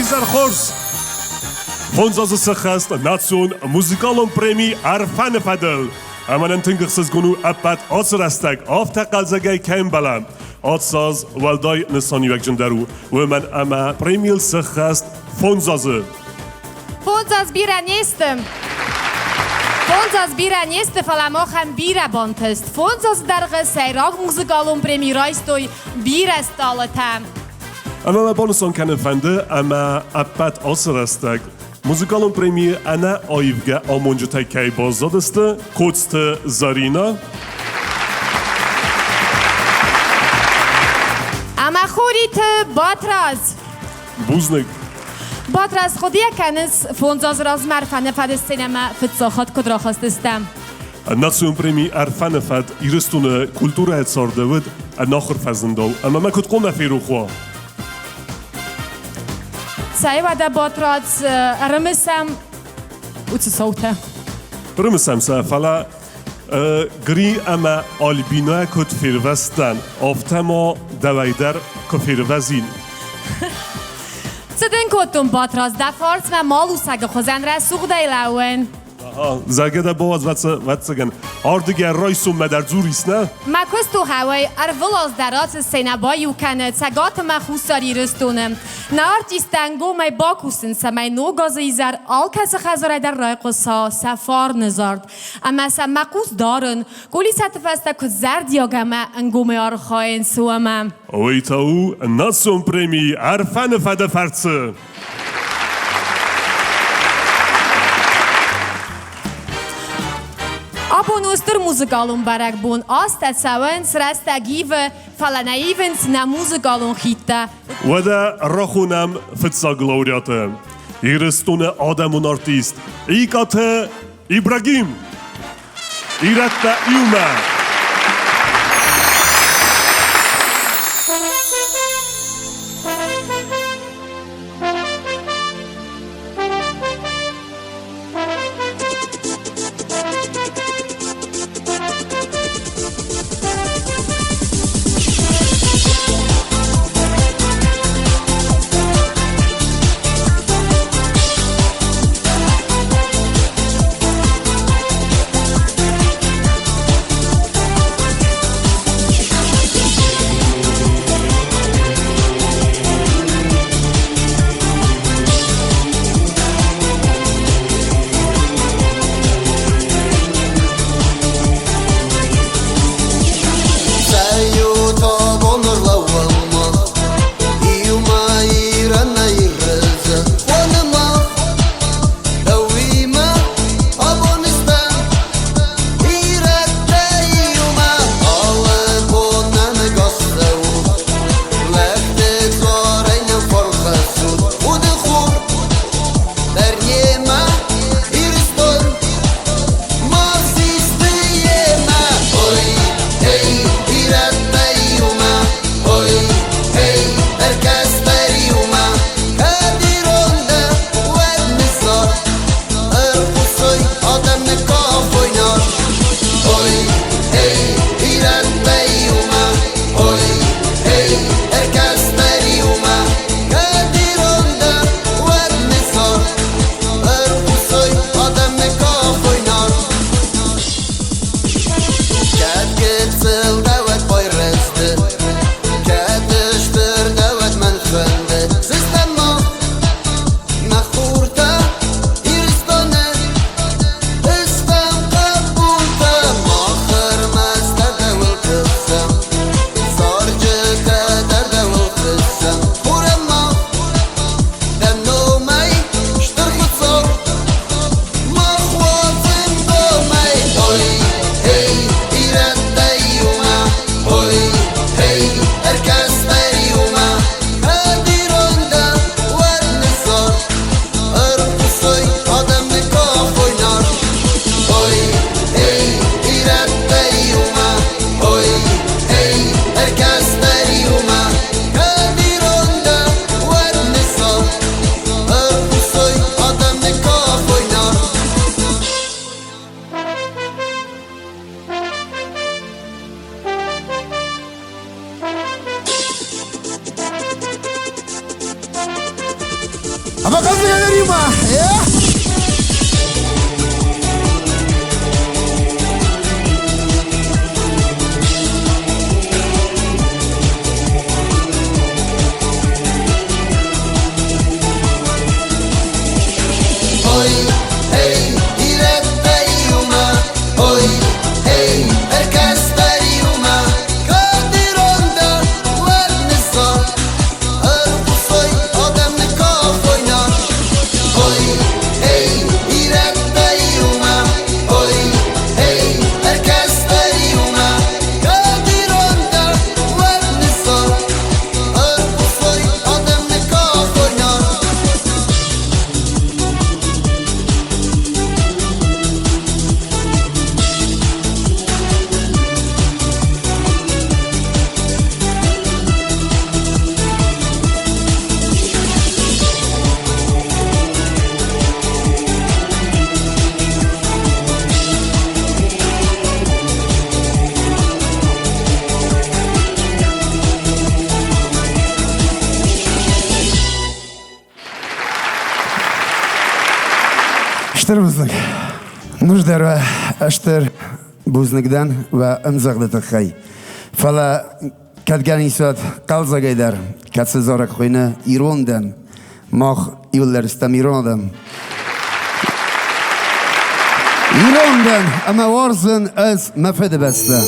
Уӕ изӕр хорз! Фондз азы сӕххӕст национ музыкалон преми Ӕрфӕны фӕдыл. Ӕмӕ нын тынг ӕхсызгон у ӕппӕт ацы рӕстӕг афтӕ хъӕлдзӕгӕй кӕй ӕмбӕлӕм. Ацы аз уӕлдай нысаниуӕгджындӕр у, уымӕн ӕмӕ премийыл сӕххӕст фондз азы. Фондз аз бирӕ не сты. Фондз аз бирӕ не сты, фӕлӕ махӕн бирӕ бантыст. Фондз азы дӕргъы сӕйраг музыкалон преми райстой бирӕ стъалытӕ. Ӕмӕ мӕ банысан кӕнын фӕнды, ӕмӕ ӕппӕт ацы рӕстӕг музыкалон премийы ӕнӕ аивгӕ амонджытӕй кӕй баззадысты Коцты Зарина ӕмӕ Хуриты Батрадз. Бузныг. Батрадз, хъуыдыйӕ кӕнынц фондз азы размӕ Ӕрфӕны фӕды сценӕмӕ фыццаг хатт куыд рахызтыстӕм? Национ преми Ӕрфӕны фӕд Ирыстоны культурӕйы царды уыд ӕнахуыр фӕзындыл ӕмӕ мӕ куыд хъуамӕ ферох уа? Цӕй уӕдӕ, Батрадз, ӕрымысӕм уыцы цаутӕ. Ӕрымысӕм сӕ, фӕлӕ Гри ӕмӕ Альбинӕ куыд фервӕзтӕн, афтӕ ма дӕуӕй дӕр куы фервӕзин. Цы дын кодтон, Батрадз, дӕ фарсмӕ малусӕгы хуызӕн рӕсугъдӕй лӕууын. Зӕгъгӕ дӕ бауадз, ӕвӕццӕгӕн, ардыгӕй райсоммӕ дӕр дзурис, нӕ? Мӕ куыст у хъӕуӕй ӕрвылаз дӕр ацы сценӕ баиу кӕны Цӕгат ӕмӕ Хуссар Ирыстоны. Нӕ артисттӕ ӕнгомӕй бакусынц, цӕмӕй Ног азы изӕр алкӕцы хӕдзарӕй дӕр райхъуыса сӕ фарны зард. Ӕмӕ сӕ мӕ хъус дарын, кулисӕты фӕстӕ куыд зӕрдиаг ӕмӕ ӕнгомӕй архайынц, уымӕ. Уый та у национ преми Ӕрфӕны фӕды фӕрцы. Абон у стыр музыкалон бӕрӕгбон. Азтӕ цӕуынц, рӕстӕг ивы, фӕлӕ нӕ ивынц нӕ музыкалон хидтӕ. Уӕдӕ рахонӕм фыццаг лауреаты. Ирыстоны адӕмон артист Икъаты Ибрагим. Ирӕттӕ иумӕ! Эй, ирӕттӕ иумӕ, ой, эй, ӕркӕстӕ иумӕ. Кӕд ирон дӕ, уӕд нысан, ӕрхъусой адӕм ныккафой. Стыр бузныг. Нур дӕр уӕ стыр бузныг дӕн уӕ ӕмдзӕгъды тыххӕй. Фӕлӕ кӕд гӕнӕн ис, уӕд хъӕлдзӕгӕй дӕр, кӕцы зарӕг хуыйны «Ирон дӕн», мах иууылдӕр стӕм ирон адӕм. Ирон дӕн ӕмӕ уарзын ӕз мӕ фыдыбӕстӕ.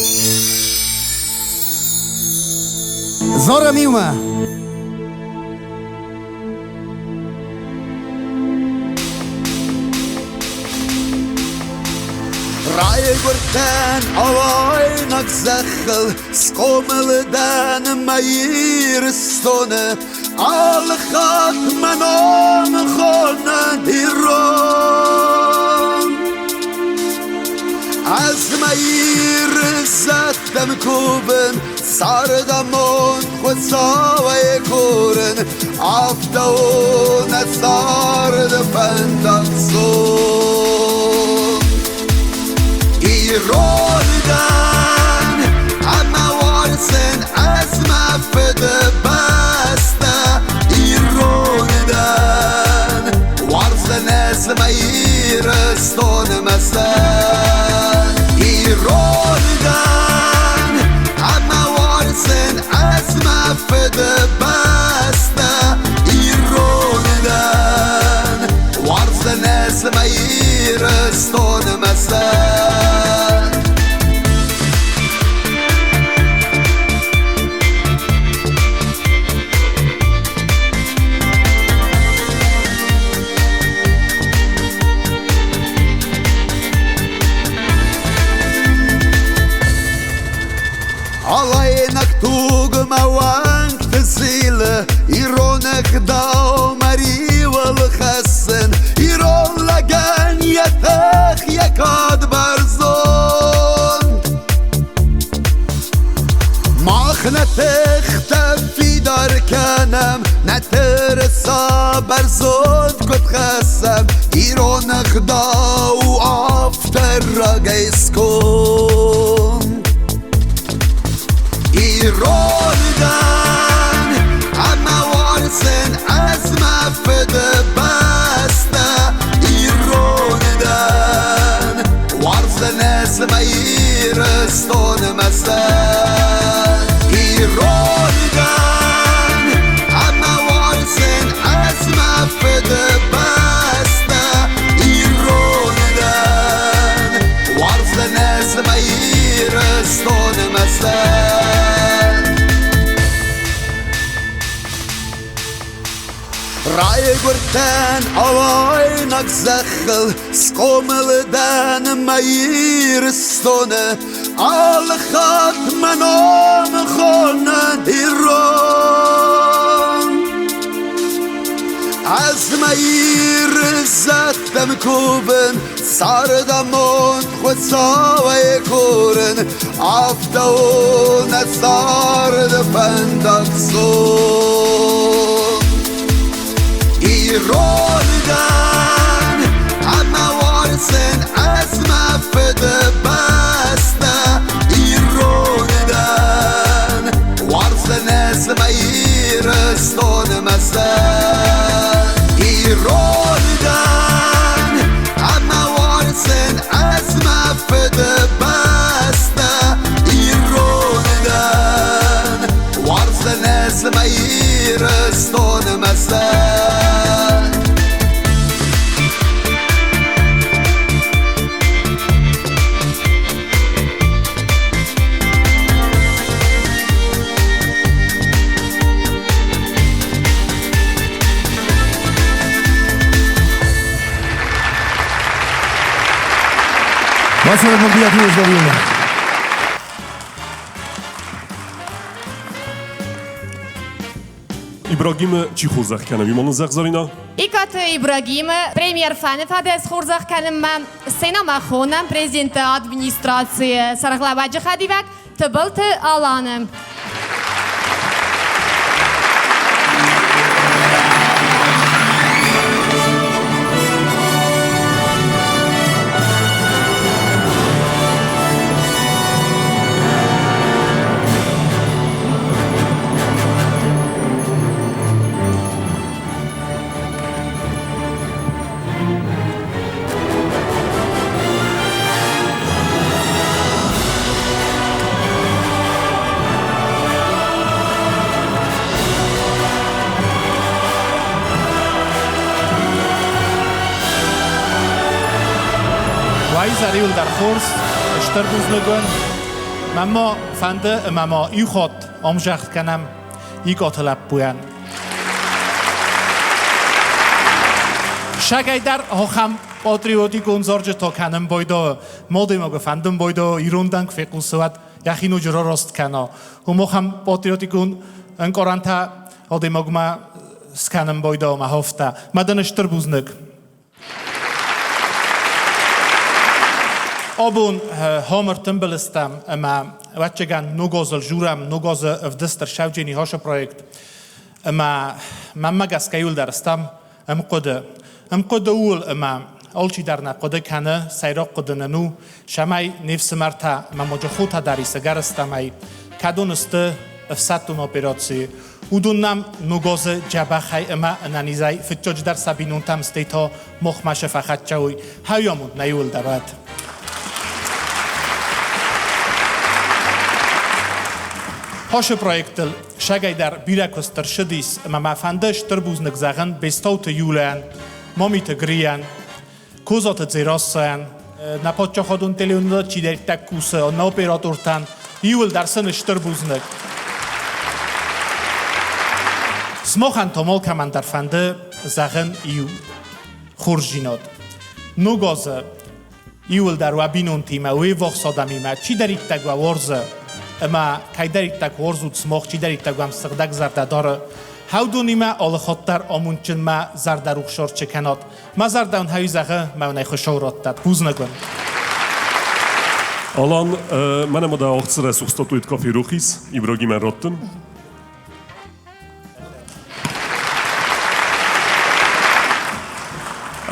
Зарӕм иумӕ! Райгуырдтӕн алайнаг зӕххыл, схъомыл дӕн мӕ Ирыстоны, алы хатт мӕ ном хонӕд ирон. Ӕз мӕ Иры зӕдтӕм кувын, цардамонд Хуыцауӕй курын, афтӕ у нӕ царды фӕндаг цон. Ирон дӕн ӕмӕ уарзын ӕз мӕ фыдыбӕстӕ. Ирон дӕн, уарзын ӕз мӕ Ирыстоны мӕ сӕн. Ирон дӕн ӕмӕ уарзын ӕз мӕ фыдыбӕстӕ. Ирон дӕн, уарзын ӕз мӕ Ирыстоны мӕ сӕн. Алайнаг туг мӕ уӕнгты зилы, ирон ӕгъдау мӕ риуыл хӕссын, ирон лӕгӕн йӕ тых, йӕ кад бӕрзонд. Мах нӕ тыхтӕ фидар кӕнӕм, нӕ тырыса бӕрзонд куыд хӕссӕм, ирон ӕгъдау афтӕ рагӕй сконд. Ирон дӕн ӕмӕ уарзын ӕз мӕ фыдыбӕстӕ. Ирон дӕн, уарзын ӕз мӕ Ирыстоны мӕ сӕн. Ирон дӕн ӕмӕ уарзын ӕз мӕ фыдыбӕстӕ. Ирон дӕн, уарзын ӕз мӕ Ирыстоны мӕ сӕн. Райгуырдтӕн алайнаг зӕххыл, схъомыл дӕн мӕ Ирыстоны, алы хатт мӕ ном хонӕд ирон. Ӕз мӕ Иры зӕдтӕм кувын, цардамонд Хуыцауӕй курын, афтӕ у нӕ царды фӕндаг цон. Ирон дӕн ӕмӕ уарзын ӕз мӕ фыдыбӕстӕ. Ирон дӕн, уарзын ӕз мӕ Ирыстоны мӕ сӕн. Ирон дӕн ӕмӕ уарзын ӕз мӕ фыдыбӕстӕ. Ирон дӕн, уарзын ӕз мӕ Ирыстоны мӕ сӕн. Уӕ бирӕты уыздӕр. Ибрагимы чи хорзӕх кӕны, уый ма нын зӕгъ, Зарина? Икъаты Ибрагимы премьер фӕны фӕдӕс хорзӕх кӕнынмӕ сценӕмӕ хонӕм президенты администрацийы сӕргълӕууӕджы хӕдивӕг Тыбылты Аланы. Уайзӕр дӕр хорз, стыр бузныг уын. Мӕн ма фӕнды ӕмӕ ма иу хатт ӕмзагъд кӕнӕм Икъаты лӕппуйӕн. Сагӕй дӕр ахӕм патриотикон зарджытӕ кӕнын байдайы. Мадӕймагы фӕндын байдайы ирон дӕнг фехъусы, уӕд йӕхи ноджы рараст кӕна. Уым ахӕм патриотикон ӕнкъарӕнтӕ адӕймагмӕ скӕнын байдайы мӕ афтӕ. Мӕ дын стыр бузныг. Абон Хомыр тымбылыстӕм ӕмӕ ӕвӕццӕгӕн ногазыл журӕм ногазы ӕвдыст Сӕвджени Хашы проект. Ӕмӕ мӕнмӕ гӕсгӕ иуылдӕр стӕм ӕмхъуыды. Ӕмхъуыды ууыл ӕмӕ алчидӕр нӕ хъуыды кӕны, сӕйраг хъуыды нын у, цӕмӕй не фсымӕртӕ ӕмӕ моджы хотӕ дӕр исӕгӕр стӕмӕй, кӕдон сты ӕфсӕддон операцийы, Уыдон нӕм ногазы дзӕбӕхӕй ӕмӕ ӕнӕнизӕй фыццаджыдӕр сӕ бинонтӕм стӕй та махмӕ сӕ фӕхӕццӕ Хӕйамонд нӕ иуылдӕр уӕд. Хосы проектыл сагӕй дӕр бирӕ куыст ӕрцыдис ӕмӕ мӕ фӕнды стыр бузныг зӕгъын Бестауты Юлийӕн, Мамиты Грийӕн, Козаты Дзерассӕйӕн, нӕ паддзахадон телеуынынад чидӕриддӕр кусы, нӕ оператортӕн, иуылдӕр сын стыр бузныг. Сымахӕн та алкӕмӕн дӕр фӕнды зӕгъын иу хорздзинад. Ног азы иуылдӕр уӕ бинонтимӕ, уе ввахс адӕмимӕ, чидӕриддӕр уӕ уарзы ӕмӕ кӕйдӕриддӕр уарзут сымах, чидӕриддӕр уӕм сыгъдӕг зӕрдӕ дары, хӕудонимӕ алыхатт дӕр амондджынмӕ зӕрдӕрухс чи кӕнат, Мӕ зӕрдӕ уын хӕй зӕгъы, мӕ уын ӕй Хуыцау радтӕд. Бузныг уын. Алан, мӕнӕ ма дӕ охцы рӕсугъд статуэткӕ ферох ис, Ибрагимӕн раттын.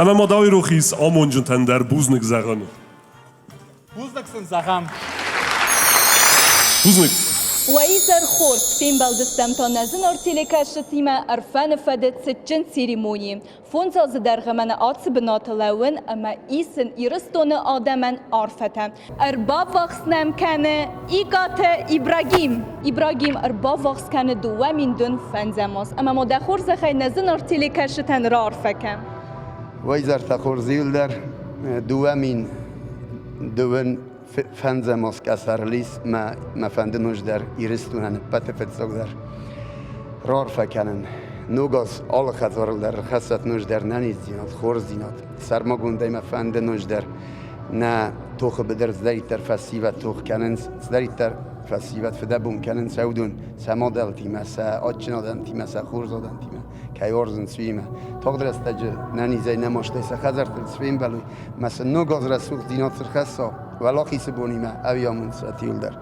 Ӕмӕ ма дӕу ирох ис амонджынтӕн дӕр бузныг зӕгъын. Бузныг сын зӕгъӕм. Бузныг. Уӕ изӕр хорз! Фембӕлдыстӕм та нӕ зынаргъ телекӕсджытимӕ Ӕрфӕны фӕды цытджын церемонийы. Фондз азы дӕргъы мӕнӕ ацы бынаты лӕууын ӕмӕ исын Ирыстоны адӕмӕн арфӕтӕ. Ӕрбаввахс нӕм кӕны Икъаты Ибрагим. Ибрагим ӕрбаввахс кӕны 2000 фӕндзӕм аз. Ӕмӕ ма дӕ хорзӕхӕй нӕ зынаргъ телекӕсджытӕн раарфӕ кӕн. Уӕ изӕртӕ хорз иуылдӕр 2000 дыууын фӕндзӕм аз къӕсӕрыл ис мӕ мӕ фӕнды ноджыдӕр Ирыстонӕн ӕппӕты фыццагдӕр раарфӕ кӕнын. Ног аз алы хӕдзарыл дӕр ӕрхӕссӕт ноджыдӕр нӕниздзинад, хорздзинад. Сӕрмагондӕй мӕ фӕнды ноджыдӕр нӕ тохы быдыр цыдӕриддӕр фӕсивӕд тох кӕнынц, цыдӕриддӕр фӕсивӕд фыдӕбон кӕнынц, уыдон сӕ мадӕлтимӕ, сӕ адджын адӕмтимӕ, сӕ хорз адӕмтимӕ кӕй уарзынц, уыимӕ. Тагъд рӕстӕджы нӕнизӕй нӕ мастӕй сӕ хӕдзӕрттыл цы фембӕлой, мӕ сын ног аз рӕсугъддзинад цы рхӕсса, Уӕлахизы бонимӕ ӕви амонд сӕ иуылдӕр.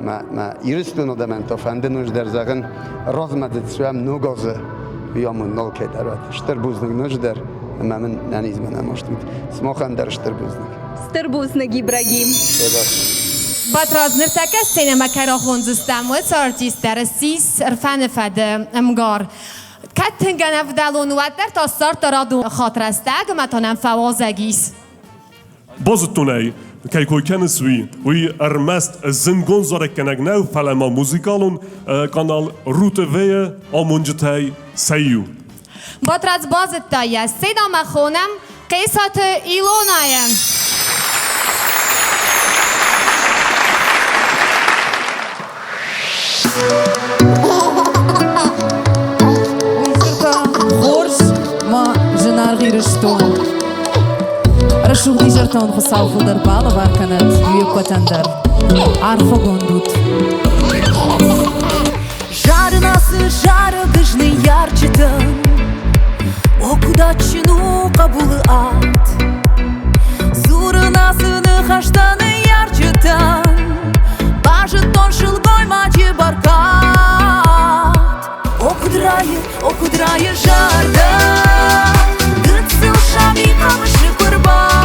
Мӕ, мӕ Ирыстоны адӕмӕн та фӕнды ноджыдӕр зӕгъын, размӕдзыд суӕм ног азы уый амонд нал кӕй дӕр уӕд. Стыр бузныг ноджыдӕр ӕмӕ мын нӕнизмӕ нӕмаст уыд. Сымахӕн дӕр стыр бузныг. Стыр бузныг, Ибрагим. Батрадз, ныртӕккӕ сценӕмӕ кӕй рахондзыстӕм, уыцы артист дӕр ссис Ӕрфӕны фӕды ӕмгар. Кӕд тынг ӕнӕвдӕлон, уӕддӕр та ссардта радон хатт рӕстӕг ӕмӕ та нӕм фӕуазӕг ис. Базыдтон ӕй, кӕй кой кӕныс, уый. Уый ӕрмӕст зынгон зарӕггӕнӕг нӕу, фӕлӕ ма музыкалон канал РУ-ТВ-йы амонджытӕй сӕ иу. Батрадз базыдта йӕ, сценӕмӕ хонӕм Хъесаты Илонайы. Хорз, мӕ зынаргъ Ирыстон. Рӕсугъд изӕртӕ уын Хуыцау фылдӕр балӕвар кӕнӕд уе ппӕтӕн дӕр. Арфӕгонд ут! Зарын ацы зарӕг ӕз ныййарджытӕн, О, куыд адджын у хъӕбулы ад! Дзурын ацы ныхӕстӕ ныййарджытӕн, Базыдтон сылгоймаджы бӕркад. О, куыд райы, о, куыд райы зӕрдӕ, Гыццыл саби хъӕбысы куы рбадт.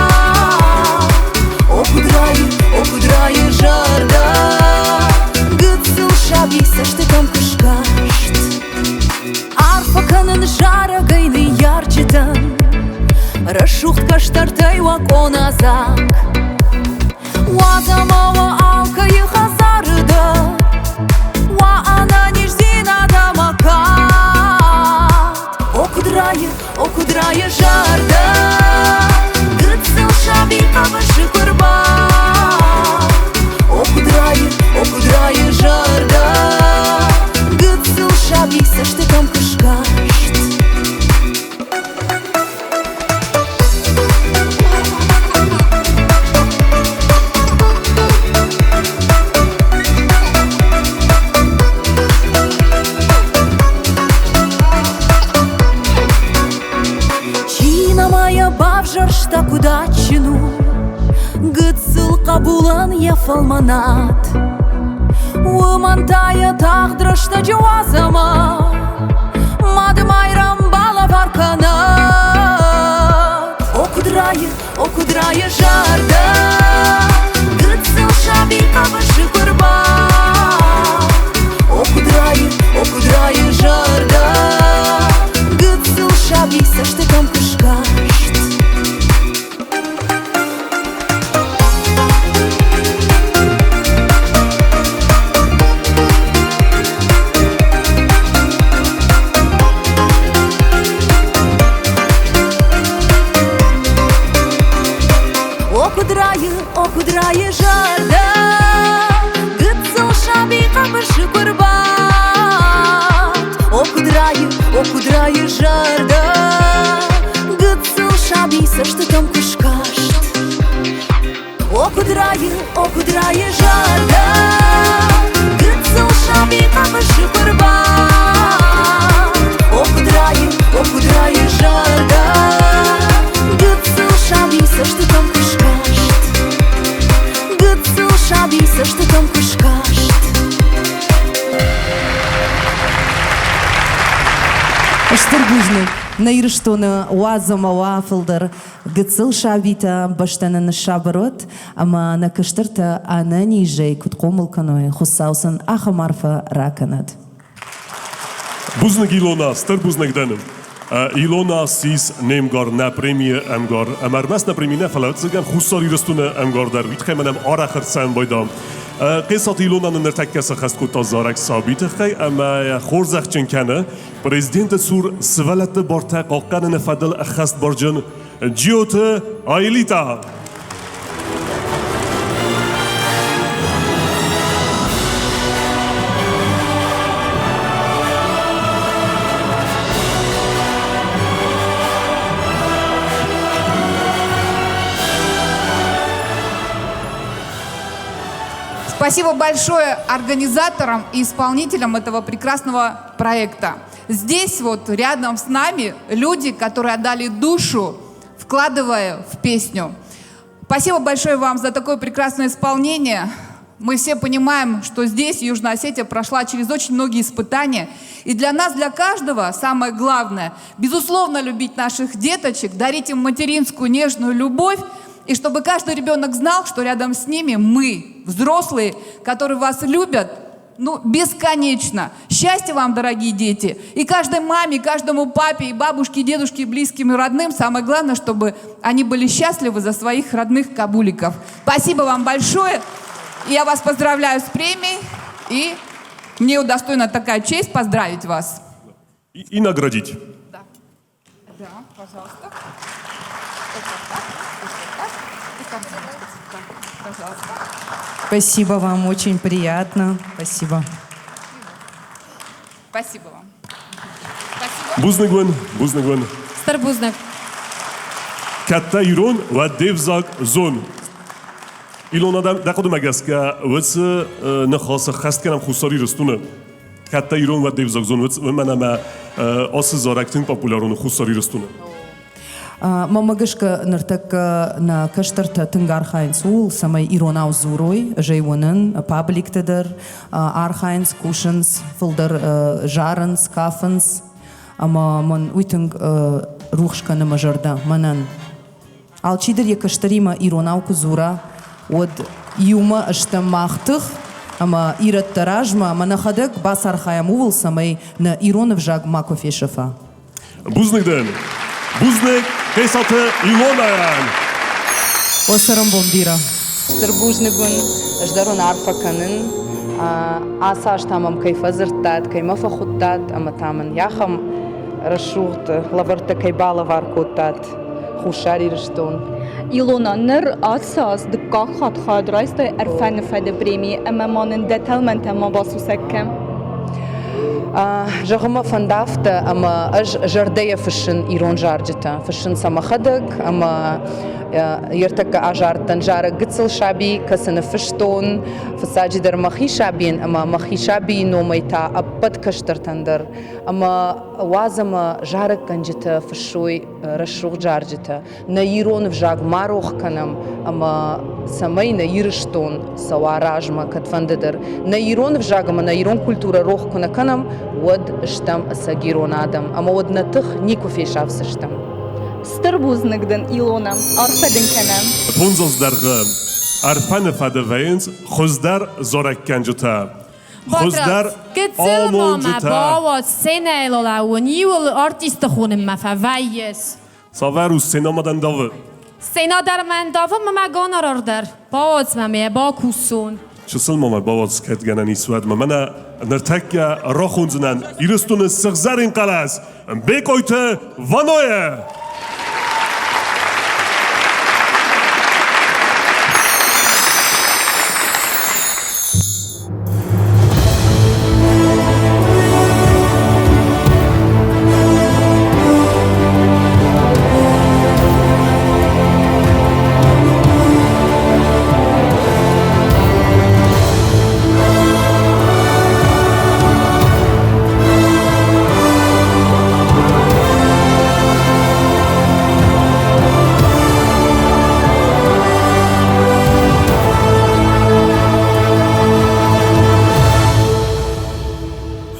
О, куыд райы, о, куыд райы зӕрдӕ, Гыццыл саби цӕстытӕм куы скаст. Арфӕ кӕнын зарӕгӕй ныййарджытӕн, Рӕсугъд кӕстӕртӕй уӕ къона дзаг. Уадз ӕмӕ уӕ алкӕйы хӕдзары дӕр уа ӕнӕниздзинад ӕмӕ кад. О, куыд райы, о, куыд райы зӕрдӕ, гыццыл саби хъӕбысы куы рбадт. О, куыд райы, о, куыд райы зӕрдӕ, гыццыл саби цӕстытӕм куы скаст. Чи нӕма йӕ бавзӕрста, куыд адджын у гыццыл хъӕбулӕн йӕ фӕлмӕнад. Уымӕн та йӕ тагъд рӕстӕджы уадз ӕмӕ Мады Майрӕм балӕвар кӕнӕд. О, куыд райы, о, куыд райы зӕрдӕ, Гыццыл саби хъӕбысы куы рбадт. О, куыд райы, о, куыд райы зӕрдӕ, Гыццыл саби цӕстытӕм куы скаст. О, куыд райы, о, куыд райы зӕрдӕ, Гыццыл саби хъӕбысы куы рбадт. О, куыд райы, о, куыд райы зӕрдӕ, Гыццыл саби цӕстытӕм куы скаст. О, куыд райы, о, куыд райы зӕрдӕ, Гыццыл саби хъӕбысы куы рбадт. О, куыд райы, о, куыд райы зӕрдӕ, Гыццыл саби цӕстытӕм куы скаст. Гыццыл саби цӕстытӕм куы скаст. Стыр бузныг нӕ Ирыстоны уадз ӕмӕ уа фылдӕр гыццыл сабитӕ бӕстӕ нын ныссабыр уӕд ӕмӕ нӕ кӕстӕртӕ ӕнӕнизӕй куыд хъомыл кӕной, Хуыцау сын ахӕм арфӕ ракӕнӕд. Бузныг, Илона, стыр бузныг дӕн. Илона ссис не мгар, нӕ премийы ӕмгар. Ӕмӕ ӕрмӕст нӕ преми нӕ, фӕлӕ ӕвӕццӕгӕн Хуссар Ирыстоны ӕмгар дӕр. Уый тыххӕй мӕнӕм арӕх ӕрцӕуын Хъесаты Илона нын ныртӕккӕ сӕххӕст кодта зарӕг сабийы тыххӕй ӕмӕ хорзӕхджын кӕны президенты цур сывӕллӕтты бартӕ хъахъхъӕныны фӕдыл ӕххӕстбарджын Джиоты Аэлита. Спасибо большое организаторам и исполнителям этого прекрасного проекта. Здесь вот рядом с нами люди, которые отдали душу, вкладывая в песню. Спасибо большое вам за такое прекрасное исполнение. Мы все понимаем, что здесь Южная Осетия прошла через очень многие испытания. И для нас, для каждого, самое главное, безусловно, любить наших деточек, дарить им материнскую нежную любовь, и чтобы каждый ребенок знал, что рядом с ними мы, взрослые, которые вас любят, ну, бесконечно. Счастья вам, дорогие дети. И каждой маме, каждому папе, и бабушке, и дедушке, и близким, и родным. Самое главное, чтобы они были счастливы за своих родных кабуликов. Спасибо вам большое. Я вас поздравляю с премией. И мне удостоена такая честь поздравить вас. И наградить. Да. Да, пожалуйста. Это так, это так, и так, пожалуйста. Спасибо вам, очень приятно. Спасибо. Спасибо вам. Спасибо. Бузныг уын, бузныг уын. Стыр бузныг. Кӕд дӕ ирон, уӕд де взаг зон. Илон адӕм, дӕ хъуыдымӕ гӕсгӕ, уыцы ныхасы хӕст кӕнӕм Хуссар Ирыстоны. Кӕд дӕ ирон, уӕд де взаг зон, уымӕн ӕмӕ ацы зарӕг тынг популярон у Хуссар Ирыстоны. Мӕнмӕ гӕсгӕ, ныртӕккӕ нӕ кӕстӕртӕ тынг архайынц ууыл, цӕмӕй иронау дзурой, ӕз ӕй уынын, пабликты дӕр архайынц, кусынц, фылдӕр зарынц, кафынц. Ӕмӕ мӕн уый тынг рухс кӕны мӕ зӕрдӕ, мӕнӕн. Алчидӕр йӕ кӕстӕримӕ иронау куы дзура, уӕд иумӕ стӕм мах тых ӕмӕ ирӕттӕ размӕ ӕмӕ нӕхӕдӕг бацархайӕм ууыл, цӕмӕй нӕ ирон ӕвзаг макуы фесӕфа. Бузныг дын! Бузныг Хъесаты Илонайӕн! О, цӕрӕнбон бирӕ! Стыр бузныг уын, ӕз дӕр уын арфӕ кӕнын. Ацы аз та мӕм кӕй фӕдзырдтат, кӕй мӕ фӕхуыдтат ӕмӕ та мын ахӕм рӕсугъд лӕвӕрттӕ кӕй балӕвар кодтат Хуссар Ирыстон. Илона, ныр ацы аз дыккаг хатт хайад райстай Ӕрфӕны фӕды премийы ӕмӕ ма нын дӕ тӕлмӕнтӕ ма басусӕг кӕн. Зӕгъын мӕ фӕнды афтӕ, ӕмӕ ӕз зӕрдӕйӕ фыссын ирон зарджытӕ. Фыссын сӕ мӕхӕдӕг ӕмӕ ӕртӕккӕ азардтӕн зарӕг гыццыл саби, кӕцы ныффыстон фыццаджыдӕр мӕхи сабийӕн ӕмӕ мӕхи сабийы номӕй та ӕппӕт кӕстӕртӕн дӕр. Ӕмӕ уадз ӕмӕ зарӕггӕнджытӕ фыссой рӕсугъд зарджытӕ. Нӕ ирон ӕвзаг ма рох кӕнӕм ӕмӕ цӕмӕй нӕ Ирыстон цӕуа размӕ кӕдфӕнды дӕр. Нӕ ирон ӕвзаг ӕмӕ нӕ ирон культурӕ рох куы нӕ кӕнӕм, уӕд стӕм ӕцӕг ирон адӕм ӕмӕ уӕд нӕ тых никуы фесафдзыстӕм. Стыр бузныг дын, Илона, арфӕ дын кӕнӕм. Фондзаз дӕргъы Ӕрфӕны фӕды вӕййынц хуыздӕр зарӕггӕнджытӕ. Хуыздӕр Гыццыл ма мӕ бауадз сценӕйыл лӕууын, иуыл артисты хонынмӕ фӕвӕййыс. Цавӕр у сценӕмӕ дӕ ндавы? Сценӕ дӕр мӕ ндавы ӕмӕ мӕ гонорар дӕр. Бауадз мӕ, ме бакусон. Чысыл ма мӕ бауадз кӕд гӕнӕн ис, уӕдмӕ. Мӕнӕ ныртӕккӕ рахондзынӕн Ирыстоны сыгъзӕрин хъӕлӕс Бекъойты Ванойы!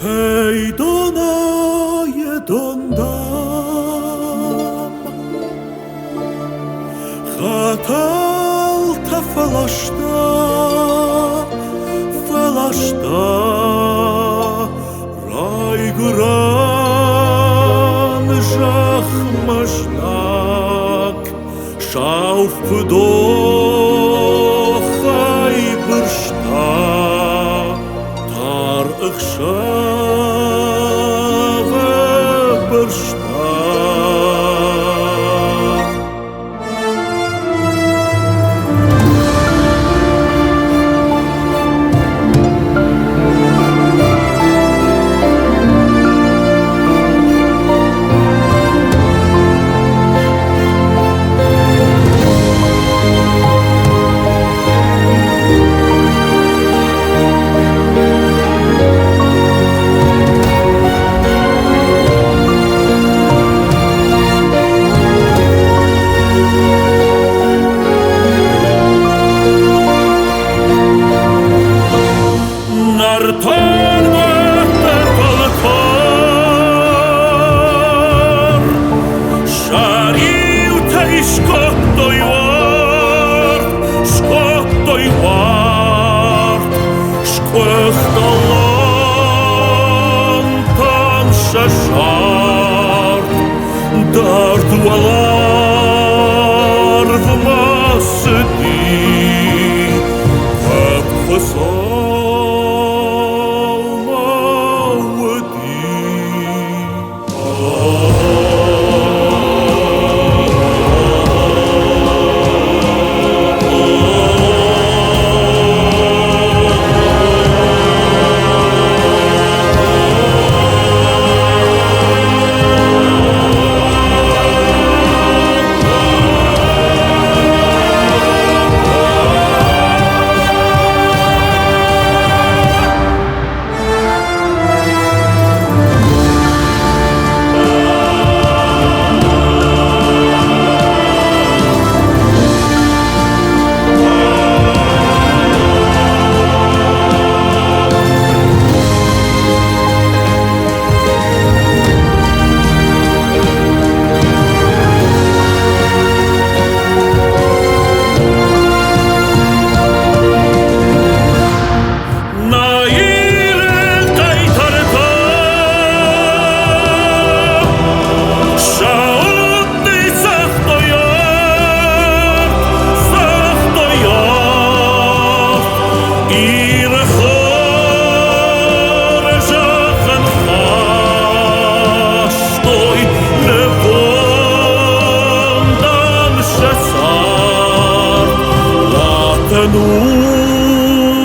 Hey donaye dondam Хӕтӕлтӕ фӕласта, фӕласта Райгуырӕн зӕхмӕ знаг Сау фыдохӕй бырста Тар ӕхсӕвы бырста. Нӕртон фӕлтӕр Сӕ скодтой уарт, скодтой уарт, Скъуыхтӕ лантӕн сӕ сарт, Дард уӕларвмӕ цыди, Кӕд Хуыцаумӕ уыди.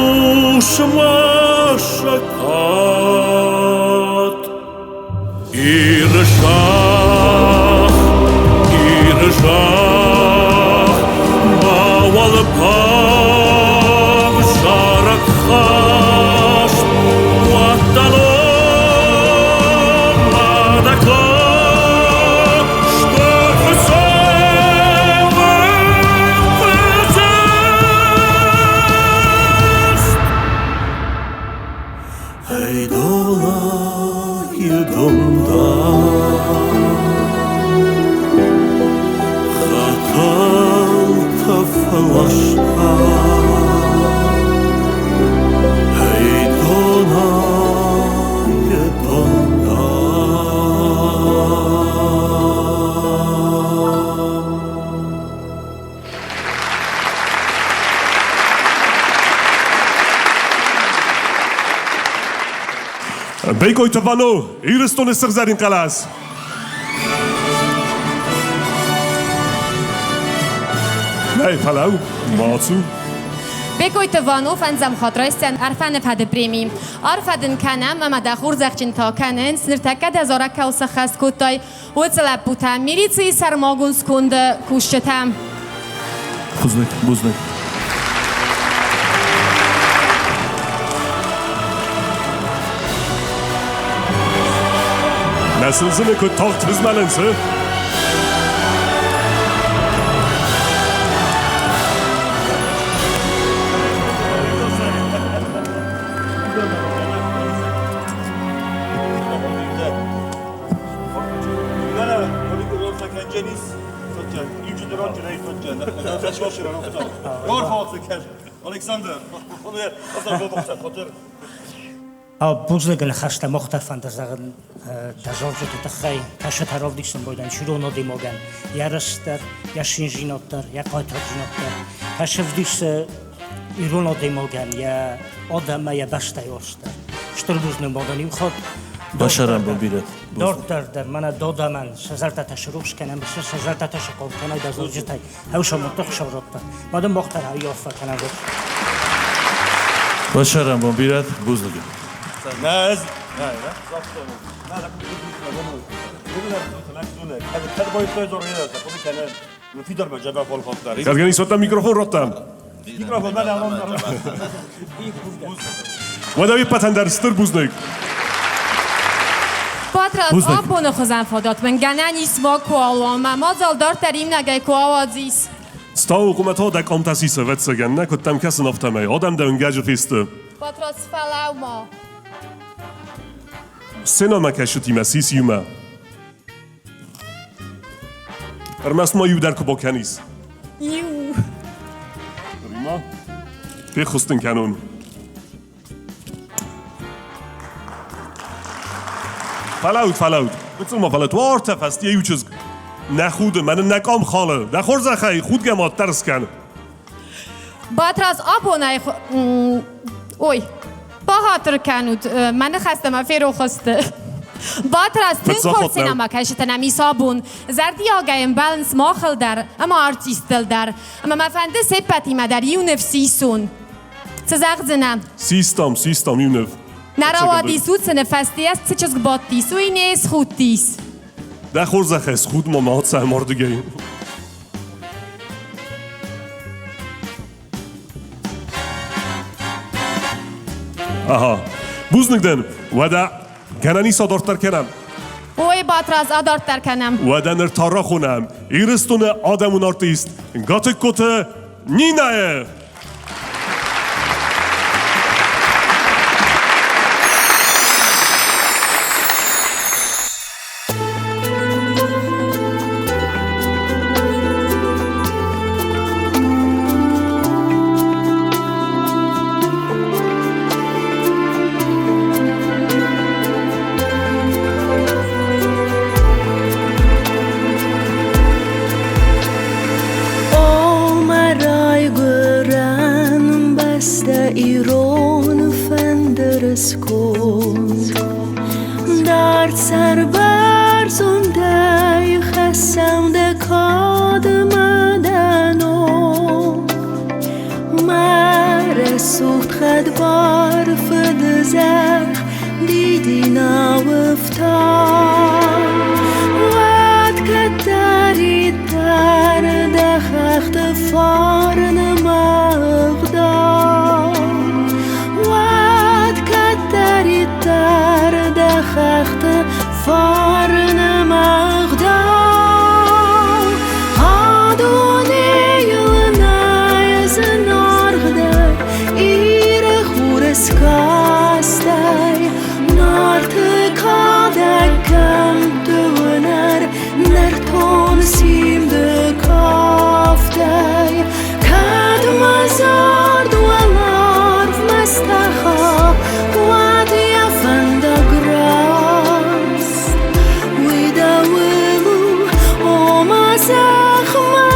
Ӕнусмӕ сӕ кад. Иры зӕхх, Иры зӕхх, мауал бавзарӕд хӕст, уӕддӕлон ма дӕ кад, Стыр Хуыцауы фыдзӕст. Эй, долайы дондар, Хӕтӕлтӕ фӕласта. Эй, донайы дондар. Бекъойты Вано, Ирыстоны сыгъзӕрин хъӕлӕс. Нӕй, фӕлӕуу, ма ацу. Бекъойты Вано фӕндзӕм хатт райсдзӕн Ӕрфӕны фӕды преми. Арфӕ дын кӕнӕм ӕмӕ дӕ хорзӕхджынтӕ кӕнынц, ныртӕккӕ дӕ зарӕг кӕуыл сӕххӕст кодтай, уыцы лӕппутӕ, милицийы сӕрмагонд сконды кусджытӕ. Бузныг, бузныг. Нӕ сындзыны куыд тагъд фезмӕлынц, ы? Бузныг ныхӕстӕ мохтӕ фӕнды зӕгъын дӕ зарджыты тыххӕй, кӕсытӕ равдисын бойдӕн ирон адӕймагӕн йӕ рыст дӕр, йӕ циндзинад дӕр, йӕ хъайтардзинад дӕр. Кӕсы вдисы ирон адӕймагӕн йӕ адӕммӕ, йӕ бӕстӕйы уарзт дӕр. Стыр бузныг мадӕн иу хатт. Басарӕн бон бирӕ. Дарддӕр дӕр мӕнӕ додамӕн сӕ зӕрдӕтӕ срухс кӕнӕм, сӕ зӕрдӕтӕ сыхъал кӕнай дӕ зарджытӕй. Хӕусамонты хуыцау радта. Мадӕн мах дӕр ӕййафӕ кӕнӕм. Басарӕн бон бирӕ. Бузныг. Кӕдгӕни сотта микрофон радта. Уӕдӕ ӕппӕтӕн дӕр стыр бузныг. Батрадз, абоны хуызӕн фадат мын гӕнӕн ис макуы алуан. Мӕ мадзал дарддӕр иунӕгӕй куы ауадзис. Стауы къуымӕтӕ дӕ къамтӕ сисы, ӕвӕццӕгӕн, нӕ куыд дӕм кӕсын афтӕмӕй. Адӕм дӕ уынгӕджы фесты. Батрадз, фӕлӕуу-ма. Сценӕмӕ кӕсджытимӕ сис иумӕ. Ӕрмӕст ма иу дӕр куы бакӕнис. Иу. Рима, феххуыс дын кӕнон. Фӕлӕуут, фӕлӕуут. Гыццыл ма фӕлӕут. Уартӕ фӕстийӕ иу чызг. Нӕ худы, мӕнӕн нӕ къам халы. Дӕ хорзӕхӕй, худгӕ ма дӕр скӕн. Батрадз, абонӕй Ой, бахатыр кӕнут, мӕ ныхӕстӕ мӕ ферох сты. Батрадз, тынг хорз сценӕмӕ кӕсытӕн ӕм ис абон. Зӕрдиагӕй ӕмбӕлынц махыл дӕр ӕмӕ артисттыл дӕр. Ӕмӕ мӕ фӕнды се ппӕтимӕ дӕр иу ныв сисон. Цы зӕгъдзынӕ? Систам, систам иу ныв. Нӕ рауадис уыцы ныв, фӕстейӕ цы чызг бадтис, уый не схудтис. Дӕ хорзӕхӕй схуд ма ма ацӕм ардыгӕй. Aha. Бузныг дӕн. Уӕдӕ гӕнӕн ис адарддӕр кӕнӕм? Ой, Батрадз, адарддӕр кӕнӕм. Уӕдӕ ныр та рахонӕм Ирыстоны адӕмон артист Гатыгкоты Нинӕйы. О, мӕ райгуырӕн бӕстӕ ирон фӕндыры сконд. Дард сӕрбӕрзондӕй хӕссӕм дӕ кадмӕ дӕ ном. Мӕ фарны мӕ гъдау. Уӕд кӕддӕриддӕр дӕ хӕхты фарны мӕ гъдау. А дунейыл нӕй зынаргъдӕр Иры хурыскастӕй, Нарты кадӕг кӕмтты уынӕр нӕртон симды кафтӕй. Кӕд мӕ зард уӕларвмӕ стӕха, уӕд йӕ фӕндаг раст. Уый дӕуыл у, ома зӕхх мӕ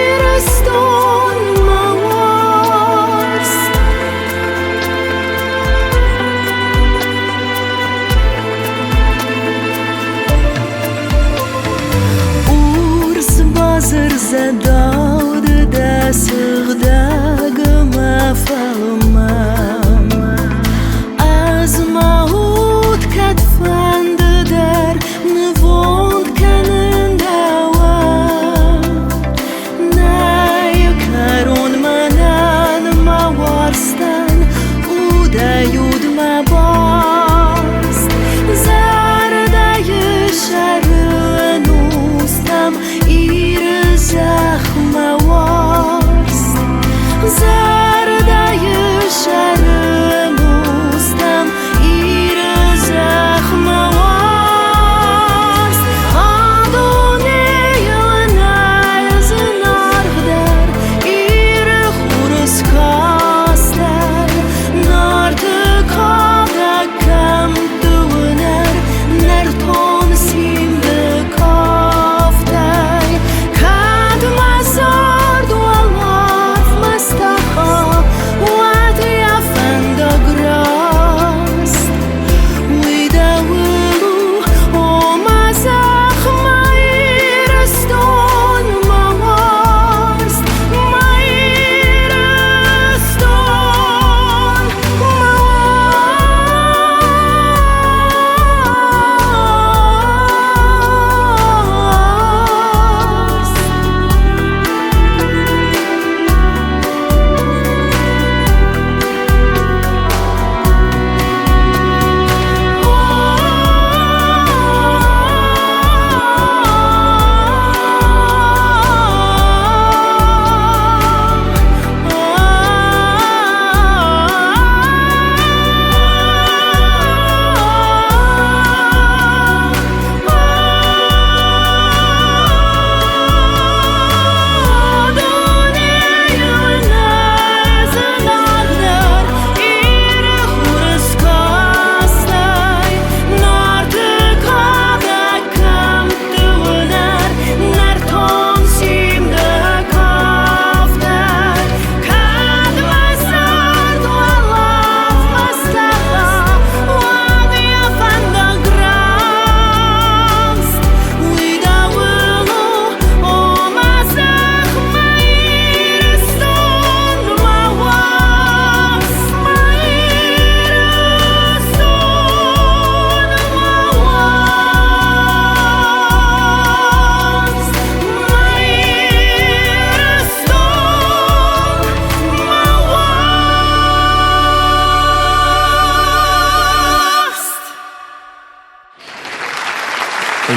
Ирыстон, мӕ уарзт. Урс базыр зӕдау ды дӕ сыгъдӕг мӕ фӕлмӕн. Ӕз мӕ уд кӕдфӕнды дӕр нывонд кӕнын дӕуӕн. Нӕй кӕрон мӕнӕн мӕ уарзтӕн, удӕй удмӕ баст. Зӕрдӕйы сӕры ӕнустӕм Иры зӕхмӕ уарзт. Зӕрдӕйы сӕры ӕнустӕм Иры зӕхмӕ уарзт. А дунейыл нӕй зынаргъдӕр Иры хурыскастӕй, Нарты кадӕг кӕмтты уынӕр нӕртон симды кафтӕй. Кӕд мӕ цард уӕларвмӕ стӕха, уӕд йӕ фӕндаг раст. Уый дӕуыл у, ома зӕхх, мӕ Ирыстон, мӕ уарзт, мӕ Ирыстон, мӕ уарзт.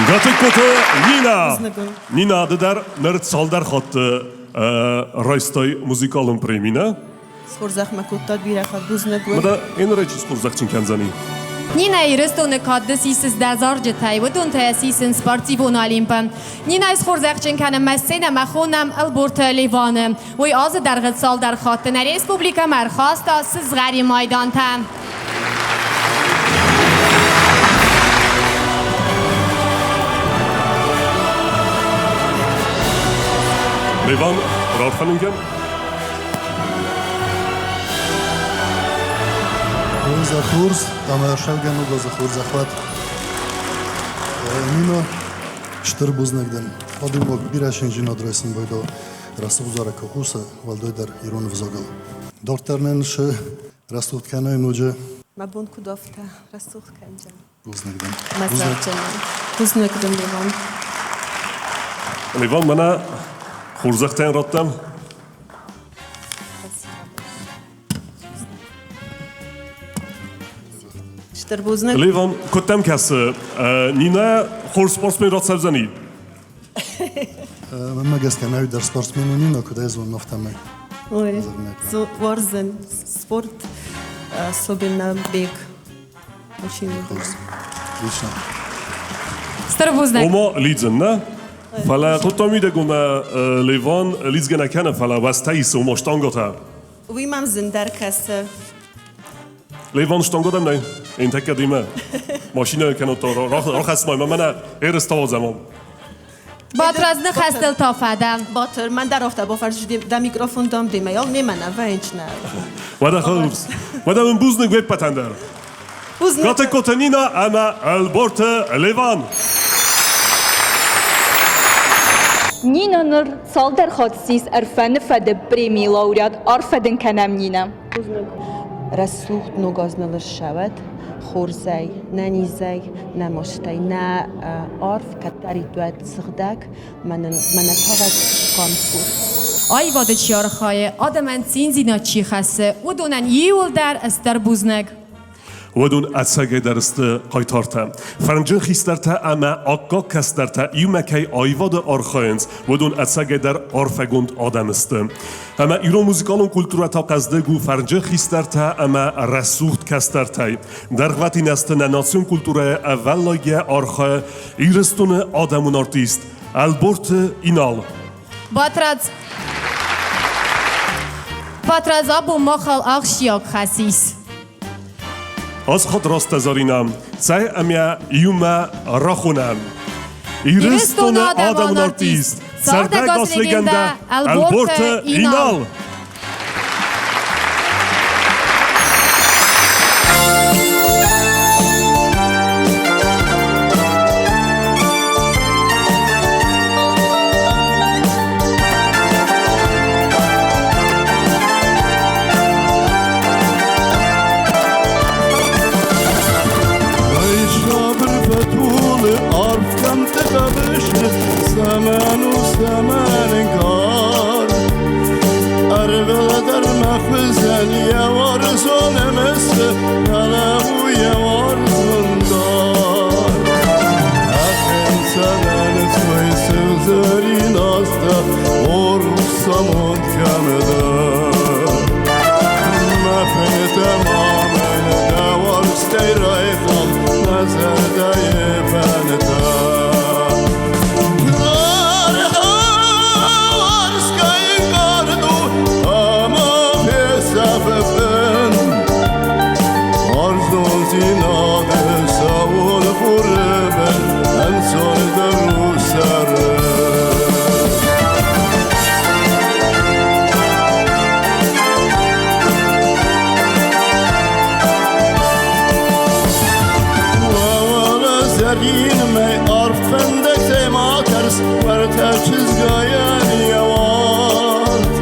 Гатыккоты Нина. Нина, ды дӕр ныр цалдӕр хатты райстай музыкалон преми, нӕ? Схорзӕх мӕ кодтат бирӕ хатт, бузныг уын. Мада ӕнӕрай чи схорзӕхджын кӕндзӕни? Нина Ирыстоны кадды сисыс дӕ зарджытӕй, уыдон та сисынц спортивон Олимпы. Нинайы схорзӕхджын кӕнӕм мӕ сценӕмӕ хонӕм Ӕлборты Леваны. Уый азы дӕргъы цалдӕр хатты нӕ республикӕмӕ ӕрхаста сызгъӕрин майдантӕ. Леван, рарфӕнын кӕн. Хорзӕ хорз ӕмӕ ӕршӕлгӕнуг озы хорзӕхуат. Нино, стыр бузныг дын. Адӕймаг бирӕ шинжинад райсын байдал рӕсугъд зарӕг куы хъусы, уӕлдайдӕр ирон ӕвзагыл. Дарддӕр нын шы рӕсугъд кӕной ноджы. Мӕ бон куыд афтӕ рӕсугъд кӕнджын. Бузныг дын. Мӕ зӕрдӕмӕ. Бузныг дын, Леван. Леван, мӕнӕ хорзӕхтӕн раттӕм. Стыр бузныг. Леван, куыд дӕм кӕсы, Нинӕ хорз спортсмен рацӕудзӕни? Мӕнмӕ гӕсгӕ, нӕ дӕр спортсмен у Нина, куыд ӕй зонын, афтӕмӕй. Ой, уарзын спорт, особенно бег. Очень люблю. Отлично. Стыр бузныг. Ома лидзын, нӕ? Фӕлӕ кодта мидӕг, ома Леван лидзгӕ нӕ кӕны, фӕлӕ уӕзтӕ исы, ома штанготӕ. Уый мӕм зындӕр кӕсы. Леван штанготӕм нӕй. Ин тӕккӕ димӕ. Машинӕ кӕнӕ то рахӕсс мӕ мӕнӕ ерыстауадзӕм. Батрадз ныхӕстыл та фӕдӕ. Батыр, мӕн дӕр афтӕ бафӕрсыс дӕ микрофон дам демӕ, ял мемӕ нӕ вӕййынч нӕ. Уӕдӕ хӕлурс. Уӕдӕ мын бузныг уе ппӕтӕн дӕр. Бузныг. Гатӕккоты Нина ӕмӕ Ӕлборты Леван. Нина ныр цалдӕр хатт ссис Ӕрфӕны фӕды премийы лауреат. Арфӕ дын кӕнӕм, Нинӕ. Бузныг. Рӕсугъд ног аз ныл ссӕуӕд хорзӕй, нӕ низӕй, нӕ мастӕй, нӕ арф кӕддӕрид уӕд сыгъдӕг, мӕнӕ тавӕг хъанхъур. Аивады чи архайы, адӕмӕн циндзинад чи хӕссы, уыдонӕн иууылдӕр стыр бузныг. Уыдон ӕцӕгӕйдӕр сты хъайтартӕ. Фӕрнджын хистӕртӕ ӕмӕ аккаг кӕстӕртӕ иумӕ кӕй аивады архайынц, уыдон ӕцӕгӕйдӕр арфӕгонд адӕм сты. Ӕмӕ ирон музыкалон культурӕ та хъӕздыг у фӕрнджын хистӕртӕ ӕмӕ рӕсугъд кӕстӕртӕй. Дӕргъвӕтин азты нӕ национ культурӕйы ӕвӕллайгӕ архайы Ирыстоны адӕмон артист Ӕлборты Инал. Батрадз Батрадз абон махал ахсджиаг хӕс ис. Асхат растӕ Зарина, цӕй ӕмӕ иумӕ рахонӕм. Ирыстоны адӕмон артист, цардӕгас легендӕ Ӕлборты Инал! Арф кӕмтты хъӕбысы цӕмӕн у, цӕмӕн ӕнкъард? Ӕрвылдӕр мӕ хуызӕн йӕ уарзон ӕмӕ фӕлӕ у йӕ уарзон дард. Ахӕм цӕмӕн сыгъзӕрин азтӕ, о рухс амонд кӕмдӕр. Мӕ фынтӕ ма мын дӕ уарзтӕй райхъал мӕ зӕрдӕйы фӕнтӕ. Арф фӕндӕгтӕй ма тӕрс, уӕртӕ чызгайӕн йӕ уарт.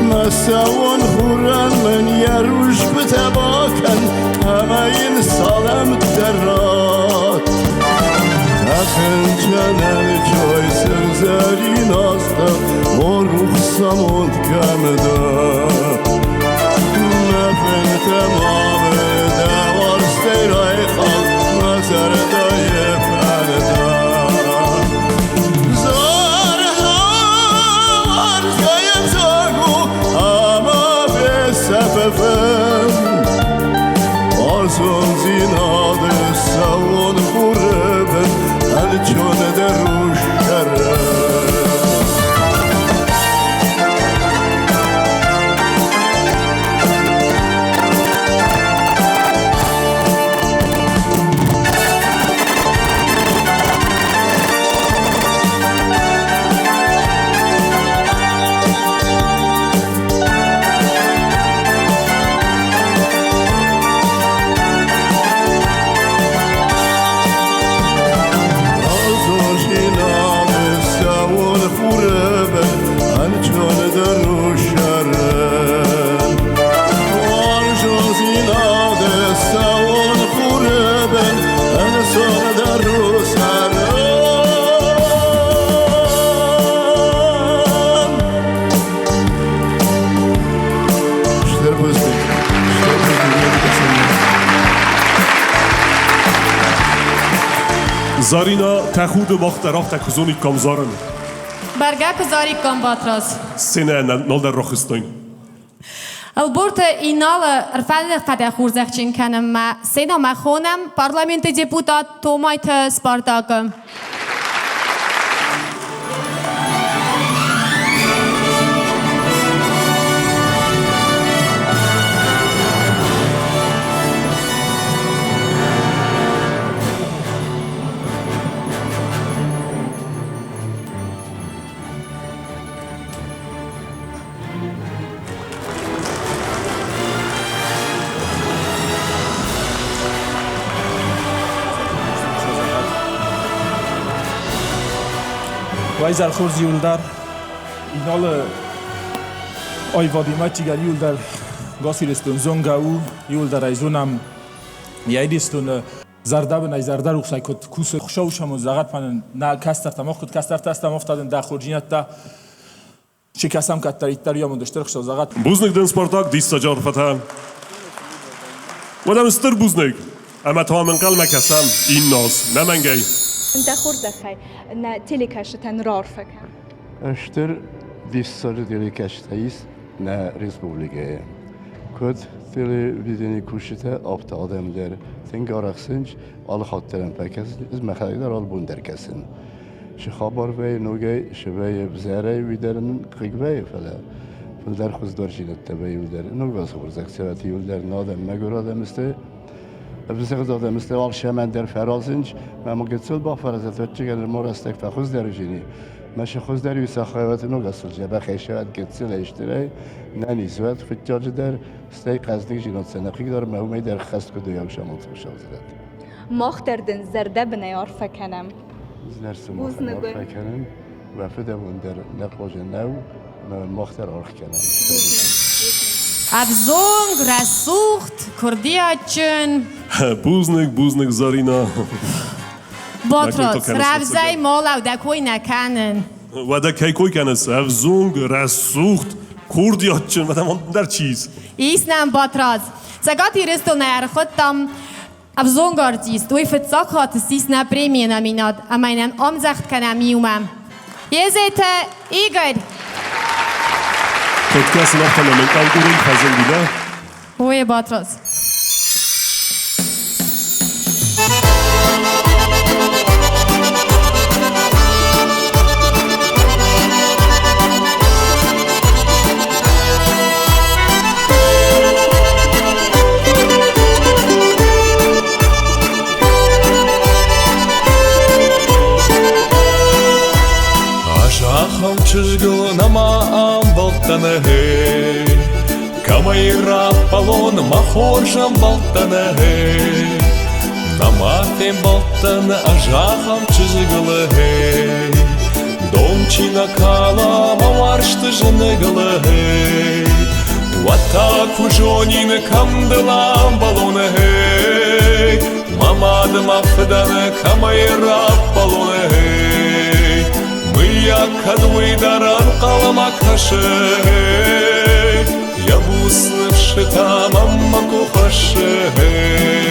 Мӕ сӕуон хурӕн мын йӕ русгуытӕ бакӕн ӕмӕ йын салӕмттӕ ратт. Тӕхынчӕнӕн чой сыгъзӕрин азтӕ, о рухс амонд кӕмдӕ. Мӕ фынтӕ ма дӕ уарзтӕй райхал мӕ зӕрдӕйы фӕндӕ. Уарзондзинады цӕуон хуры бын ӕнчон дӕ русӕры. Цӕуон хуры бын ӕнчон дӕ русӕры. Уарзондзинады цӕуон хуры бын ӕнцон дӕ русӕры. Стыр бузныг. Стыр бузныг. Зарина, тӕхуды, мах дӕр афтӕ куы зониккам зарын. Бӕргӕ куы зариккам, Батрадз. Сценӕ нал дӕр рахызтон. Ӕлборты Иналы ӕрфӕны хорзӕхджын кӕнынмӕ сценӕмӕ хонӕм парламенты депутат Томайты Спартакы. Уайзар хорз иуылдӕр Иналы аивадимӕ чидӕр иуылдӕр гас Ирыстон зонгӕ у, иуылдӕр ӕй зонӕм. Йӕ Ирыстоны зӕрдӕбынӕй зӕрдӕрухсӕй куыд кусы, Хуыцау сӕм зӕгъӕд мӕнӕн нӕ кӕстӕртӕ, мах куыд кӕстӕртӕ стӕм, афтӕ дын дӕ хорздзинӕдтӕ Чи кӕсӕм кӕддӕриддӕр йӕм стыр хсӕв зӕгъӕд. Бузныг дын, Спартак, диссаджы арфӕтӕ. Уӕдӕ стыр бузныг. Ӕмӕ та ӕнхъӕлмӕ кӕсӕм инназ, нӕмӕнгӕй. Дӕ хорзӕхӕй, нӕ телекӕсджытӕн раарфӕ кӕн. Стыр диссаджы телекӕсджытӕ ис нӕ республикӕйы. Куыд телевиденийы кусджытӕ, афтӕ адӕм дӕр тынг арӕхсынц, алы хатт дӕр ӕм фӕкӕсынц, ӕз мӕхӕдӕг дӕр алы бон дӕр кӕсын. Цы хабар вӕййы ногӕй, цы вӕййы ӕвзӕрӕй, уый дӕр ын хъыг вӕййы, фӕлӕ фылдӕр хуыздӕрдзинӕдтӕ вӕййы уый дӕр. Ног аз хорзӕх цӕуӕт иуылдӕр нӕ адӕм мӕгуыр адӕм сты. Ӕвзӕгъд адӕм сты, алцӕмӕн дӕр фӕразынц. Мӕ ма гыццыл бафӕразӕт, ӕвӕццӕгӕн ма рӕстӕг фӕхуыздӕр уыдзӕни. Мӕ цы хуыздӕр у сахайуат ног азыл дзӕбӕхӕй сӕуӕт гыццылӕй стырӕй, нӕниз уӕд фыццаджыдӕр, стӕй хъӕздыгдзинад сӕ нӕ хъыгдар, мӕ уымӕй дӕр хӕст куыд уыйау самал цӕудзӕн. Мах дӕр дын зӕрдӕбынӕй арфӕ кӕнӕм. Знӕрсымахӕн арфӕ кӕнын, уӕ фыдӕбон дӕр нӕ хъозы нӕу, мах дӕр аргъ кӕнӕм. Ӕвзонг, рӕсугъд, курдиатджын. Бузныг, бузныг, Зарина. Батрадз, рӕвдзӕй ма дӕ кой нӕ кӕнын. Уӕдӕ кӕй кой кӕныс? Ӕвзонг, рӕсугъд, курдиатджын, уӕдӕ ма дӕр чи ис? Ис нӕм Батрадз. Цӕгат Ирыстонӕй ӕрхуыдтам ӕвзонг артист. Уый фыццаг хатт ссис нӕ премийы номинат ӕмӕ йын ӕмдзӕгъд кӕнӕм иумӕ. Езеты Игорь! Куыд кӕсын, афтӕ мӕм ӕнкъард фӕзынди, да? Ой, Батрадз. Азахӕм чызгыл нӕма амбӕлдтӕн, гъей. Кӕмӕй раппӕлон мӕ хорз ӕмбӕлттӕн, гъей. Нӕма фембӕлдтӕн ӕз ахӕм чызгыл, гъей. Дон чи нӕ кала мӕ уарзты зыныгыл, гъей. Уӕд та куы зонин, кӕм дыл амбӕлон, гъей. Мӕ мад мӕ фыдӕн кӕмӕй раппӕлон, гъей. Мыййаг, кӕд уый дӕр ӕнхъӕлмӕ кӕсы, гъей. Йӕ буц ныфсытӕ мӕм мӕ къух хӕссы, гъей.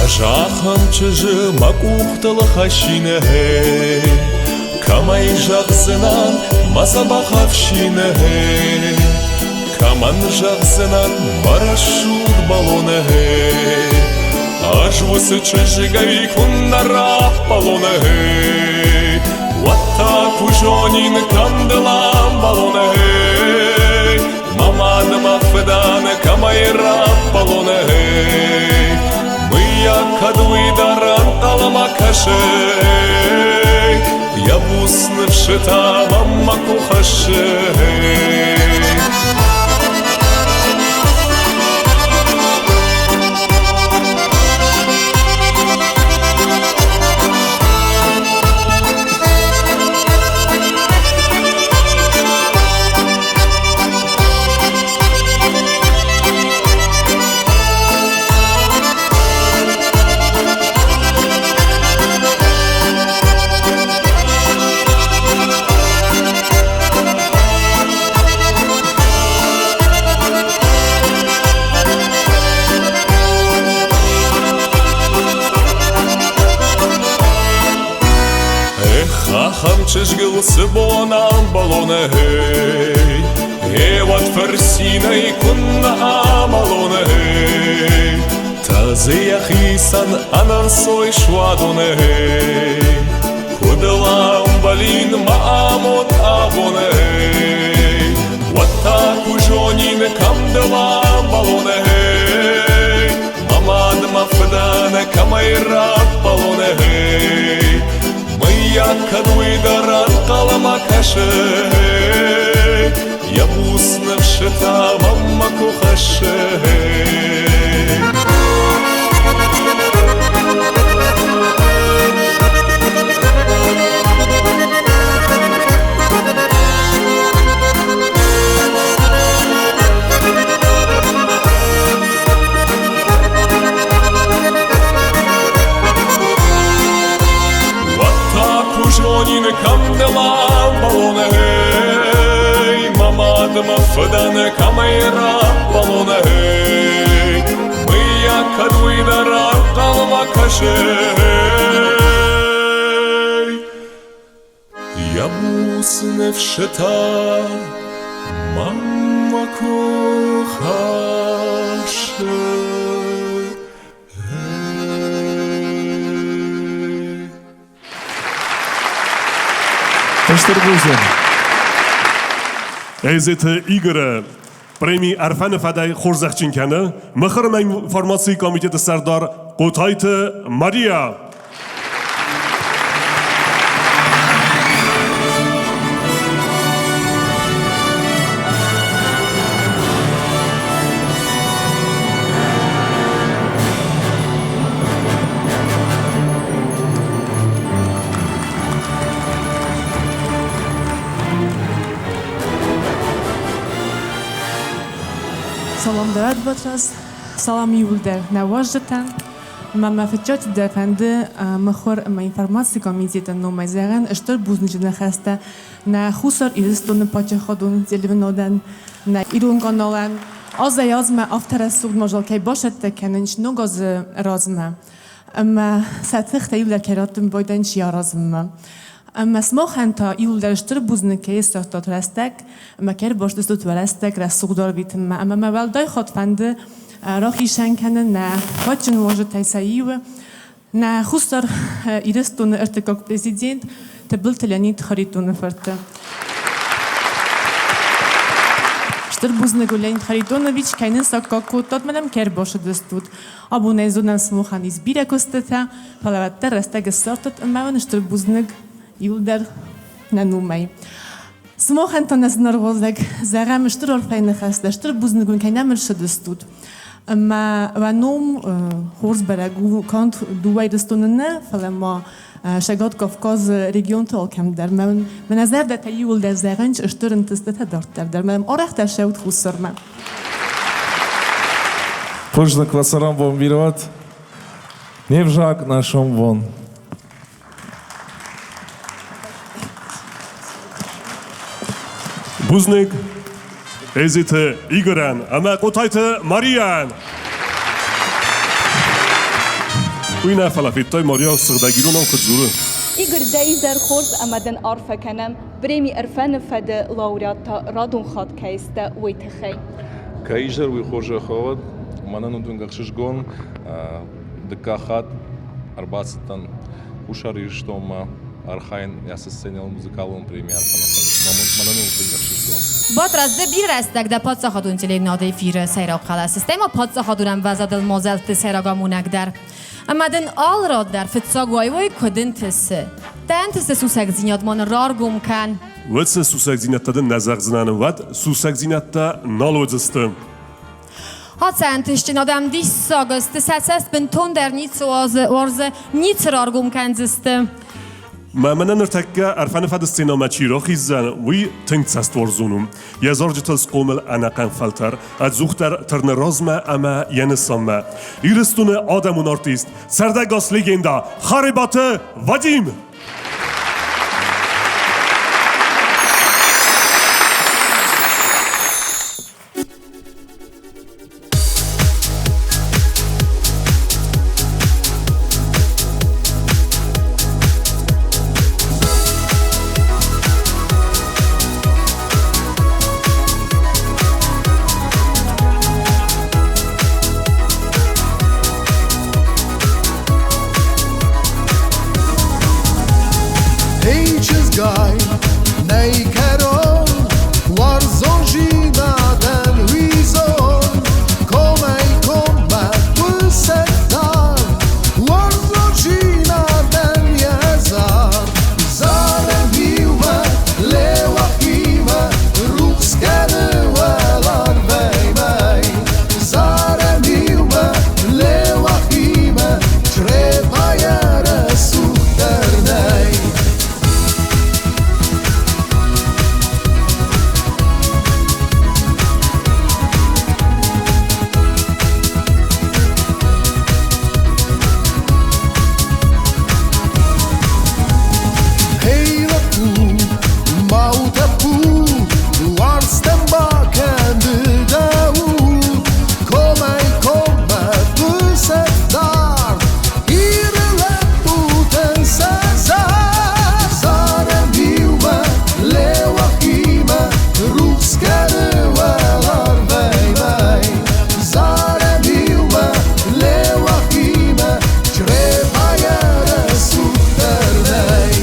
Азахӕм чызджы мӕ къухтыл хӕссин, гъей. Кӕмӕй зӕгъдзынӕн мӕ дзӕбӕх ӕфсин, гъей. Кӕмӕн зӕгъдзынӕн мӕ рӕсугъд бӕлон, гъей. Ӕз уыцы чызгӕй куыннӕ раппӕлон, гъей. Уӕд та куы зонин, кӕм дыл амбӕлон, гъей. Мӕ мад мӕ фыдӕн кӕмӕй раппӕлон, гъей. Мыййаг, кӕд уый дӕр ӕнхъӕлмӕ кӕсы, йӕ буц ныфсытӕ мӕм мӕ къух хӕссы. Ахӕм чызгыл цы бон амбӕлон, эй, Гъеуӕд фырцинӕй куыннӕ амӕлон, эй. Тӕдзы йӕхицӕн ӕнӕнцой суадон, эй. Куыд ыл амбӕлин мӕ амонд абон, эй. Уӕд та куы зонин, кӕм дыл амбӕлон, эй. Мӕ мад, мӕ фыдӕн кӕмӕй раппӕлон, эй. Мыййаг, кӕд уый дӕр ӕнхъӕлмӕ кӕсы, йӕ буц ныфсытӕ мӕнмӕ куы хӕссы. Уӕд та куы зонин, кӕм дыл амбӕлон, эй, мӕ мад, мӕ фыдӕн кӕмӕй раппӕлон, эй, мыййаг, кӕд уый дӕр ӕнхъӕлмӕ кӕсы, йӕ буц ныфсытӕ мӕнмӕ куы хӕссы. Стыр бузныг. Эзеты Игоры преми Ӕрфӕны фӕдӕй хорзӕхджын кӕны Мыхуыры информацийы комитеты сӕрдар Хъотайты Мария. Салам дӕ Батраз, салам иууылдӕр нӕ уазджытӕн. Мӕ мӕ фыццаджыдӕр фӕнды мыхуыр ӕмӕ информацийы комитеты номӕй зӕгъын стыр бузныджы ныхӕстӕ нӕ Хуссар Ирыстоны паддзахадон телеуынадӕн, нӕ ирон каналӕн. Азӕй-азмӕ афтӕ рӕсугъд мадзал кӕй бацӕттӕ кӕнынц ног азы размӕ ӕмӕ сӕ тыхтӕ иууылдӕр кӕй раттын байдайынц йӕ аразынмӕ. Ӕмӕ сымахӕн та иууылдӕр стыр бузныг кӕй ссардтат рӕстӕг ӕмӕ кӕй ӕрбацыдыстут уӕ рӕстӕг рӕсугъд арвитынмӕ. Ӕмӕ мӕ уӕлдай хатт фӕнды рахицӕн кӕнын нӕ кадджын уазджытӕй сӕ иуы, нӕ Хуссар Ирыстоны ӕртыккаг президент Тыбылты Леонид Харитоны фырты. Стыр бузныг у Леонид Харитонович, кӕй нын саккаг кодтат, мӕнӕм кӕй ӕрбацыдыстут. Абонӕй зонӕм сымахӕн ис бирӕ куыстытӕ, фӕлӕ уӕддӕр рӕстӕг ссардтат ӕмӕ уын стыр бузныг иуылдӕр нӕ номӕй. Сымахӕн та нӕ зынаргъ зӕгъӕм стыр арфӕйы ныхӕстӕ, стыр бузныг уын кӕй нӕм ӕрцыдыстут. Ӕмӕ уӕ ном хорз бӕрӕг у канд дыууӕ Ирыстоны нӕ, фӕлӕ ма Цӕгат Кавказы регионты алкӕм дӕр. Мӕнӕ зӕрдӕтӕ иууылдӕр зӕгъынц стыр ӕнтыстытӕ дарддӕр дӕр. Мӕм арӕхдӕр цӕут Хуссармӕ. Бузныг уӕ цӕрӕнбон бирӕ уӕд. Не взаг нӕ сомбон. Бузныг Эзиты Игорӕн ӕмӕ Хъотайты Марияйӕн. Уый нӕ фӕлӕ федтай Мария сыгъдӕг иронау куыд дзуры. Игорь, дӕ изӕр хорз ӕмӕ дын арфӕ кӕнӕм, преми Ӕрфӕны фӕды лауреат та радон хатт кӕй сдӕ, уый тыххӕй. Кӕй изӕр уый хорзӕх уӕд, мӕнӕн уыд ӕхсызгон. Дыккаг хатт ӕрбацыдтӕн Хуссар Ирыстонмӕ архайын ацы сценӕйыл музыкалон премийы арфӕны мӕнӕн у тынг ӕхсызгон. Батрадз, ды бирӕ рӕстӕг дӕ паддзахадон телеуынады эфиры сӕйраг хъӕлӕсы, стӕй ма паддзахадон ӕмвӕзадыл мадзӕлтты сӕйраг амонӕг дӕр. Ӕмӕ дын алы рад дӕр фыццаг уай-уай куыд ӕнтысы? Дӕ ӕнтысты сусӕгдзинад ма нын раргом кӕн. Уӕд цы сусӕгдзинӕдтӕ дын нӕ зӕгъдзынӕн, уӕд сусӕгдзинӕдтӕ нал уыдзысты. Ацы ӕнтыстджын адӕм диссаг сты, сӕ цӕст бынтондӕр ницы уарзы, ницы раргом кӕндзысты. Мӕ мӕнӕ ныртӕккӕ Ӕрфӕныфӕды сценӕмӕ чи рахиздзӕн, уый тынг цӕстуарзон у. Йӕ зарджытыл схъомыл ӕнӕхъӕн фӕлтӕр, ӕдзухдӕр тырны размӕ ӕмӕ йӕ нысанмӕ. Ирыстоны адӕмон артист, цардӕгас легенда Харебаты Вадим! Эй, чызгай, нӕй кӕрон, уарзондзинадӕн уидзон. Комӕй-коммӕ хъуысӕд дард уарзондзинадӕн йӕ зард. Зарӕм иумӕ Леуахимӕ, рухс кӕны уӕларвӕй мӕй. Зарӕм иумӕ Леуахимӕ, Чъребайӕ рӕсугъддӕр нӕй. Эй, лӕппу, ма у тӕппу, уарзтӕн бакӕн ды дӕ уд. Комӕй-коммӕ хъуысӕд дард Иры лӕппутӕн сӕ зард. Зарӕм иумӕ Леуахимӕ, рухс кӕны уӕларвӕй мӕй. Зарӕм иумӕ Леуахимӕ, Чъребайӕ рӕсугъддӕр нӕй.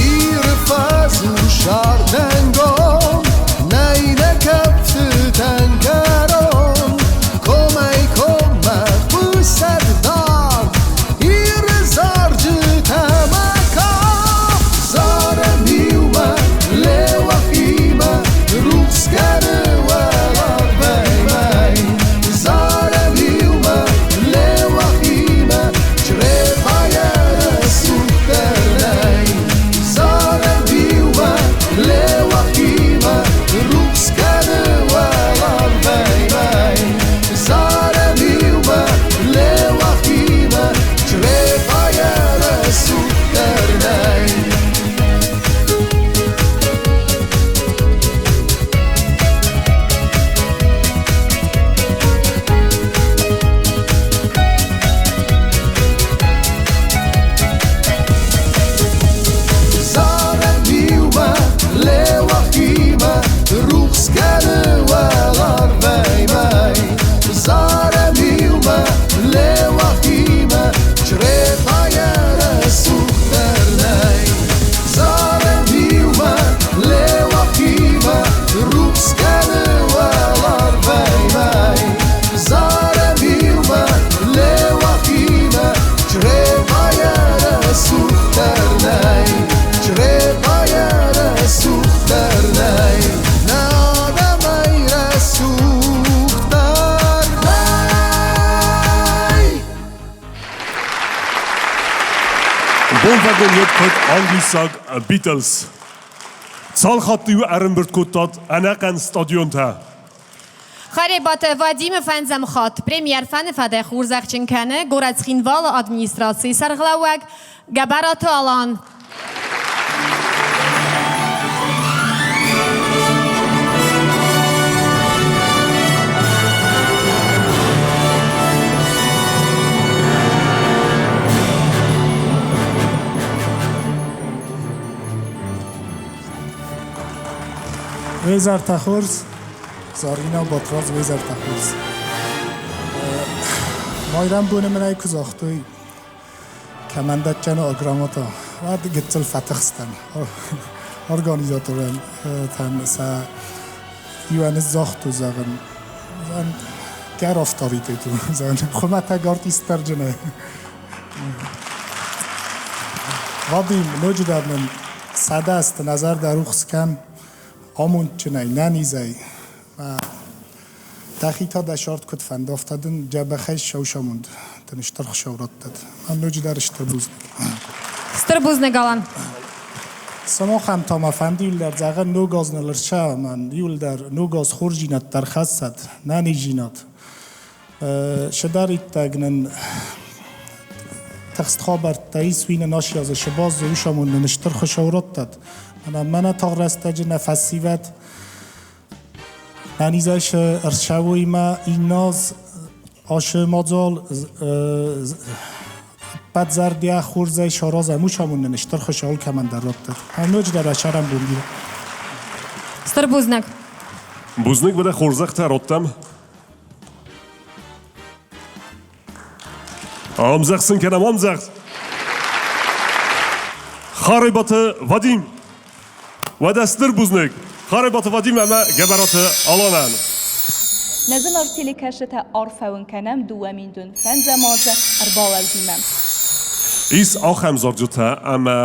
Иры фӕз у сӕрдӕнгом, нӕй нӕ кӕфтытӕн кӕрон. Комӕй-коммӕ хъуысӕд дард Иры зарджытӕ мӕ кафт. Зарӕм иумӕ Леуахимӕ, рухс кӕны уӕларвӕй мӕй. Зарӕм иумӕ Леуахимӕ, Чъребайӕ рӕсугъддӕр нӕй. Зарӕм иумӕ Леуахимӕ, рухс кӕны уӕларвӕй мӕй. Зарӕм иумӕ Леуахимӕ, Чъребайӕ рӕсугъддӕр нӕй. Зарӕм иумӕ Леуахимӕ, рухс кӕны уӕларвӕй мӕй. Зарӕм иумӕ Леуахимӕ, Чъребайӕ рӕсугъддӕр нӕй. Зарӕм иумӕ Леуахимӕ, рухс кӕны уӕларвӕй мӕй. Зарӕм иумӕ Леуахимӕ, Чъребайӕ рӕсугъддӕр нӕй. Чъребайӕ рӕсугъддӕр нӕй. Нӕ адӕмӕй рӕсугъддӕр нӕй. Бонвӕрнон куыд англисаг Beatles. Цал хатты-иу ӕрӕмбырд кодтат ӕнӕхъӕн стадионтӕ? Харебаты Вадимы фӕндзӕм хатт премьер фӕныфӕдӕй хорзӕхджын кӕны горӕт Цхинвалы администрацийы сӕргълӕууӕг Гӕбӕраты Алан. Уе зӕртӕ хорз, Зарина, Батрадз, уе зӕртӕ хорз. Майрӕмбоны мын ӕй куы загътой, кӕмӕндӕттӕны грамота, уӕд гыццыл фӕтыхстӕн. Организаторӕн сӕ иуӕн загътой, зӕгъын, кӕр авторитет у, зӕгъын, хуымӕтӕг артисттӕрджынӕй. Вадим, ноджыдӕр нын 100 азты нӕ зӕрдӕ рухс кӕн амондджынӕй, нӕнизӕй. Дӕхи та дӕ сӕрд куыд фӕнды, афтӕ дын дзӕбӕхӕй ссӕусамонд дын стыр Хуыцау раттӕд. Ноджыдӕр стыр бузныг. Стыр бузныг, Алан. Сымахӕн та мӕ фӕнды иуылдӕр зӕгъын ног аз ныл ӕрцӕуа, иуылдӕр ног аз хорздзинад дӕр хӕссӕд, нӕниздзинад. Сыдӕриддӕг нын тыхст хабӕрттӕ ис, уый нын асиазы сыбазы, усамонд нын стыр Хуыцау раттӕд. Мӕнӕ тагъд рӕстӕджы нӕ фӕсивӕд нӕнизӕй ӕрцӕуой мӕ инназ ашы мадзал. Ӕппӕт зӕрдиаг хорзӕй саразӕм, уыцы амонд нын Стыр Хуыцау алкӕмӕн дӕр раттӕд. Ӕмӕ ноджыдӕр ӕсарӕм бон бирӕ. Стыр бузныг. Бузныг уӕдӕ хорзӕхтӕ радтам. Ӕмдзӕгъд сын кӕнӕм ӕмдзӕгъд. Харебаты Вадим. Уӕдӕ стыр бузныг Харебаты Вадим ӕмӕ Гӕбӕраты Аланӕн. Нӕ зынаргъ телекӕсджытӕ арфӕ уын кӕнӕм 2005 азы ӕрбалӕудимӕ. Ис ахӕм зарджытӕ ӕмӕ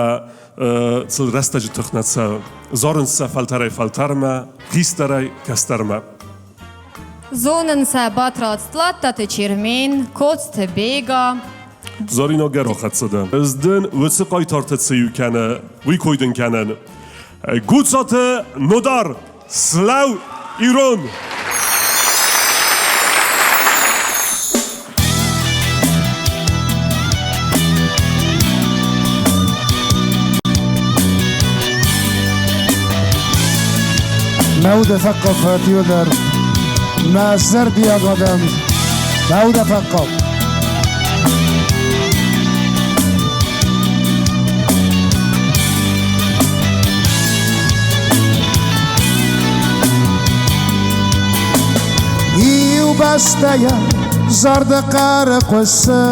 сыл рӕстӕджы тых нӕ цӕуы. Зарынц сӕ фӕлтӕрӕй фӕлтӕрмӕ, хистӕрӕй кӕстӕрмӕ. Зонын сӕ Батрадз Тлаттаты Чермен, Коцты Бега. Зарина гӕрахӕццӕ дӕ. Ӕз дын уыцы хъайтарты цы иу кӕны, уый кой дын кӕнын. Гуцаты Нодар, Слӕу Ирон! Мӕ уды фӕхъхъау фӕтиуӕдӕр, мӕ зӕрдиаг адӕм, мӕ уды фӕхъхъау. Иу бӕстӕйӕ зӕрдӕ хъӕры хъуысы,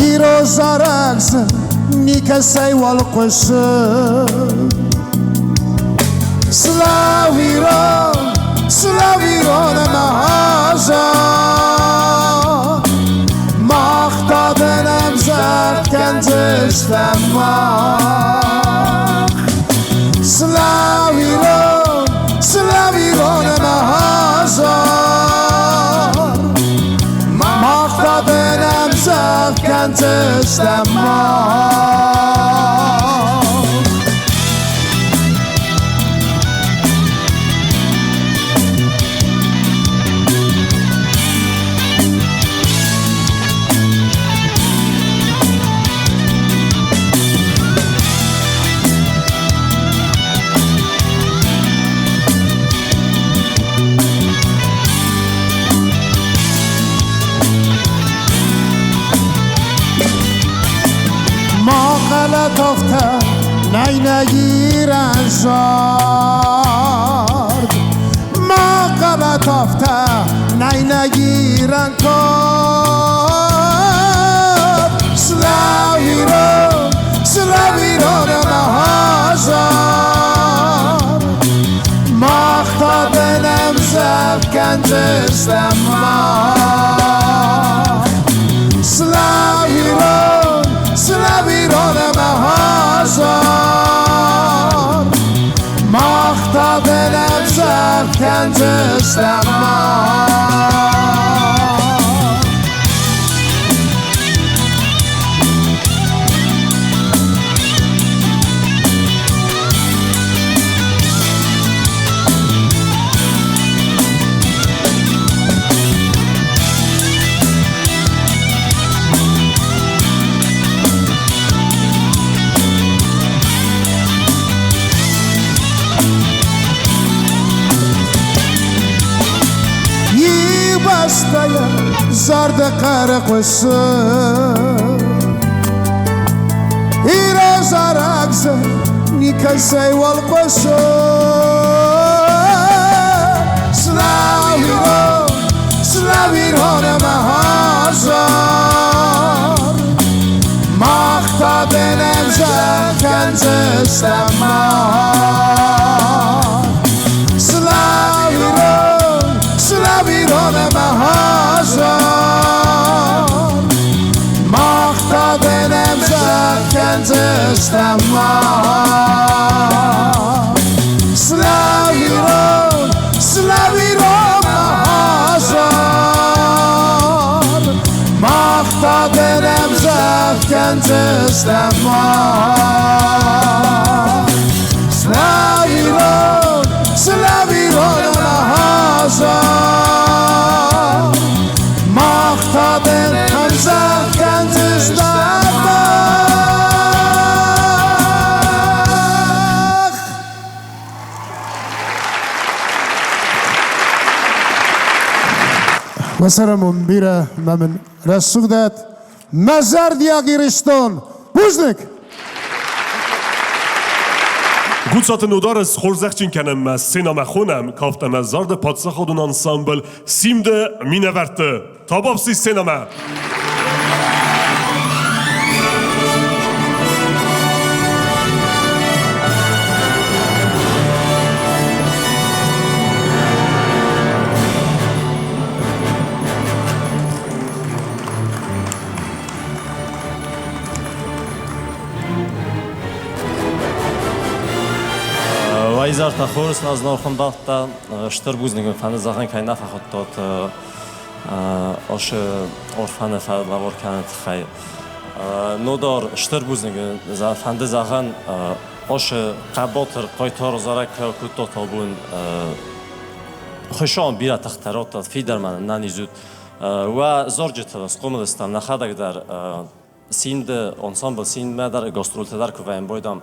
Ирон зарӕг дзы никӕцӕй уал хъуысы. Слав Ирон, слав Ирон ӕмӕ азар, Мах та дын ӕмзӕрд кӕндзыстӕм мах. Слав Ирон, слав Ирон ӕмӕ азар, Мах та дын ӕмзӕрд кӕндзыстӕм мах. Ма غلط афтӕ нӕй нӕ Ирӕн зард. Ма غلط афтӕ нӕй нӕ Ирӕн кад. Слав Ирон, слав Ирон ӕмӕ азар. Мах та дын ӕмдзӕгъд кӕндзыстӕм мах. Слав Ирон, слав Ирон ӕмӕ азар. Мах та дын ӕмдзӕгъд кӕндзыстӕм мах. Иу бӕстӕйӕ зӕрдӕ хъӕры хъуысы, Ирон зарӕг дзы никӕцӕй уал хъуысы. Слав Ирон, слав Ирон ӕмӕ азар, Мах та дын ӕмзӕгъд кӕндзыстӕм мах. Слав Ирон, слав Ирон ӕмӕ азар, Мах та дын ӕмзӕгъд кӕндзыстӕм мах. Слав Ирон, слав Ирон ӕмӕ азар, Мах та дын ӕмзӕгъд кӕндзыстӕм мах. Слав Ирон, слав Ирон ӕмӕ азар, Мах та дын ӕмзӕгъд кӕндзыстӕм мах. Уӕ цӕрӕнбон бирӕ мӕ мын рӕсугъдӕт. Мӕ зӕрдиаг Ирыстон! Бузныг! Гуцаты Нодары схорзӕхджын кӕнӕм мӕ сценӕмӕ хонӕм кафт ӕмӕ зарды паддзахадон ансамбль Симды минӕвӕртты. Табавси сценӕмӕ! Уайзартӕ хорз назнорхундӕлттӕ стыр бузныг уын фӕнды зӕгъын, кӕй нӕ фӕхуыдтот асы орфаны фӕлӕвор кӕныны тыххӕй. Нодар стыр бузныг фӕнды зӕгъын, асы хъӕбатыр хъайтар зарӕг кӕй кодтат абон. Хуыцауӕн бирӕ тыхтӕ радтат, фидар ма нын нӕниз ут. Уӕ зарджытыл схъомыл стӕм нӕхӕдӕг дӕр Синды ансамбль Синдмӕ дӕр гастрольтӕ дӕр куы вӕййӕм бойдам,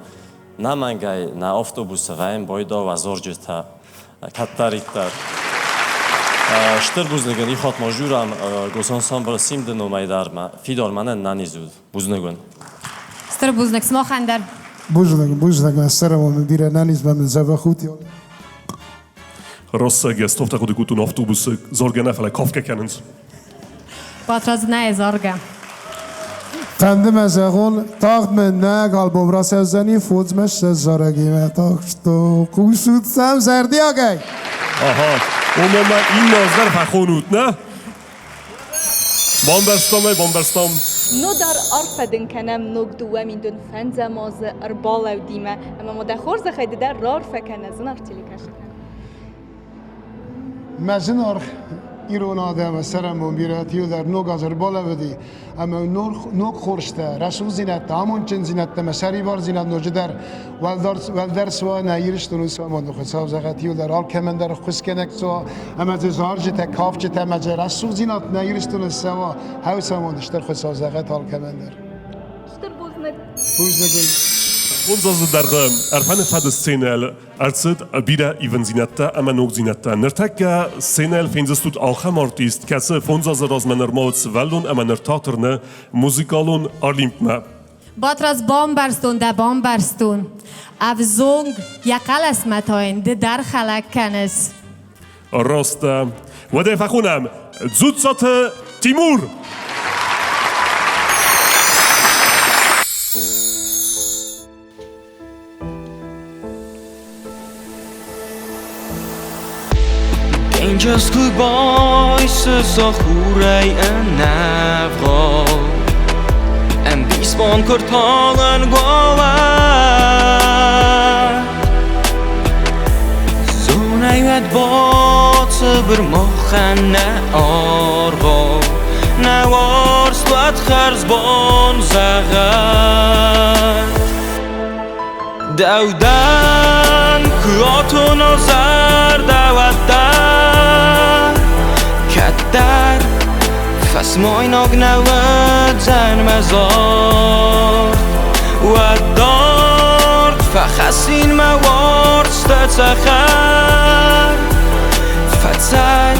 нӕмӕнгӕй нӕ автобусы вӕййӕм бойда уӕ зарджытӕ кӕддӕриддӕр. Стыр бузныг ын ихатт ма журам госансамбль Симды номӕй дӕр мӕ фидар мӕнӕн нӕниз уыд. Бузныг уын. Стыр бузныг сымахӕн дӕр. Бузныг, бузныг, мӕ сӕрӕмон бирӕ нӕниз мӕ мын дзӕбӕх ут. Rosszeg, ezt oftakodik úton автобусы зоргӕ нӕ, фӕлӕ кафгӕ кӕнынц. Батрадз нӕ заргӕ. Фӕнды мӕ зӕгъон, тагъд мын нӕ альбом рацӕудзӕни фондзмӕ ссӕдз зарӕгимӕ, так что хъусут сӕм зӕрдиагӕй. Aha, ома мӕ иннӕ аз дӕр фӕхонут, нӕ? Бамбӕрстам ӕй, бамбӕрстам. Нодар арфӕ дын кӕнӕм ног 2005 азы ӕрбалӕудимӕ ӕмӕ ма дӕ хорзӕхӕй ды дӕр раарфӕ кӕн нӕ зынаргъ телекӕсджытӕн. Мӕ зынаргъ ирон адӕмы цӕрӕнбон бирӕ иу дӕр ног аз ӕрбалӕууыди ӕмӕ ног хорзтӕ, рӕсугъддзинӕдтӕ, амондджындзинӕдтӕ ӕмӕ сӕрибардзинад ноджыдӕр уӕлдӕр суа нӕ Ирыстоны самоны Хуыцау зӕгъӕд иу дӕр алкӕмӕн дӕр ӕххуысгӕнӕг суа ӕмӕ дзы зарджытӕ, кафджытӕ ӕмӕ дзы рӕсугъддзинад нӕ Ирыстоны цӕуа, хӕу самонд стыр Хуыцау зӕгъӕд алкӕмӕн дӕр. Стыр бузныг. Бузныг. Фондз азы дӕргъы Ӕрфӕны фӕды сценӕйыл ӕрцыд бирӕ ивындзинӕдтӕ ӕмӕ ногдзинӕдтӕ. Ныртӕккӕ сценӕйыл фендзыстут ахӕм артист, кӕцы фондз азы размӕ нырма уыд сывӕллон ӕмӕ ныр та тырны музыкалон Олимпмӕ. Батрадз, бамбӕрстон дӕ, бамбӕрстон. Ӕвзонг, йӕ хъӕлӕсмӕ та йын ды дӕр хӕлӕг кӕныс. Раст. Уӕдӕ фӕхонӕм Дзуццаты Тимур! Денджыз куы байсы сӕ хурӕй ӕнӕвгъау, Ӕмбисбон куы рталынг уа, Зонӕй уӕд бацыбыр махӕн нӕ аргъау, Нӕ уарзт уӕд хӕрзбон зӕгъӕд. Дӕу дӕн, куы атона зӕрдӕ, уӕддӕр Кӕддӕр фӕсмойнаг нӕ уыдзӕн мӕ зард. Уӕд дард фӕхӕссин мӕ уарзты цӕхӕр. Фӕцӕй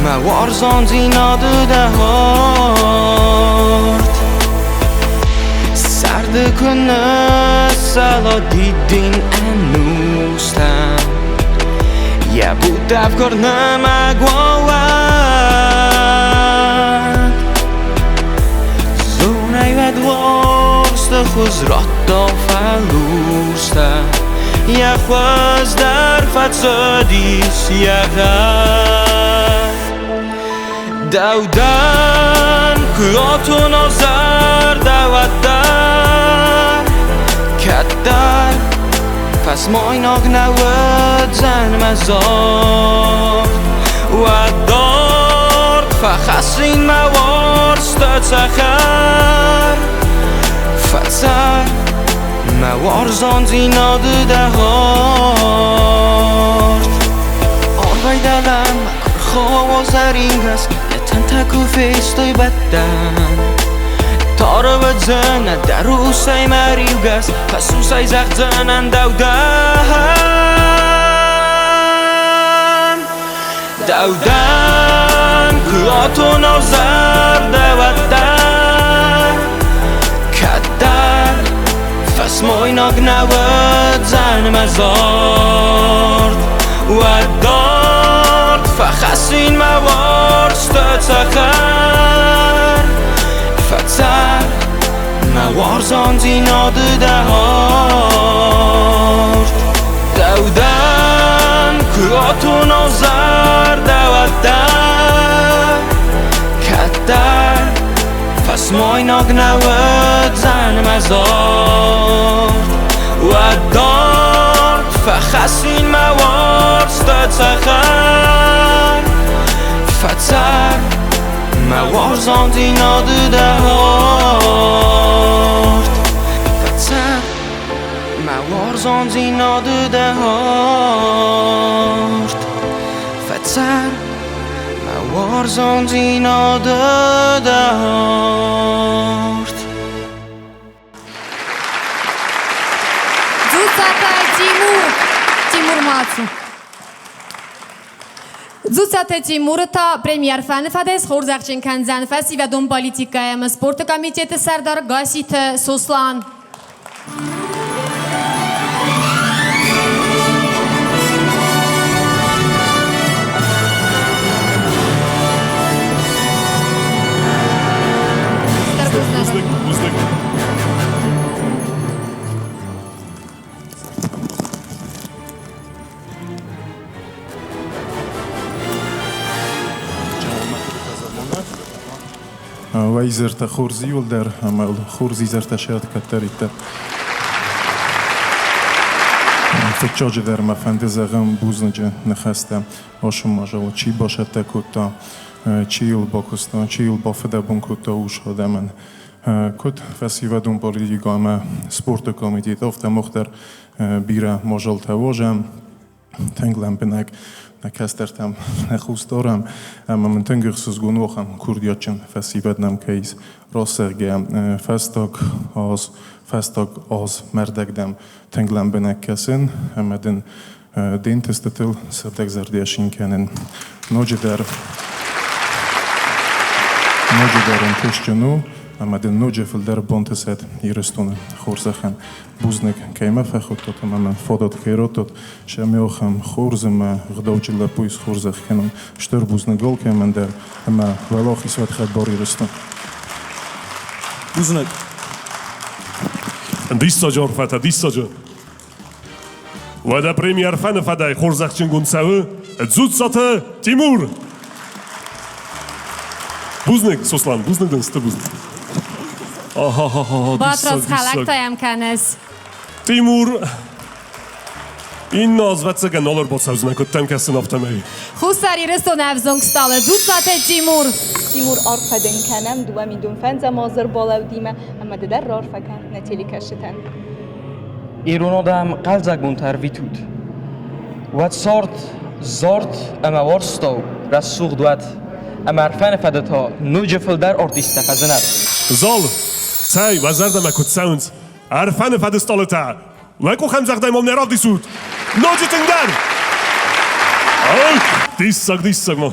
мӕ уарзондзинады дӕ арт. Царды куы ныссӕла дидин ӕнустӕм, Йӕ будӕв куы рнымӕг уа, уӕд Зонӕй уӕд уарзты хуыз радта фӕлурстӕ, Йӕ хуыздӕр фӕцыдис йӕ гъӕд. Дӕу дӕн, куы атона зӕрдӕ, уӕддӕр Кӕддӕр фӕсмойнаг нӕ уыдзӕн мӕ зард. Уӕд дард фӕхӕссин мӕ уарзты цӕхӕр. Фӕцӕр мӕ уарзондзинады дӕ арт. Арвӕй дӕлӕмӕ куы рхауа зӕрингӕс, Йӕ тынтӕ куы фестой бӕттӕн. Тары уыдзынӕ дӕ русӕй мӕ риугӕс, Фӕсусӕй зӕгъдзынӕн дӕу дӕн. Дӕу дӕн, Куы атонау зӕрдӕ уӕддӕр, Кӕддӕр фӕсмойнаг нӕ уыдзӕн мӕ зард. Уӕд дард фӕхӕссин мӕ уарзты цӕхӕр. Фӕцӕр мӕ уарзондзинады дӕ арт. Дӕу дӕн, куы атонау зӕрдӕ уӕддӕр, Кӕддӕр фӕсмойнаг нӕ уыдзӕн мӕ зард. Уӕд дард фӕхӕссин мӕ уарзты цӕхӕр. Фӕцӕр мӕ уарзондзинады дӕ арт. Фӕцӕр мӕ уарзондзинады дӕ арт. Фӕцӕр мӕ уарзондзинады дӕ арт. Дзуццаты Тимур. Тимур Мацу. Дзуццаты Тимуры та премьер фӕны фӕдӕй схорзӕхджын кӕндзӕн фӕсивӕдон политикӕ ӕмӕ спорты комитеты сӕрдар Гаситы Сослан. Бузныг, бузныг. Уӕ изӕртӕ хорз иуылдӕр ӕмӕ хорз изӕртӕ сӕд кӕддӕриддӕр. Фыццаджыдӕр мӕ фӕнды зӕгъын бузныджы ныхӕстӕ ацы мадзал чи бацӕттӕ кодта, чи йыл бакуыста, чи йыл бафыдӕбон кодта ус адӕмӕн. Куыд фӕсивӕдон политикӕ ӕмӕ спорты комитет, афтӕ мах дӕр бирӕ мадзалтӕ уадзӕм. Тынг лӕмбынӕг нӕ кӕстӕртӕм нӕ хъус дарӕм ӕмӕ мын тынг ӕхсызгон у ахӕм курдиатджын фӕсивӕд нӕм кӕй ис. Рацӕргӕ фӕстаг аз мӕрдӕгдӕм тынг лӕмбынӕг кӕсын ӕмӕ дын де нтыстытыл сыгъдӕгзӕрдӕ цин кӕнын. Ноджыдӕр ӕнтыстджын у ӕмӕ дын ноджы фылдӕр бантысӕд Ирыстоны хорзӕхӕн. Бузныг, кӕй мӕ фӕхуыдтат ӕмӕ мын фадат кӕй радтат, цӕмӕй ахӕм хорз ӕмӕ ӕгъдауджын лӕппуйы схорзӕх кӕнон. Стыр бузныг алкӕмӕн дӕр ӕмӕ уӕлахиз уӕд хӕдбар Ирыстон. Бузныг. Диссаджы арфӕтӕ, диссаджы. Уӕдӕ премьер фӕны фӕдӕй хорзӕхджынгонд цӕуы Дзуццаты Тимур. Бузныг, Сослан, бузныг дын, стыр бузныг. Ахахаха, Батрадз, хӕлӕгтӕ йӕм кӕныс. Тимур, иннӕ аз ӕвӕццӕгӕн нал ӕрбацӕудзынӕ, куыд дӕм кӕсын, афтӕмӕй. Хуссар Ирыстоны ӕвзонг стъалы Дзуццаты Тимур. Тимур, арфӕ дын кӕнӕм 2005 азы ӕрбалӕудимӕ ӕмӕ ды дӕр раарфӕ кӕн нӕ телекӕсджытӕн. Ирон адӕм хъӕлдзӕг бонтӕ ӕрвитут. Уӕд цард, зард ӕмӕ уарзтау рӕсугъд уӕд, ӕмӕ Ӕрфӕны фӕды та ноджы фылдӕр артисттӕ фӕзынӕд. Зал, цӕй, уӕ зӕрдӕмӕ куыд цӕуынц Ӕрфӕны фӕды стъалытӕ? Уӕ къухӕмдзӕгъдӕй мӕм нӕ равдисут? Ноджы тынгдӕр! Ах, диссаг, диссаг ма!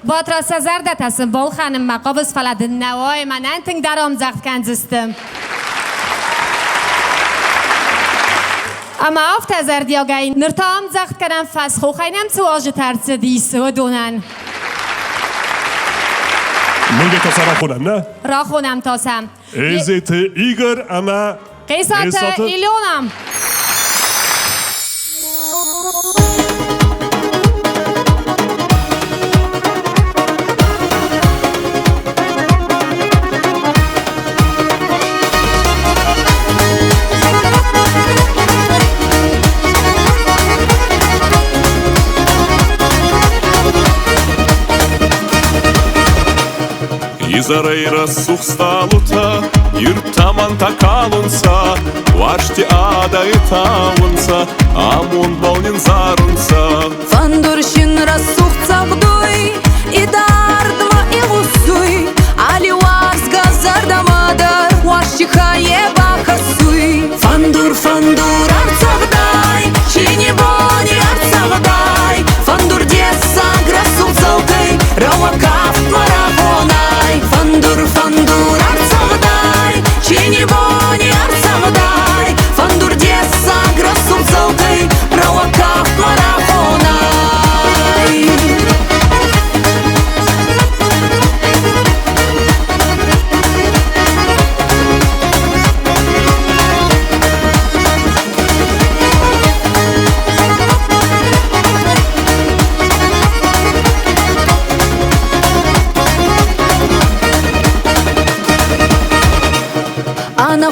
Батрадз сӕ зӕрдӕтӕ сын балхӕнынмӕ хъавыс, фӕлӕ дын нӕ уайы, мӕнӕн тынгдӕр ӕмдзӕгъд кӕндзысты. Ӕмӕ афтӕ зӕрдиагӕй ныр та ӕмдзӕгъд кӕнӕм фӕсхохӕй нӕм цы уазджытӕ ӕрцыдис, уыдонӕн. Ногӕй та сӕ рахонӕм, нӕ? Рахонӕм та сӕ. Эзеты Игорь ӕмӕ Хъесаты Илона. Изӕрӕй рӕсугъд стъалутӕ ирд тӕмӕнтӕ калунцӕ, Уарзти адӕй таунцӕ, амондбӕл нин зарунцӕ. Фӕндуршин рӕсугъд цӕгъдуй, идардмӕ игъусуй, Али уарзгӕ зӕрдӕмӕ дӕр уарзти хайе бахӕссуй. Фӕндур, фӕндур ӕрцӕгъдай, цийни бони ӕрцӕгъдай, Фӕндур дессаг рӕсугъд зӕлтӕй рӕуӕг.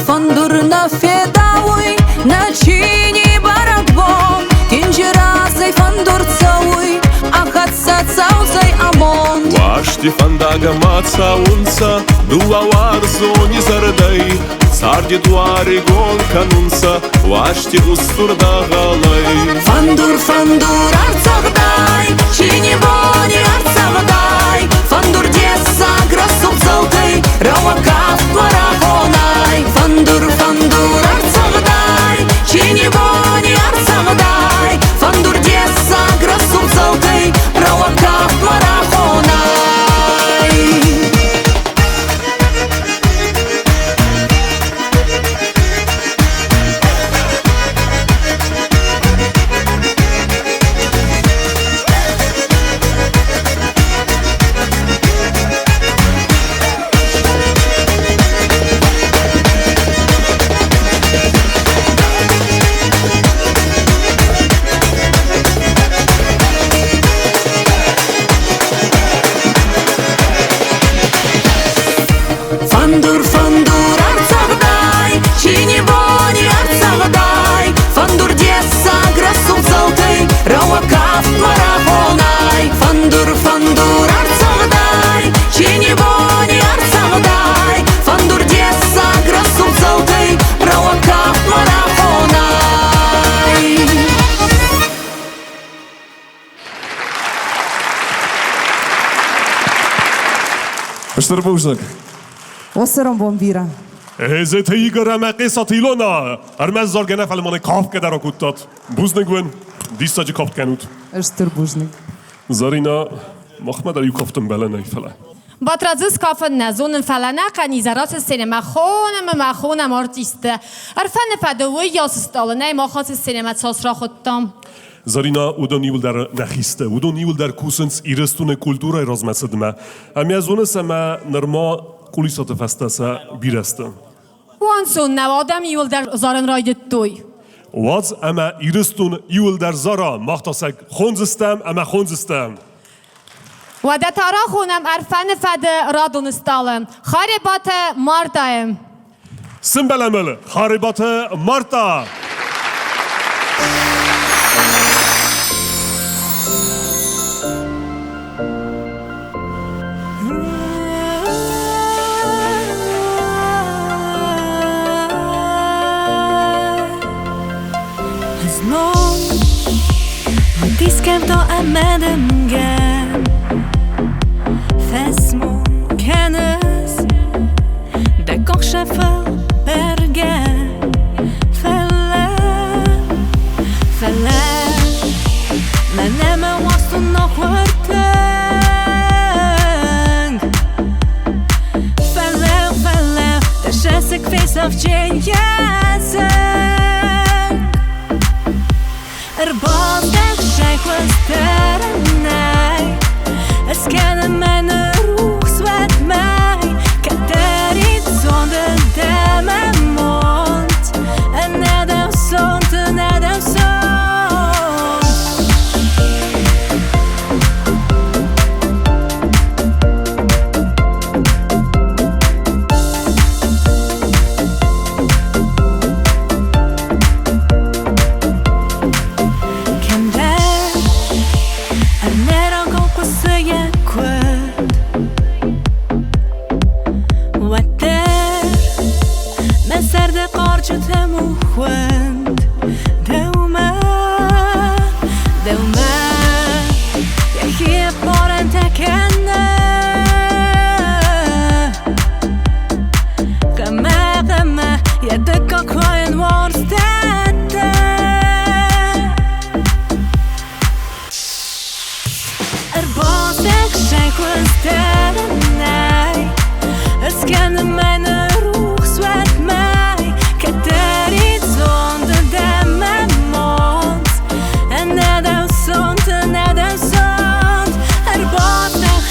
фӕндыр нӕ федауй, нӕ чини бӕрӕгбон. Тинджи разӕй фӕндур цӕуй, ӕ хӕццӕ цӕудзӕй амонд. Уарзти фӕндагӕмӕ цӕунцӕ дууӕ уарзони зӕрдӕй, Царди дуар игон кӕнунцӕ уарзти устур дӕгъӕлӕй. Фӕндур, фӕндур, ӕрцӕгъдай, чини бони ӕрцӕгъдай, Фӕндур дессаг рӕсугъд зӕлтӕй, рӕуӕг кафт марафонӕй. Фӕндур, фӕндур, ӕрцӕгъдай, чини бони ӕрцӕгъдай, Фӕндур дессаг рӕсугъд зӕлтӕй, рӕуӕг кафт марафонӕй. Фӕндур, фӕндур, ӕрцӕгъдай, чини бони ӕрцӕгъдай, Фӕндур дессаг рӕсугъд зӕлтӕй, рӕуӕг кафт марафонӕй. Фӕндур, фӕндур, ӕрцӕгъдай, чини бони ӕрцӕгъдай, Фӕндур дессаг рӕсугъд зӕлтӕй, рӕуӕг кафт марафонӕй. Стыр бузныг. О, цӕрӕнбон бирӕ. Эзеты Игорь ӕмӕ Хъесаты Илона ӕрмӕст заргӕ нӕ, фӕлӕ ма нӕ кафгӕ дӕр акодтат. Бузныг уын, диссаджы кафт кӕнут. Стыр бузныг. Зарина, махмӕ дӕр иу кафт ӕмбӕлы нӕй, фӕлӕ. Батрадзы скафын нӕ зонын, фӕлӕ нӕ хъӕнизӕр ацы сценӕмӕ хонӕм ӕмӕ хонӕм артисты. Ӕрфӕны фӕды уыйас стъалы нӕй, мах ацы сценӕмӕ цас рахуыдтам. Зарина, уыдон иуылдӕр нӕхи сты. Уыдон иуылдӕр кусынц Ирыстоны культурӕйы размӕцыдмӕ. Ӕмӕ зоныс, ӕмӕ нырма къулисаты фӕстӕ сӕ бирӕ сты. Уанцон нӕ адӕм иуылдӕр зарын райдыдтой. Уадз ӕмӕ Ирыстон иуылдӕр зара, мах та сӕ хондзыстӕм ӕмӕ хондзыстӕм. Уӕдӕ та рахонӕм Ӕрфӕны фӕды радоны стъалы. Харебаты Мартайы. Сымбӕлӕм ыл Харебаты Марта! Знон Тискӕвта ӕмӕ дымгӕ Фӕсмон кӕныс Дӕ къахсӕфыл бӕргӕ Фӕлӕ, фӕлӕ Мӕнӕ мӕ уарзтон нахуыр тынг Фӕлӕ, фӕлӕ Дӕ сӕсыг фесӕфджен йӕ зынг Ӕрбаздӕх сӕхуыздӕрӕнӕй, Ыскӕны мӕн рухс уӕд мӕй, Кӕддӕрид зонды дӕ мӕ монд, Ӕнӕ дӕу сонт, ӕнӕ дӕу сонт. Кӕмдӕр ӕрнӕрӕгау хъуысы йӕ куыд, Уӕддӕр мӕ зӕрдӕ хъарджытӕм у хуынд. Дӕумӕ, дӕумӕ йӕхи ӕппарӕнтӕ кӕны. Гъемӕ, гъемӕ йӕ дыккаг хайӕн уарзт дӕтты. Ӕрбаздӕх сӕхуыздӕрӕнӕй, Ыскӕны мӕн рухс уӕд мӕй, Кӕддӕрид зонды дӕ мӕ монц, Ӕнӕ дӕу сонт, ӕнӕ дӕу сонт. Ӕрбаздӕх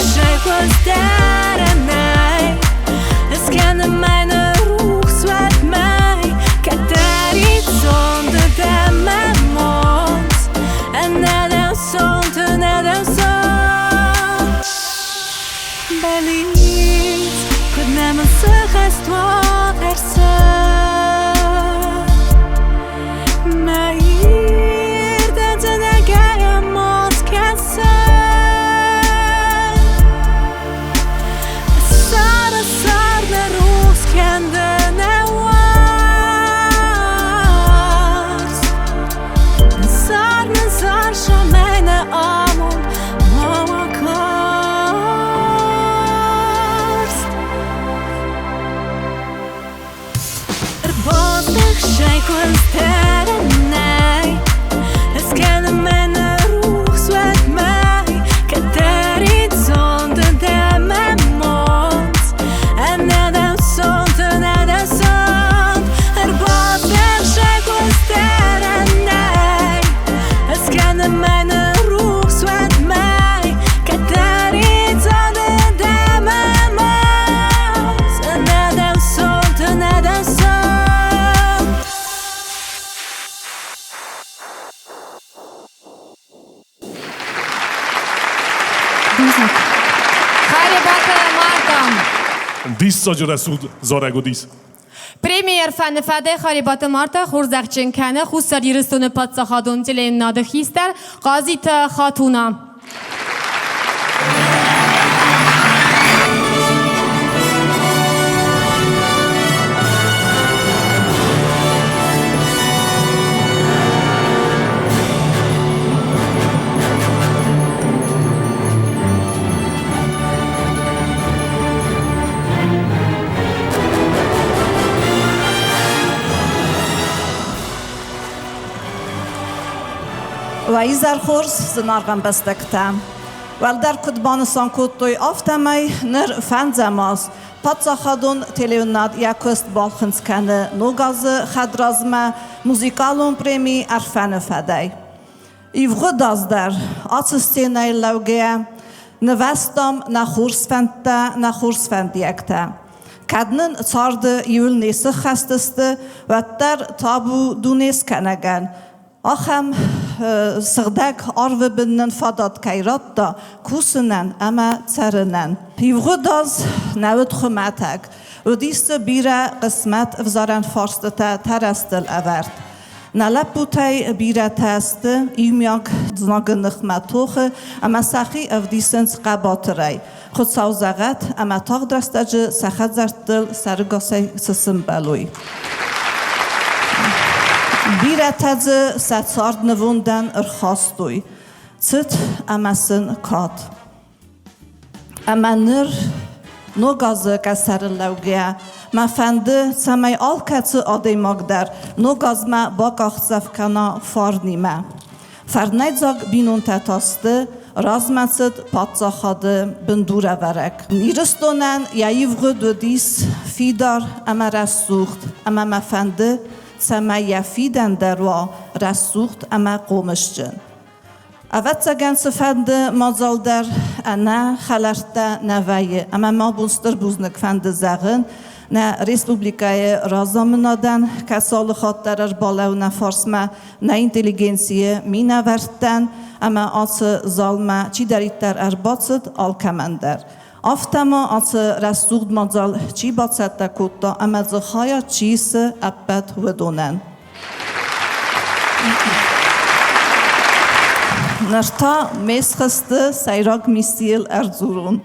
Сӕйкуындзтӕрӕнӕй Ыскӕны мӕнӕ рухс уӕд мӕй. Кӕддӕрид зонды дӕ мӕ монц. Ӕнӕ дӕу сонт, ӕнӕ дӕу сонт. Ӕрбацӕр сӕйкуындзтӕрӕнӕй Ыскӕны мӕнӕ рухс уӕд мӕй. Кӕддӕрид зонды дӕ мӕ монц. Ӕнӕ дӕу сонт, ӕнӕ дӕу сонт. Бузныг. Харебаты Марта. Диссаджы рӕсугъд зарӕг уыдис. Преми Ӕрфӕны фӕдӕй Харебаты Марта хорзӕхджын кӕны Хуссар Ирыстоны паддзахадон телеуынынады хистӕр Хъазиты Хатуна. Уӕ изӕр хорз, зынаргъ ӕмбӕстӕгтӕ! Уӕлдӕр куыд банысан кодтой, афтӕмӕй ныр фӕндзӕм аз паддзахадон телеуынынад йӕ куыст балхынцъ кӕны ног азы хӕдразмӕ музыкалон преми Ӕрфӕны фӕдӕй. Ивгъуыд аз дӕр ацы сценӕйы лӕугӕйӕ нывӕзтам нӕ хорз фӕндтӕ, нӕ хорз фӕндиӕгтӕ. Кӕд нын царды иуыл не сыххӕст сты, уӕддӕр табу Дунескӕнӕгӕн, ахӕм сыгъдӕг арвы бын нын фадат кӕй радта кусынӕн ӕмӕ цӕрынӕн. Ивгъуыд аз нӕ уыд хуымӕтӕг. Уыдис дзы бирӕ хъысмӕт ӕвзарӕн фарстытӕ тӕрӕзтыл ӕвӕрд. Нӕ лӕппутӕй бирӕтӕ сты иумиаг знагы ныхмӕ тохы ӕмӕ сӕхи ӕвдисынц хъӕбатырӕй. Хуыцау зӕгъӕд, ӕмӕ тагъд рӕстӕджы сӕ хӕдзӕрттыл сӕрыгасӕй цы сымбӕлой. Бирӕтӕ дзы сӕ цард нывондӕн ӕрхастой цыт ӕмӕ сын кад. Ӕмӕ ныр ног азы къӕсӕрыл лӕугӕйӕ мӕ фӕнды, цӕмӕй алкӕцы адӕймаг дӕр ног азмӕ бакъахдзӕф кӕна фарнимӕ. Фӕрнӕйдзаг бинонтӕ та сты размӕцыд паддзахады бындурӕвӕрӕг. Ирыстонӕн йӕ ивгъуыд уыдис фидар ӕмӕ рӕсугъд, ӕмӕ мӕ фӕнды, цӕмӕй йӕ фидӕн дӕр уа рӕсугъд ӕмӕ хъомысджын. Ӕвӕццӕгӕн, цыфӕнды мадзал дӕр ӕнӕ хӕлӕрттӕ нӕ вӕййы, ӕмӕ мӕ бон стыр бузныг фӕнды зӕгъын нӕ республикӕйы разамынадӕн, кӕцы алы хатт дӕр ӕрбалӕууы нӕ фарсмӕ нӕ интеллигенцийы минӕвӕрттӕн ӕмӕ ацы залмӕ чидӕриддӕр ӕрбацыд, алкӕмӕн дӕр. Афтӕ ма ацы рӕсугъд мадзал чи бацӕттӕ кодта ӕмӕ дзы хайад чи исы, ӕппӕт уыдонӕн. Ныр та ме схызты сӕйраг миссийыл ӕрдзурон.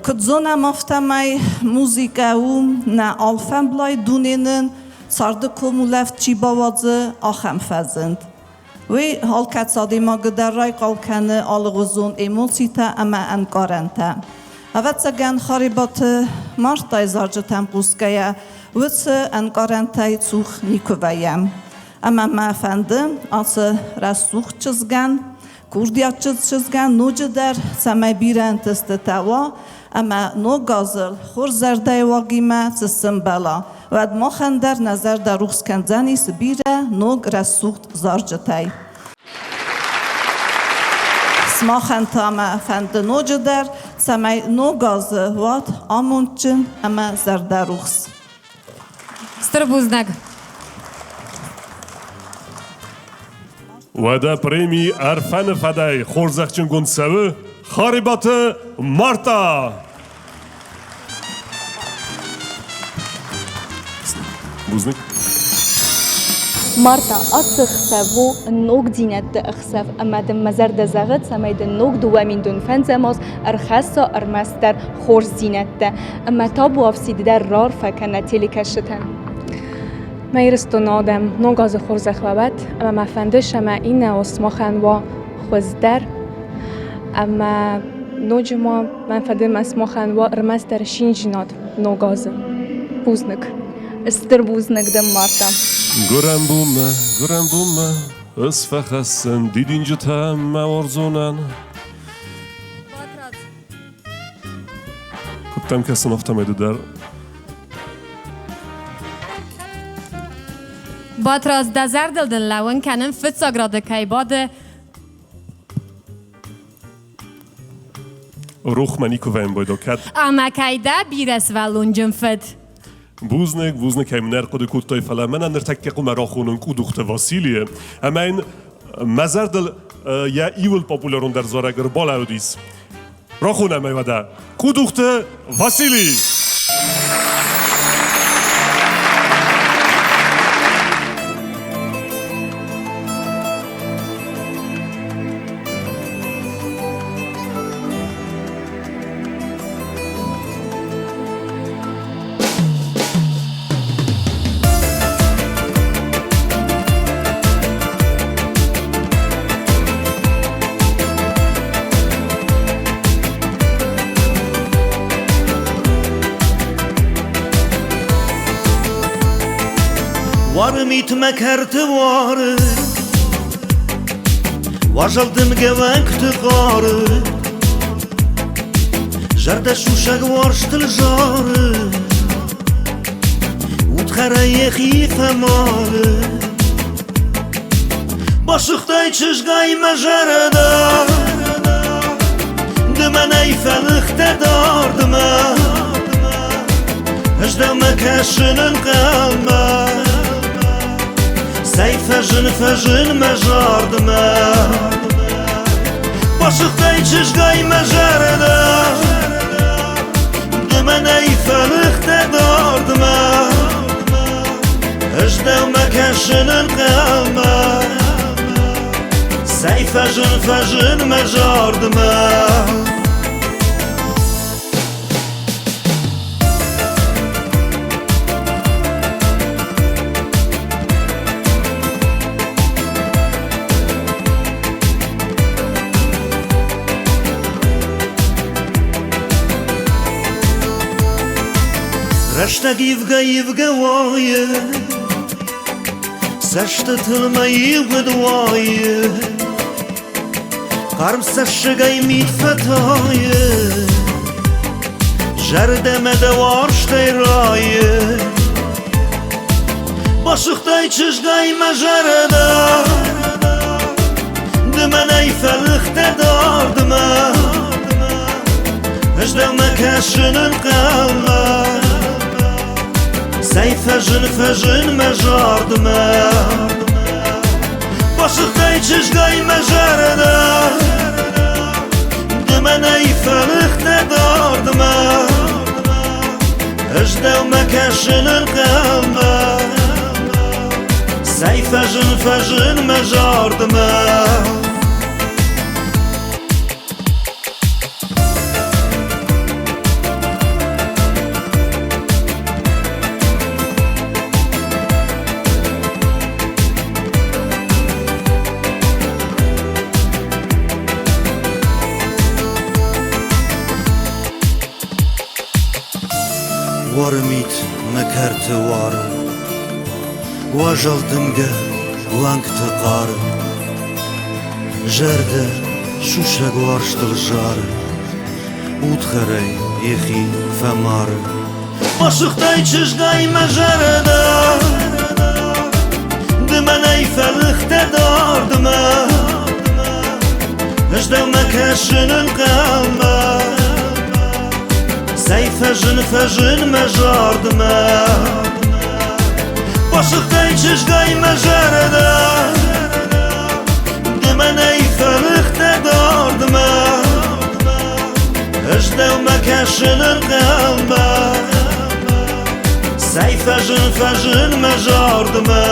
Куыд зонӕм, афтӕмӕй музыкӕ у нӕ алфӕмблай дуне нын царды комулӕфт чи бауадзы, ахӕм фӕзынд. Уый алкӕцы адӕймагы дӕр райхъал кӕны алыгъуызон эмоцитӕ ӕмӕ ӕнкъарӕнтӕ. Ӕвӕццӕгӕн, Харебаты Мартайы зарджытӕм хъусгӕйӕ, уыцы ӕнкъарӕнтӕй цух никуы вӕййӕм. Ӕмӕ мӕ фӕнды ацы рӕсугъд чызгӕн, курдиатджын чызгӕн ноджыдӕр, цӕмӕй бирӕ ӕнтыстытӕ уа ӕмӕ ног азыл хорз зӕрдӕйы уагимӕ цы сӕмбӕла, уӕд махӕн дӕр нӕ зӕрдӕ рухс кӕндзӕнис бирӕ ног рӕсугъд зарджытӕй. Сымахӕн та мӕ фӕнды ноджыдӕр, цӕмӕй ног азы уат амондджын ӕмӕ зӕрдӕрухс. Стыр бузныг. Уӕдӕ преми Ӕрфӕны фӕдӕй хорзӕхджынгонд цӕуы Харебаты Марта! Бузныг. Марта, ацы хсӕв у ногдзинӕдты ӕхсӕв ӕмӕ дын мӕ зӕрдӕ зӕгъы, цӕмӕй дын ног 2005 аз ӕрхӕсса ӕрмӕстдӕр хорздзинӕдтӕ ӕмӕ табуафси ды дӕр раарфӕ кӕна телекӕсджытӕн. Мӕ Ирыстоны адӕм, ног азы хорзӕх уӕ уӕд, ӕмӕ мӕ фӕнды, ӕмӕ иннӕ аз сымахӕн уа хуыздӕр ӕмӕ ноджы ма мӕн фӕнды ӕмӕ сымахӕн уа ӕрмӕстдӕр циндзинад ног азы. Бузныг. Стыр бузныг дын, Марта. Гуырӕн бонмӕ, гуырӕн бонмӕ, ӕз фӕхӕссӕн дидинджытӕ мӕ уарзонӕн. Куыд дӕм кӕсын, афтӕмӕй ды дӕр. Батрадз, дӕ зӕрдыл дын лӕууын кӕнын фыццаг рады кӕй бады. Рох мӕ никуы вӕййы, кӕд. Ӕмӕ кӕй дӕ бирӕ сывӕллонджын фыд. Бузныг, бузныг, кӕй мын ӕрхъуыды кодтой, фӕлӕ мӕнӕн ныртӕккӕ хъуамӕ рахонын Къудухты Василийы. Ӕмӕ йын мӕ зӕрдыл йӕ иуыл популярондӕр зарӕг ӕрбалӕудис. Рахонӕм ӕй уӕдӕ. Къудухты Василий! Уары мит мӕ кӕрты уары, Уазал дымгӕ уӕнгты хъары, Зӕрдӕ сусӕг уарзтыл зары, Удхарӕй йӕхи фӕмары. Басыгътай чызгай мӕ зӕрдӕ, Ды мӕнӕй фӕлыгътӕ дардмӕ, Ӕз дӕумӕ кӕсын ӕнхъӕлмӕ. Цӕй фӕзын, фӕзын мӕ зардмӕ. Басыгътай чызгай мӕ зӕрдӕ, Ды мӕнӕй фӕлыгътӕ дардмӕ. Ӕз дӕумӕ кӕсын ӕнхъӕлмӕ. Цӕй фӕзын, фӕзын мӕ зардмӕ. Рӕстӕг ивгӕ-ивгӕ уайы, Цӕстытыл мӕ ивгъуыд уайы, Хъарм цӕссыгӕй мит фӕтайы, Зӕрдӕмӕ дӕ уарзтӕй райы. Басыгътай чызгай мӕ зӕрдӕ, Ды мӕнӕй фӕлыгътӕ дардмӕ, Ӕз дӕумӕ кӕсын ӕнхъӕлмӕ. Цӕй фӕзын, фӕзын мӕ зардмӕ. Басыгътай чызгай мӕ зӕрдӕ, Ды мӕнӕй фӕлыгътӕ дардмӕ. Ӕз дӕумӕ кӕсын ӕнхъӕлмӕ. Цӕй фӕзын, фӕзын мӕ зардмӕ. Уары мит мӕ кӕрты уары, Уазал дымгӕ уӕнгты хъары. Зӕрдӕ сусӕг уарзтыл зары, Удхарӕй йӕхи фӕмары. Басыгътай чызгай мӕ зӕрдӕ, Ды мӕнӕй фӕлыгътӕ дардмӕ. Ӕз дӕумӕ кӕсын ӕнхъӕлмӕ. Цӕй фӕзын, фӕзын мӕ зардмӕ. Басыгътай чызгай мӕ зӕрдӕ, Ды мӕнӕй фӕлыгътӕ дардмӕ. Ӕз дӕумӕ кӕсын ӕнхъӕлмӕ. Цӕй фӕзын, фӕзын мӕ зардмӕ.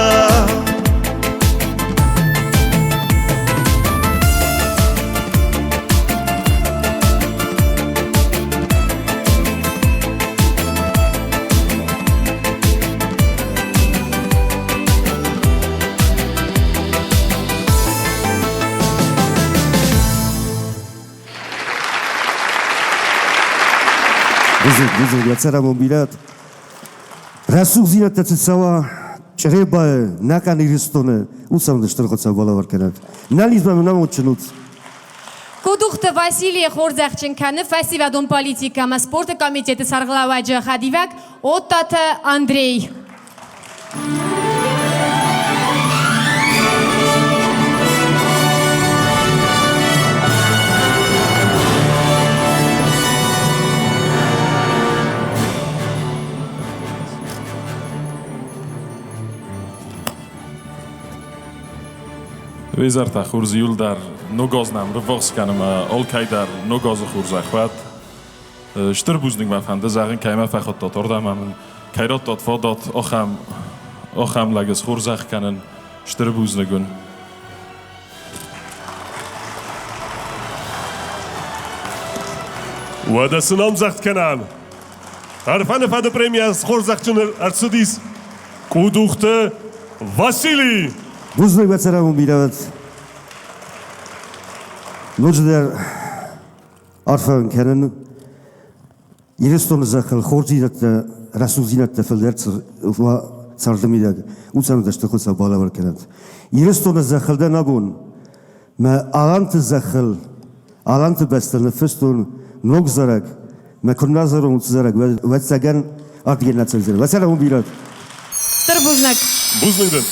Бузныг, бузныг, уӕ цӕрӕнбон бирӕ. Рӕсугъддзинӕдтӕ цы цӕуа Чъребайы, нӕхъӕн Ирыстоны, уыцы стыр Хуыцау балӕвар кӕнӕд. Нӕ лидзмӕ мын амондджын ут. Кудухты Василийы хорзӕхджын кӕны фӕсивӕдон политикӕ ӕмӕ спорты комитеты сӕргълӕууӕджы хӕдивӕг Оттаты Андрей. Изӕртӕ хорз иуылдӕр ног аз нӕм рыввахс кӕны ӕмӕ алкӕй дӕр ног азы хорзӕх уӕд. Стыр бузныг мӕ фӕнды зӕгъын, кӕй мӕ фӕхуыдтат ардӕм ӕмӕ мын кӕй радтат фадат ахӕм, ахӕм лӕгы схорзӕх кӕнын. Стыр бузныг уын. Уӕдӕ цы номдзӕгъд кӕнӕм? Ӕрфӕны фӕды премия схорзӕхджын ӕрцыдис Къудухты Василий. Бузныг уӕ цӕрӕнбон бирӕ Ноджыдӕр арфӕ уын кӕнын Ирыстоны зӕххыл хорздзинӕдтӕ, рӕсугъддзинӕдтӕ фылдӕр уа царды мидӕг, уыцӕн дӕсты Хуыцау балӕвар кӕнӕд. Ирыстоны зӕххыл дӕн абон, мӕ Аланты зӕххыл, Аланты бӕстӕ ныффыстон ног зарӕг, мӕ куы нӕ зарон уыцы зарӕг, ӕвӕццӕгӕн ардыгӕй нӕ цӕудзӕн. Уӕ цӕрӕнбон бирӕ. Стыр бузныг. Бузныг дын.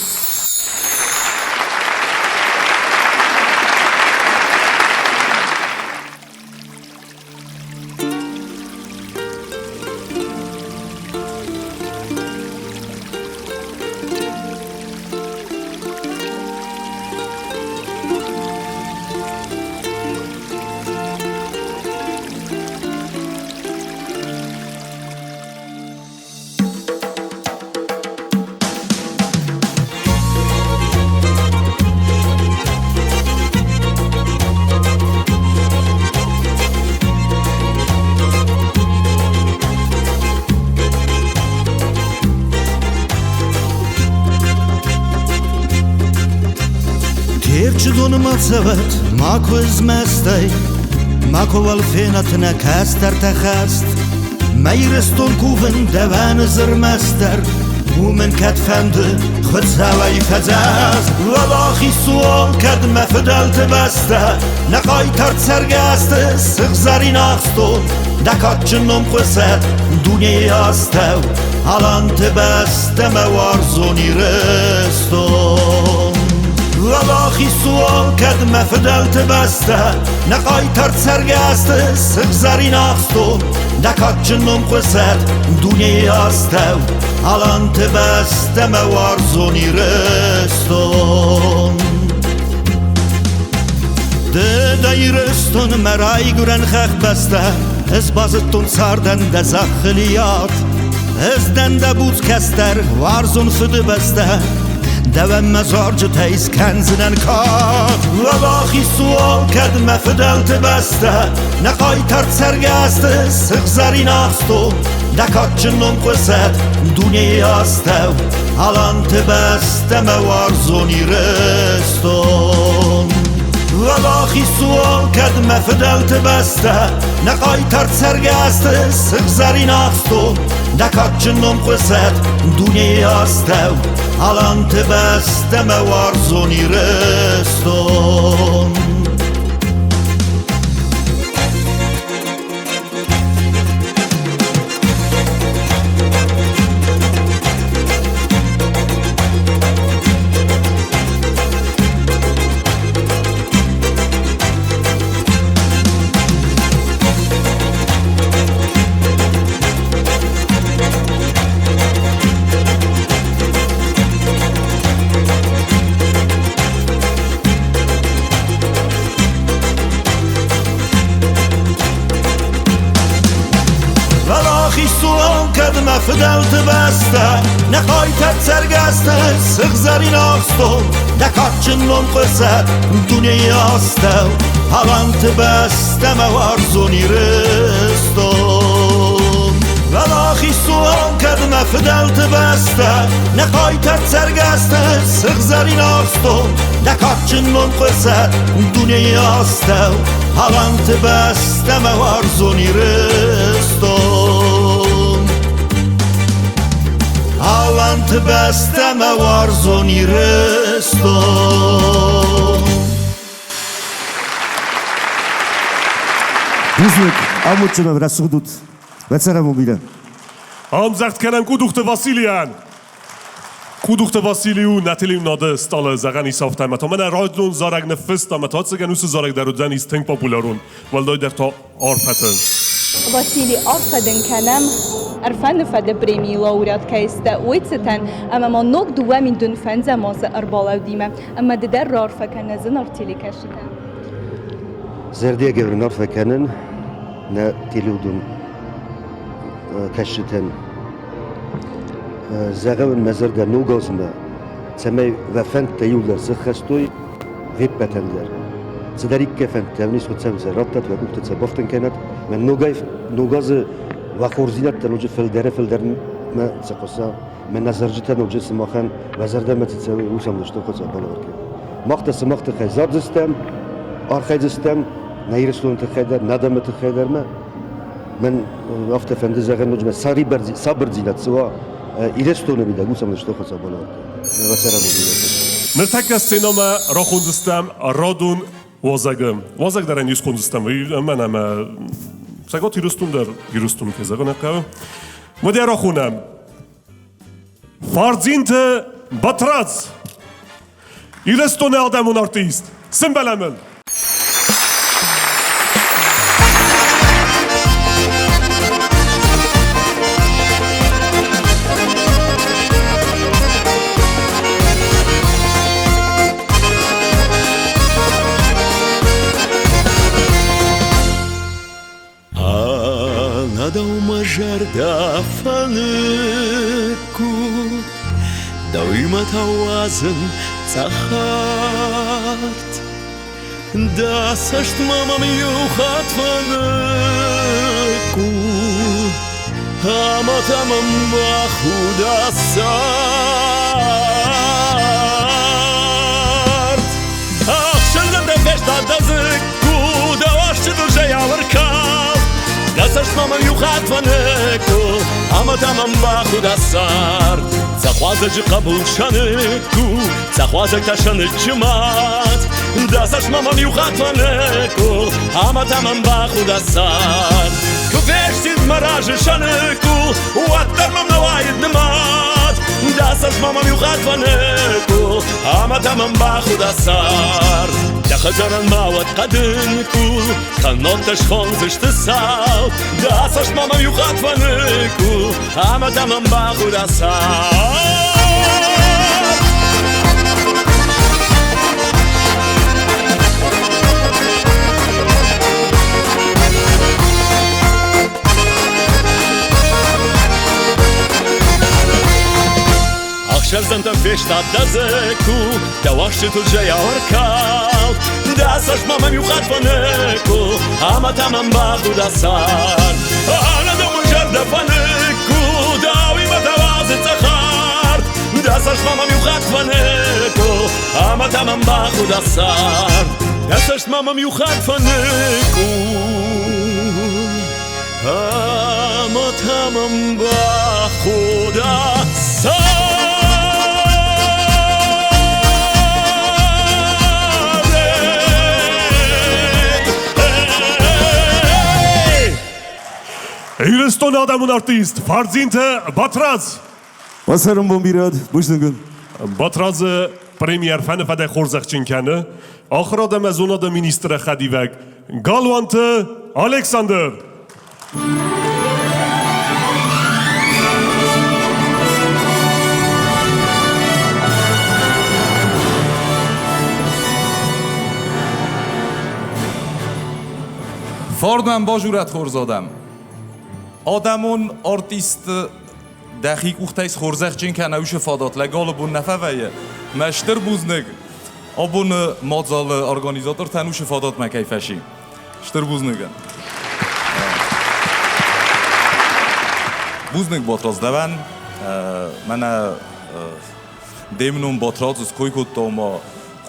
Терчы доны ма цӕвӕт, макуы змӕстӕй, Макуы фенӕт нӕ кӕстӕртӕ хӕст. Мӕ Ирыстон кувын дӕуӕн зырмӕстдӕр, Уымӕн кӕд фӕнды Хуыцауӕй фӕдзӕхст. Уӕлахиз уон кӕд мӕ фыдӕлты бӕстӕ, Нӕ хъайтар цӕргӕсты сыгъзӕрин ахстон, Дӕ кадджын ном хъуысӕд дунейы астӕу, Аланты бӕстӕ мӕ уарзон Ирыстон. Уӕлахиз уон кӕд мӕ фыдӕлты бӕстӕ, Нӕ хъайтар цӕргӕсты сыгъзӕрин ахстон, Дӕ кадджын ном хъуысӕд дунейы астӕу, Аланты бӕстӕ мӕ уарзон Ирыстон. Ды дӕ Ирыстон мӕ райгуырӕн хӕхбӕстӕ, Ӕз базыдтон цардӕн дӕ зӕххыл иад. Ӕз дӕн дӕ буц кӕстӕр, уарзон фыдыбӕстӕ, Дӕуӕн мӕ зарджытӕй скӕндзынӕн кад. Уӕлахиз уал кӕд мӕ фыдӕлты бӕстӕ, Нӕ хъайтар цӕргӕсты сыгъзӕрин ахстон, Дӕ кадджын ном хъуысӕд дунейы астӕу, Аланты бӕстӕ мӕ уарзон Ирыстон. Уӕлахиз уал кӕд мӕ фыдӕлты бӕстӕ, Нӕ хъайтар цӕргӕсты сыгъзӕрин ахстон, Дӕ кадджын ном хъуысӕд дунейы астӕу, Аланты бӕстӕ мӕ уарзон Ирыстон. Кӕд мӕ фыдӕлты бӕстӕ, Нӕ хъайтар цӕргӕсты сыгъзӕрин ахстон, Дӕ кадджын ном хъуысӕд дунейы астӕу, Аланты бӕстӕ мӕ уарзон Ирыстон. Уӕлахиз уон кӕд мӕ фыдӕлты бӕстӕ, Нӕ хъайтар цӕргӕсты сыгъзӕрин ахстон, Дӕ кадджын ном хъуысӕд дунейы астӕу, Аланты бӕстӕ мӕ уарзон Ирыстон. Аланты бӕстӕ, мӕ уарзон Ирыстон. Бузныг, амондджын ӕмӕ рӕсугъд ут. Уӕ цӕрӕнбон бирӕ. Ӕмдзӕгъд кӕнӕм Къудухты Василийӕн. Къудухты Василий у нӕ телеуынады стъалы зӕгъӕн ис афтӕ, ӕмӕ та мӕнӕ радон зарӕг ныффыста, ӕмӕ та ӕцӕгӕн уыцы зарӕг дӕр уыдзӕнис тынг популярон, уӕлдайдӕр та арфӕты. Васили, арфӕ дын кӕнӕм, Ӕрфӕны фӕды премийы лауреат кӕй сдӕ, уый цытӕн, ӕмӕ ма ног 2005 азы ӕрбалӕудимӕ, ӕмӕ ды дӕр раарфӕ кӕн нӕ зынаргъ телекӕсджытӕн. Зӕрдиагӕй уын арфӕ кӕнын нӕ телеуыдон кӕсджытӕн. Зӕгъӕм, мӕ зӕрдӕ ног азмӕ, цӕмӕй уӕ фӕндтӕ иуылдӕр сыххӕстой уе ппӕтӕн дӕр. Цыдӕриддӕр фӕндтӕ уын ис, Хуыцау сӕ раттӕд, уӕ къухты сӕ бафтын кӕнӕд. Мӕ ногӕй ног азы уӕ хорздзинӕдтӕ ноджы фылдӕрӕй-фылдӕрмӕ цы хъуыса, мӕ нӕ зарджытӕ ноджы сымахӕн уӕ зӕрдӕмӕ цы цӕуы, уый сӕм стыр Хуыцау балӕвар кӕнӕд. Мах та сымах тыххӕй зардзыстӕм, архайдзыстӕм нӕ Ирыстоны тыххӕй дӕр, нӕ адӕмы тыххӕй дӕр мӕ Мӕн афтӕ фӕнды зӕгъын, ноджы мӕ сабырдзинад цы уа Ирыстоны мидӕг, уыцы ӕмӕ стыр Хуыцау балӕвар кӕнӕд. Мӕ цӕрӕнбон Ныртӕккӕ сценӕмӕ рахондзыстӕм радон уазӕгы. Уазӕг дӕр ӕй не схондзыстӕм, мӕн ӕмӕ Цӕгат Ирыстон дӕр Ирыстон кӕй зӕгъын хъӕуы. Уӕдӕ рахонӕм Фардзинты Батрадз, Ирыстоны адӕмон артист. Сымбӕлӕм ыл! Ӕнӕ дӕу мӕ зӕрдӕ фӕныкку, Дӕуимӕ та уадзын цъӕх арт. Дӕ цӕстмӕ мӕм иу хатт фӕныкъул, Ӕмӕ та мӕм бахуда цард. Ӕхсӕндзӕнтӕ фестад дӕ дзыкку, дӕ уасджытыл зӕйау ӕркалд. Дӕ цӕстмӕ мӕм иу хатт фӕныкъул, ӕмӕ та мӕм бахуда цард. Цӕхуазӕджы хъӕбул сӕныкку, цӕхуазӕг та сӕныччы мад. Дӕ цӕстмӕ мӕм иу хатт фӕныкъул, ӕмӕ та мӕм бахуда цард. Куы фестид мӕ разы сӕныкъул, уӕддӕр мӕм нӕ уаид нымад. Дӕ цӕстмӕ мӕм иу хатт фӕныкъул, ӕмӕ та мӕм бахуда цард. Дӕ хӕдзарӕн ма уӕд хъӕдын къул, кӕннод дӕ схондзысты сау. Дӕ цӕстмӕ мӕм иу хатт фӕныкъул, ӕмӕ та мӕм бахуда цард. Ӕхсӕрдзӕнтӕ фестад дӕ дзыкку, дӕ уӕхсчытыл зӕйау ӕркалд. Дӕ цӕстмӕ мӕм иу хатт фӕныкъул, ӕмӕ та мӕм бахуда цард. Ӕнӕ дӕу мын зӕрдӕ фӕныкку, дӕуимӕ та уадзы цъӕх арт. Дӕ цӕстмӕ мӕм иу хатт фӕныкъул, ӕмӕ та мӕм бахуда цард. Дӕ цӕстмӕ мӕм иу хатт фӕныкъул, ӕмӕ та мӕм бахуда цард. Ирыстоны адӕмон артист Фардзинты Батрадз. Уӕ цӕрӕнбон бирӕ бузныг уын. Батрадзы премьер фӕныфӕдӕй хорзӕхджын кӕны ахуырад ӕмӕ зонады министры хӕдивӕг Галуанты Александр. Фордман базурӕт хорз адӕм. Адӕмон артист дӕхи къухтӕй схорзӕхджын кӕна уыцы фадат лӕгалы бон нӕ фӕвӕййы. Мӕ стыр бузныг абоны мадзалы организатортӕн уыцы фадатмӕ кӕй фӕси. Стыр бузныг. Бузныг Батрадз дӕуӕн. Мӕнӕ де мном Батрадз ской кодта, ома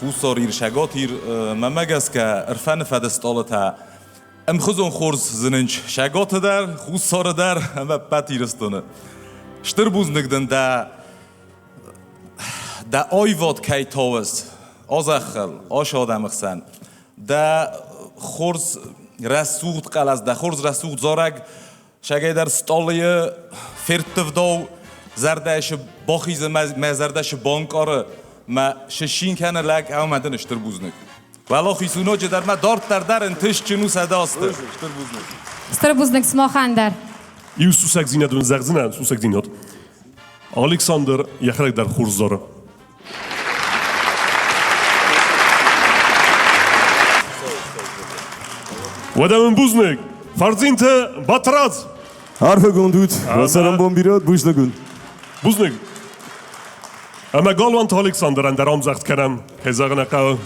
Хуссар Ир, Сӕгат Ир, мӕнмӕ гӕсгӕ Ӕрфӕны фӕды стъалытӕ ӕмхуызон хорз зынынч Сӕгаты дӕр, Хуссары дӕр ӕмӕ ӕппӕт Ирыстоны. Стыр бузныг дын дӕ. Дӕ аивад кӕй тауыс а зӕххыл, ацы адӕмы хсӕн, дӕ хорз рӕсугъд хъӕлӕс, дӕ хорз рӕсугъд зарӕг сӕгӕйдӕр стъалыйы ферттывдау зӕрдӕйы бахизы, мӕ зӕрдӕ шы банкъары, мӕ сысин кӕны лӕг ӕмӕ дын стыр бузныг. Уӕлахиз у ноджыдӕр мӕ дарддӕр дӕр ӕнтыстджын у 100 азты. Стыр бузныг. Стыр бузныг сымахӕн дӕр. Иу сусӕгдзинад уын зӕгъдзынӕн, сусӕгдзинад. Александр йӕхӕдӕг дӕр хорз зары. Уӕдӕ мын бузныг, Фардзинты Батрадз! Арфӕгонд ут, уӕ цӕрӕнбон бирӕ, бузныг уын. Бузныг. Ӕмӕ Галуанты Александрӕн дӕр ӕмдзӕгъд кӕнӕм, кӕй зӕгъын ӕй хъӕуы.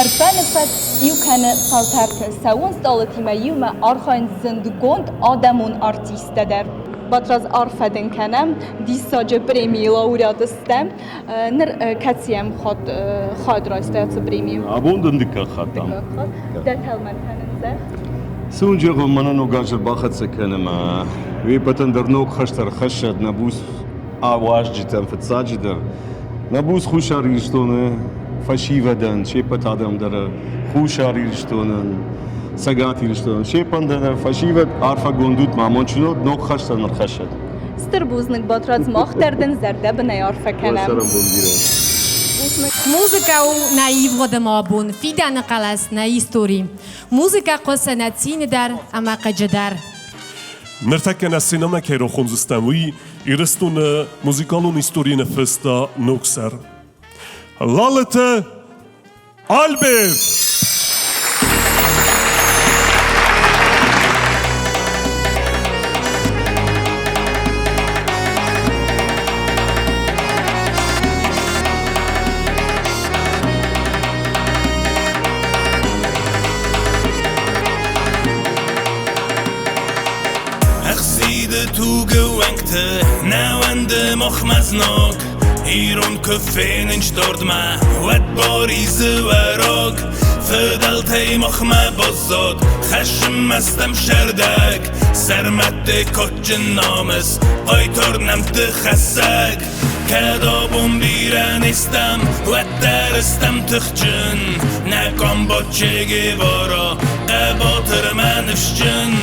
Ӕрфӕны фӕд иу кӕны фӕлтӕрты. Цӕуынц стъалытимӕ иумӕ архайынц зындгонд адӕмон артисттӕ дӕр. Батрадз, арфӕ дын кӕнӕм, диссаджы премийы лауреат стӕм. Ныр кӕцыйӕм хатт хайад райстай ацы премийы? Абон дын дыккаг хатт ам. Дӕ тӕлмӕнтӕ нын зӕгъ. Цы уын зӕгъон, мӕнӕ ног аз ӕрбахӕццӕ кӕны ӕмӕ уе ппӕтӕн дӕр ног хӕст ӕрхӕссӕд нӕ буц уазджытӕн фыццаджыдӕр. Нӕ буц Хуссар Ирыстоны фӕсивӕдӕн, се ппӕт адӕм дӕр Хуссар Ирыстонӕн, Цӕгат Ирыстонӕн, се ппӕн дӕр фӕсивӕд арфӕгонд ут, ма амондджын уӕд, ног хӕстӕн ӕрхӕссӕд. Стыр бузныг, Батрадз, мах дӕр дын зӕрдӕбынӕй арфӕ кӕнӕм. Цӕрӕнбон бирӕ. Музыкӕ у нӕ ивгъуыды абон, фидӕны хъӕлӕс, нӕ истори. Музыкӕ хъуысы нӕ цины дӕр ӕмӕ хъыджы дӕр. Ныртӕккӕ нӕ сценӕмӕ кӕй рохондзыстӕм, уый Ирыстоны музыкалон историйы ныффыста ног сӕр. Лалыты Альберт! Ӕхсиды тугы уӕнгты нӕ уӕнды махмӕ знаг. Ирон куы фенын дардмӕ, уӕд баризы уӕраг. Фыдӕлтӕй махмӕ баззад, хӕссын стӕм сӕрдӕг. Сӕрмӕтты кадджын намыс, хъайтар нӕмтты хӕссӕг. Кӕд абон бирӕ не стӕм, уӕддӕр стӕм тыхджын. Нӕ комбат Че Гевара, хъӕбатыр мӕ ныфсджын.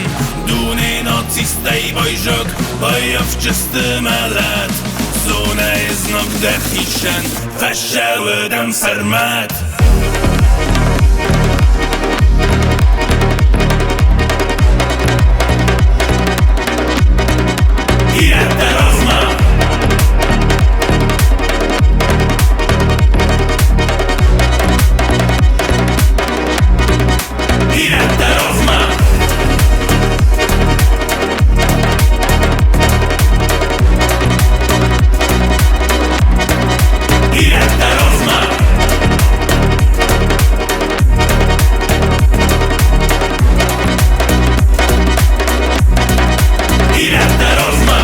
Дуне нацисттӕй байзаг, баййафджысты мӕлӕт. Зонӕйы знаг дӕхицӕн, фӕсӕуы дӕм сӕрмӕт. Ирӕттӕ размӕ! Ирӕттӕ размӕ! Ирӕттӕ размӕ! Ирӕттӕ размӕ!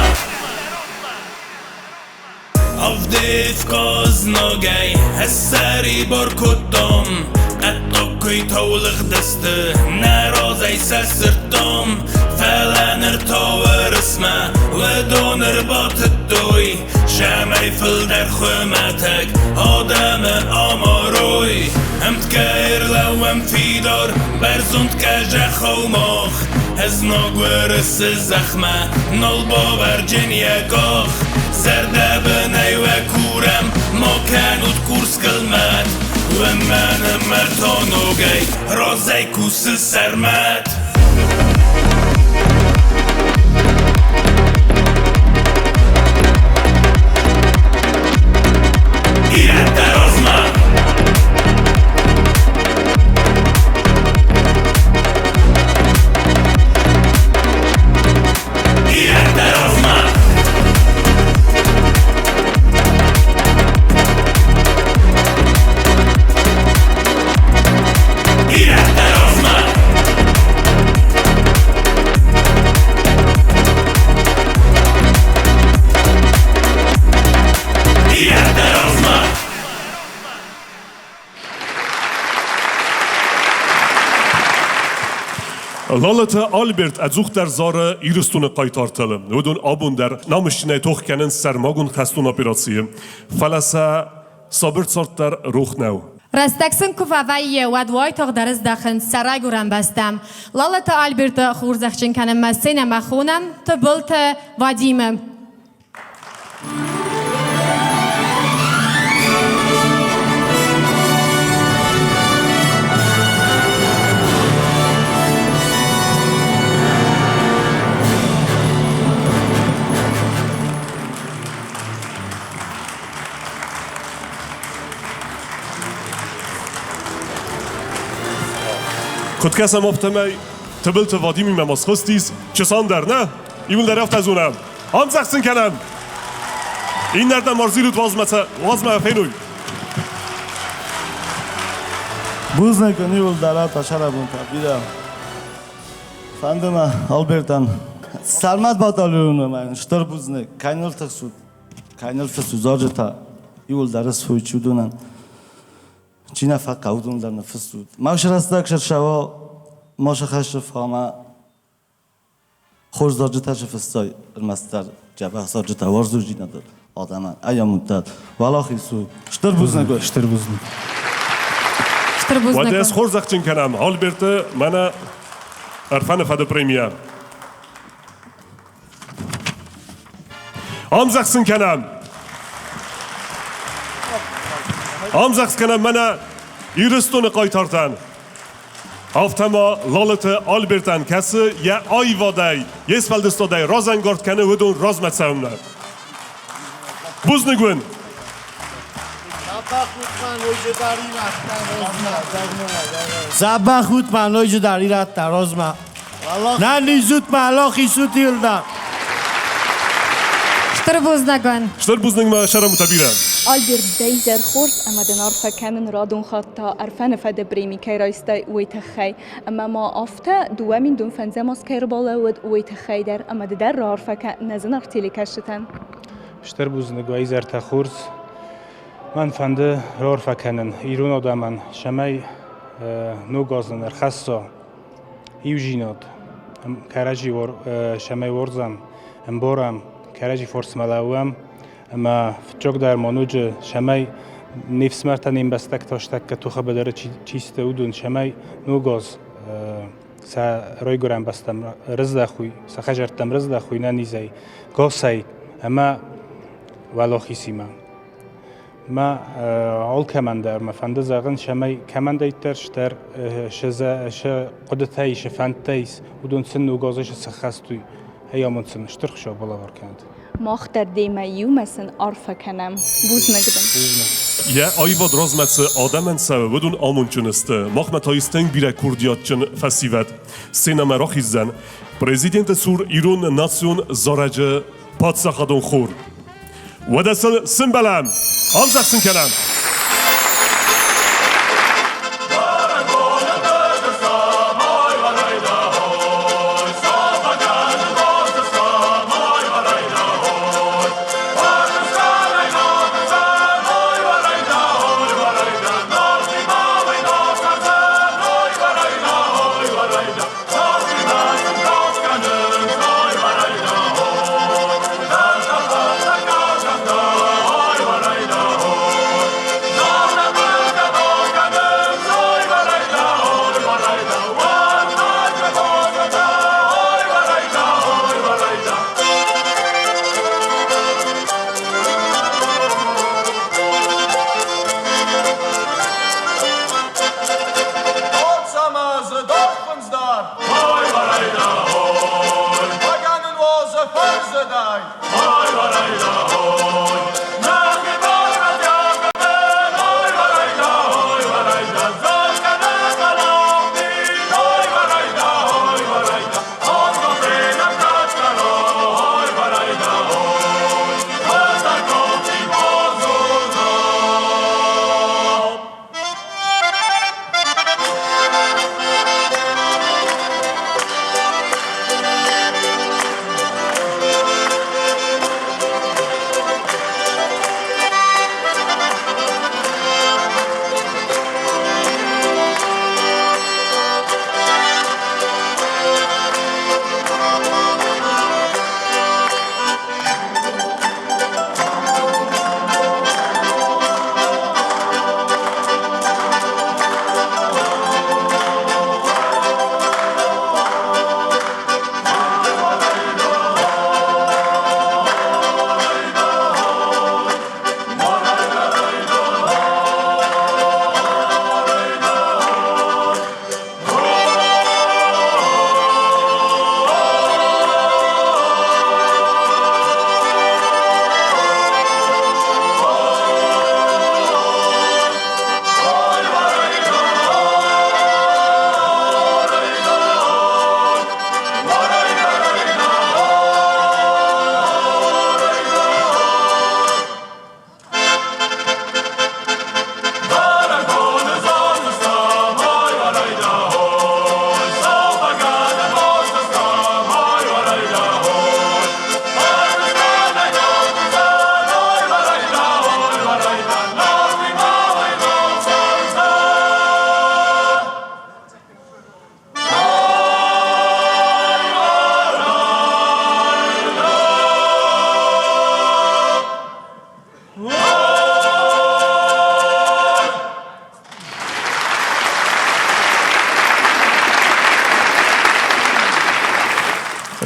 Авдеевка знагӕй ӕссӕрибар кодтам, Хъӕддаг куыйтау лыгъдысты, нӕ разӕй сӕ сырдтам. Фӕлӕ ныр та Уырысмӕ уыдон ӕрбатыдтой, Цӕмӕй фылдӕр хуымӕтӕг адӕмы амарой. Ӕмткӕй ӕрлӕууӕм фидар, бӕрзонд зӕххау мах. Знаг Уырысы зӕхмӕ нал бавӕрджын йӕ къах. Зӕрдӕбынӕй уӕ курӕм, ма кӕнут Курскыл мӕт. Уымӕн ӕмӕ та ногӕй разӕй кусы сӕрмӕт. Ирӕттӕ размӕ! Ирӕттӕ размӕ! Ирӕттӕ размӕ! Лалыты Альберт ӕдзухдӕр зары Ирыстоны хъайтартыл. Уыдон абон дӕр намысджынӕй тох кӕнынц сӕрмагонд хӕстон операцийы. Фӕлӕ сӕ сабыр цард дӕр рох нӕу. Рӕстӕг сын куы фӕвӕййы, уӕд уайтагъд ӕрыздӕхынц сӕ райгуырӕн бӕстӕм. Лалыты Альберты хорзӕхджын кӕнынмӕ сценӕмӕ хонӕм Тыбылты Вадимы. Куыд кӕсӕм, афтӕмӕй Тыбылты Вадимимӕ ма схызтис Чысандӕр, нӕ? Иуылдӕр афтӕ зонӕм. Ӕмдзӕгъд сын кӕнӕм! Иннӕрдӕм ӕрзилут уадзмӕ фенуй. Бузныг ын иуылдӕр ата сӕраппонд бирӕ. Фӕнды мӕ Альбертӕн Сӕрмӕт батальоны мӕ стыр бузныг. Кӕй ныл тыхсут, кӕй ныл фыссут зарджытӕ, иуылдӕр ысфой уыдонӕн. Чи нӕ фӕхъӕуы, уыдон дӕр ныффыссут. Мах рӕстӕг сӕрсӕуа маша хӕссы фӕмӕ Хорз зарджытӕ сфыссай, ӕрмӕстдӕр дзӕбӕх зарджытӕ уарзондзинады адӕмӕн ӕй амудтат. Уӕлахиз у! Стыр бузныг! Стыр бузныг! Стыр бузныг! Уӕдӕ схорзӕхджын кӕнӕм Альберты мӕнӕ Ӕрфӕны фӕды премия. Ӕмдзӕгъд сын кӕнӕм! Ӕмдзӕгъд кӕнӕм мӕнӕ Ирыстоны хъайтартӕн! Афтӕ ма Лалыты Альбертӕн, кӕцы йӕ аивадӕй, йе сфӕлдыстадӕй разӕнгард кӕны уыдон размӕ цӕуынмӕ. Бузныг уын! Дзӕбӕх ут ма ноджыдӕр ирӕттӕ розмӕ. Нӕ низут ма алохисут ирда. Стыр бузныг уын! Стыр бузныг мӕ сӕрӕмутӕ бирӕ. Альберт, дӕ изӕр хорз ӕмӕ дын арфӕ кӕнын радон хатт та Ӕрфӕны фӕды преми кӕй райстай, уый тыххӕй. Ӕмӕ ма афтӕ 2005 аз кӕй ӕрбалӕууыд, уый тыххӕй дӕр ӕмӕ ды дӕр раарфӕ кӕ нӕ зынаргъ телекӕсджытӕн. Стыр бузныг уӕ изӕртӕ хорз. Мӕн фӕнды раарфӕ кӕнын ирон адӕмӕн, цӕмӕй ног аз нын ӕрхӕсса иудзинад, кӕрӕдзи цӕмӕй уарзӕм, ӕмбарӕм, кӕрӕдзи фарсмӕ лӕууӕм ӕмӕ фыццагдӕр ма ноджы цӕмӕй не фсымӕртӕ, не мбӕстӕгтӕ тӕккӕ тохы быдыры чи сты, уыдон цӕмӕй ног аз сӕ райгуырӕн бӕстӕм рыздӕхой, сӕ хӕдзӕрттӕм рыздӕхой нӕнизӕй, госӕй ӕмӕ уӕлахизимӕ. Мӕ алкӕмӕн дӕр мӕ фӕнды зӕгъын, цӕмӕй кӕмӕндӕриддӕр стӕр сӕ хъуыдытӕ ис, сӕ фӕндтӕ ис, уыдон сын ног азы сӕххӕст уый амонд сын стыр Хуыцау балӕвар кӕнӕд. Мах дӕр демӕ иумӕ сын арфӕ кӕнӕм. Бузныг дын. Йӕ аивад размӕ цы адӕмӕн цӕуы, уыдон амондджын сты. Махмӕ та ис тынг бирӕ курдиатджын фӕсивӕд. Сценӕмӕ рахиздзӕн президенты цур ирон национ зарӕджы паддзахадон хор. Уӕдӕ сыл сымбӕлӕм, ӕмдзӕгъд сын кӕнӕм!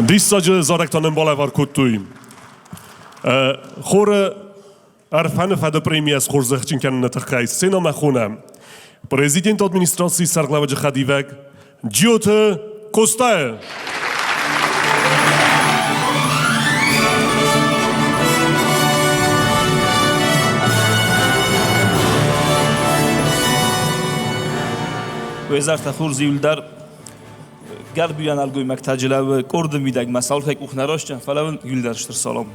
Диссаджы зарӕг та нын балӕвар кодтой. Хоры Ӕрфӕны фӕды премийӕ схорзӕхджын кӕныны тыххӕй сценӕмӕ хонӕм президенты администрацийы сӕргълӕууӕджы хӕдивӕг Джиоты Костайы. Уе зӕртӕ хорз иуылдӕр гӕрбийӕ нӕлгоймӕгтӕ джылӕуы къорды мидӕг мӕ цалхӕй къух нӕ растӕн, фӕлӕ уын иуылдӕр стыр салам.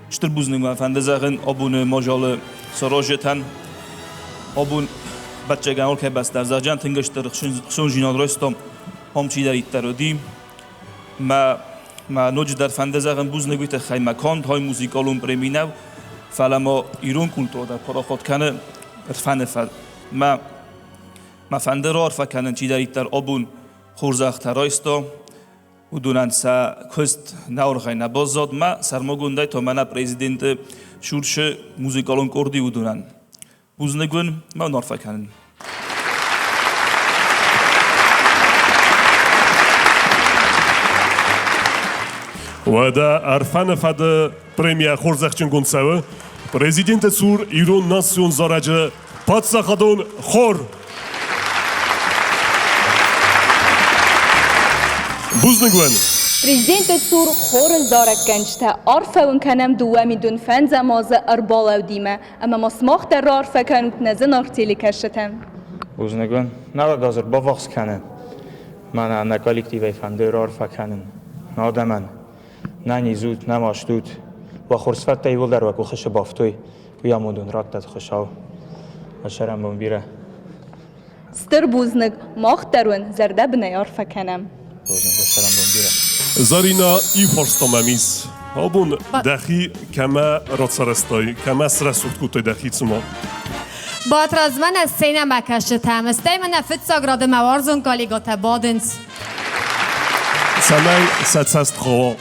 Стыр бузныг мӕ фӕнды зӕгъын абоны мадзалы саразджытӕн. Абон бӕтчӕгӕн алкӕй бӕстӕ зӕгъджан тынг стыр хсондзинад райстам, ам чидӕриддӕр уыди. Мӕ мӕ ноджыдӕр фӕнды зӕгъын бузныг уый тыххӕй, мӕ канд хай музыкалон преми нӕу, фӕлӕ ма ирон культурӕ дӕр парахат кӕны Ӕрфӕны фӕд. Мӕ мӕ фӕнды раарфӕ кӕнын чидӕриддӕр абон хорзӕхтӕ райста, Уыдонӕн сӕ куыст нӕ нӕ баззад мӕ сӕрмагондӕй та мӕнӕ президенты Шуршы музыкалон къорди уыдонӕн. Бузныг уын, мӕ уын арфӕ кӕнын. Уӕдӕ Ӕрфӕны фӕды премия хорзӕхджынгонд цӕуы президенты цур ирон национ зарӕджы паддзахадон хор. Бузныг уӕн! Президенты цур хоры зарӕггӕнджытӕ арфӕ уын кӕнӕм 2 005 азы ӕрбалӕудимӕ ӕмӕ ма сымах дӕр раарфӕ кӕнут нӕ зынаргъ телекӕсджытӕн. Бузныг уын. Нӕуӕг аз ӕрбаввахс кӕны. Мӕнӕ нӕ коллективӕй фӕнды раарфӕ кӕнын адӕмӕн. Нӕ низут, нӕ мастут. Уӕ хорз фӕдтӕ иууылдӕр уӕ къухы цы бафтой, уый амонд уын раттӕд Хуыцау. Уӕ цӕрӕнбон бирӕ. Стыр бузныг, мах дӕр уын зӕрдӕбынӕй арфӕ кӕнӕм. Бузныг, уӕ цӕрӕнбон бирӕ. Зарина, иу фарста мӕм ис. Абон дӕхи кӕмӕ рацарӕзтай, кӕмӕ срӕсугъд кодтай дӕхи цыма? Батрадз, мӕнӕ сценӕмӕ кӕсджытӕм, стӕй мӕнӕ фыццаг рады мӕ уарзон коллегӕтӕ бадынц. Цӕмӕй сӕ цӕст хъӕуа.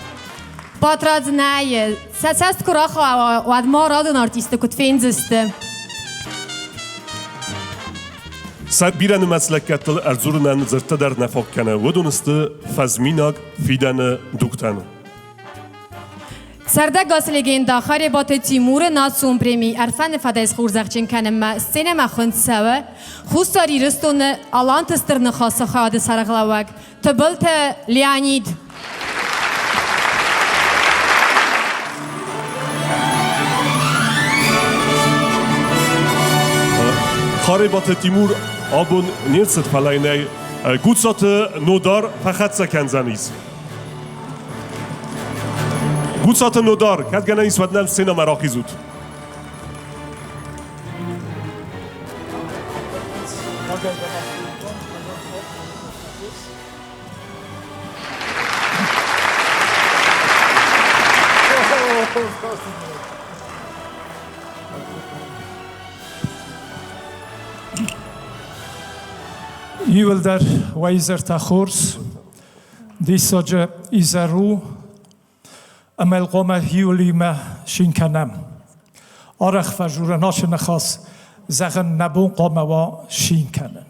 Батрадз нӕйы. Сӕ цӕст куы рахауа, уӕд ма радон артисты куыд фендзысты? Сӕ бирӕнымӕц лӕггӕдтыл ӕрдзурынӕн дзырдтӕ дӕр нӕ фаг кӕны. Уыдон сты фӕзминаг фидӕны дугтӕн. Цардӕгас легенда Харебаты Тимуры национ преми Ӕрфӕны фӕдӕй схорзӕхджын кӕнынмӕ сценӕмӕ хуынд цӕуы Хуссар Ирыстоны Аланты Стыр Ныхасы хайады сӕргълӕууӕг Тыбылты Леонид. Харебаты Тимур абон не рцыд, фӕлӕ йын ӕй Гуцаты Нодар фӕхӕццӕ кӕндзӕнис. Гуцаты Нодар, кӕд гӕнӕн ис, уӕд нӕм сценӕмӕ рахизут. Иуылдӕр уӕ изӕртӕ хорз. Диссаджы изӕр у, ӕмӕ хъуамӕ иулимӕ цин кӕнӕм. Арӕх фӕзурын ацы ныхас, зӕгъын, нӕ бон хъуамӕ уа цин кӕнын.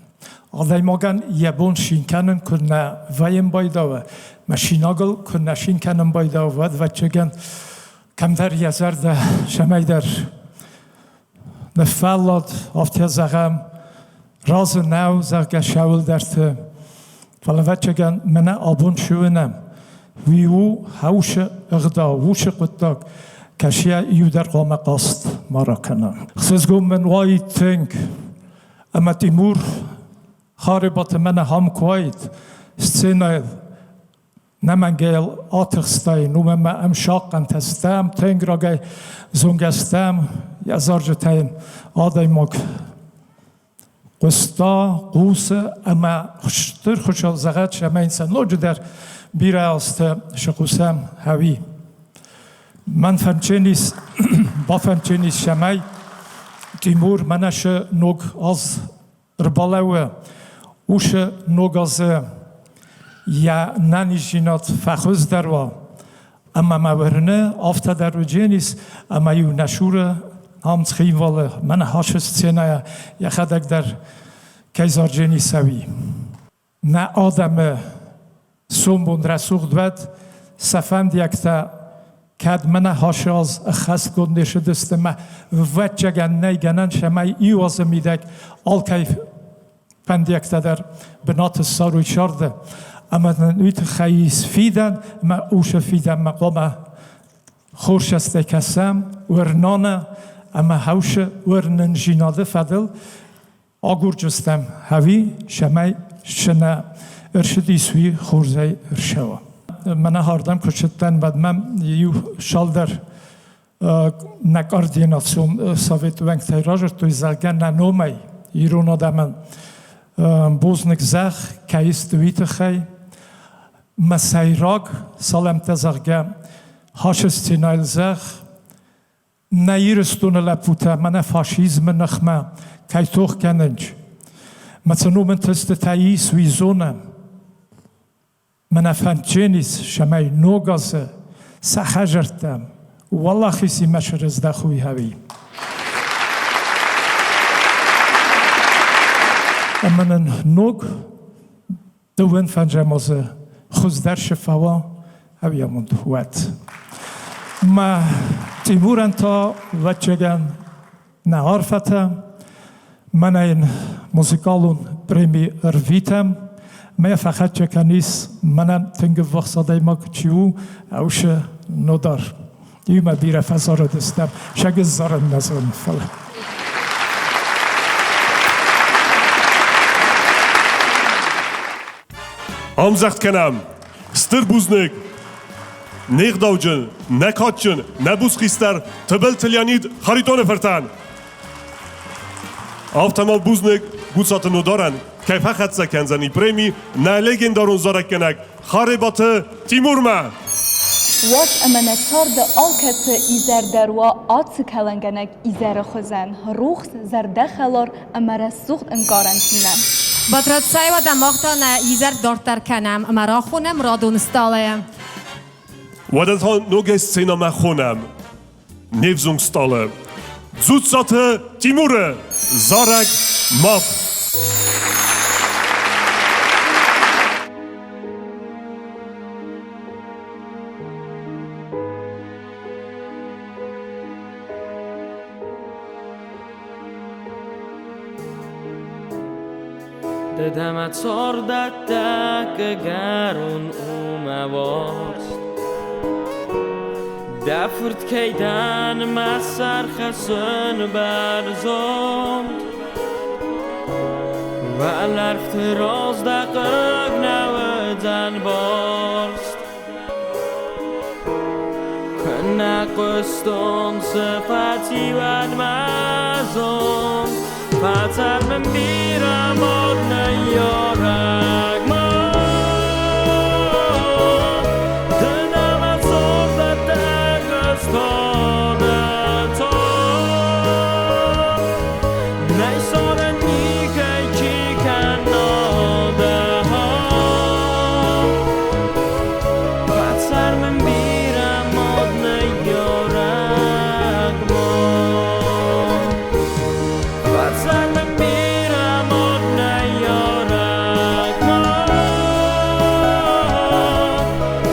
Адӕймагӕн йӕ бон цин кӕнын куы нӕ вӕййын байдауы, машинагыл куы нӕ цин кӕнын байдауы, уӕд, ӕвӕццӕгӕн, кӕмдӕр йӕ зӕрдӕ цӕмӕйдӕр ныффӕллад, афтӕ зӕгъӕм, разы нӕу, зӕгъгӕ, цӕуылдӕрты. Фӕлӕ, ӕвӕццӕгӕн, мӕнӕ абон цы уынӕм, уый у хӕусы ӕгъдау, уыцы хъуыддаг, кӕцыйӕ иу дӕр хъуамӕ хъаст ма ракӕна. Хсызгон мын уаид тынг, ӕмӕ Тимур Харебаты мӕнӕ ам куы уаид сценӕйыл, Нӕмӕнгӕй атыхстаин, уымӕн ӕмӕ ӕмсахъхъӕнтӕ стӕм, тынг рагӕй зонгӕ стӕм, йӕ зарджытӕ йын адӕймаг хъуыста, хъусы ӕмӕ стыр Хуыцау зӕгъӕд, цӕмӕй йын сӕ ноджыдӕр бирӕ азты сыхъусӕм ӕви. Мӕн фӕндченис, бафӕндченис, цӕмӕй Тимур мӕнӕ шы ног аз Ӕрбалӕууы усы ног азы йӕ нӕниздзинад фӕхуыздӕр уа, ӕмӕ мӕ уырны, афтӕ дӕр уыдзӕнис, ӕмӕ-иу нӕ цуры ам Цхинвалы мӕ ныхасы сценӕйӕ йӕхӕдӕг дӕр кӕй зардзӕнис ӕви. Нӕ адӕмы. Сомбон рӕсугъд уӕд, сӕ фӕндиӕгтӕ кӕд мӕнӕ ацы аз ӕххӕстгонд не рцыдысты ӕмӕ ӕвӕццӕгӕн нӕй гӕнӕн, цӕмӕй иу азы мидӕг алкӕй фӕндиӕгтӕ дӕр бынаты ссарой сӕрды. Ӕмӕ нын уый тыххӕй ис фидӕн ӕмӕ уыцы фидӕнмӕ хъуамӕ хорз цӕстӕй кӕсӕм, уырнона ӕмӕ хӕусы уырнындзинады фӕдыл агурджыстӕм ӕви цӕмӕй сынӕ ӕрцыдис, уый хорзӕй ӕрцӕуа. Мӕнӕ ардӕм куы цыдтӕн, уӕд мӕм иу цалдӕр нӕ координацион советы уӕнгтӕй радзырдтой, зӕгъгӕ, нӕ номӕй ирон адӕмӕн бузныг зӕгъ, кӕй сты, уый тыххӕй. Мӕ сӕйраг салӕмттӕ, зӕгъгӕ, хасы сценӕйыл зӕгъ, Нӕ Ирыстоны лӕппутӕ мӕнӕ фашизмы ныхмӕ кӕй тох кӕнынц, мӕ цы ном ӕнтыстытӕ ис, уый зонӕм. Мӕнӕ фӕндджын ис, цӕмӕй ног азы сӕ хӕдзӕрттӕм уӕлахизимӕ срыздӕхой ӕви. Ӕмӕ нын ног дыууын фӕндзӕм азы хуыздӕр цы фӕуа, ӕви амонд уӕд. Мӕ Тимурӕн та, ӕвӕццӕгӕн, нӕ арфӕтӕ, мӕнӕ йын музыкалон преми ӕрвитӕм, мӕ фӕхӕццӕ кӕнис, мӕнӕн тынг ӕввахс адӕймаг чи у, ӕусы Нодар. Иумӕ бирӕ фӕзарыдыстӕм, сӕгыз зарын нӕ зоны, фӕлӕ. Ӕмдзӕгъд кӕнӕм! Стыр бузныг! Не гъдауджын, нӕ кадджын, нӕ буц хистӕр Тыбылты Леонид Харитоны фыртӕн! Афтӕ ма бузныг Гуцаты Нодарӕн, кӕй фӕхӕццӕ кӕндзӕни преми нӕ легендарон зарӕггӕнӕг Харебаты Тимурмӕ! Уадз ӕмӕ нӕ царды алкӕцы изӕр дӕр уа ацы кӕлӕнгӕнӕг изӕры хуызӕн, рухс, зӕрдӕхӕлар ӕмӕ рӕсугъд ӕнкъарӕнтимӕ. Батрадзӕй уӕдӕ мах та нӕ изӕр дарддӕр кӕнӕм ӕмӕ рахонӕм радон стъалыйы. Уӕдӕ та ногӕй сценӕмӕ хонӕм не взонг стъалы Дзуццаты Тимуры зарӕг Мах. Ды дӕ мӕ цардӕттӕг ӕгӕрон у мӕ уарзт. Дӕ фырт кӕй дӕн, мӕ сӕр хӕссын бӕрзонд. Уӕлӕрвты раз дӕ хъыг нӕ уыдзӕн барст. Куыннӕ хъуыстон, цы фӕци уӕд мӕ зонд. Фӕцӕр мын бирӕ мод ныййарӕг мад. Ды нӕ мӕ цардӕттӕг ыстонӕ Нӕй сорӕн никӕй чи кӕна дӕ Фӕцӕр мын бирӕ мод ныййарӕг мад. Фӕцӕр мын бирӕ мод ныййарӕг мад.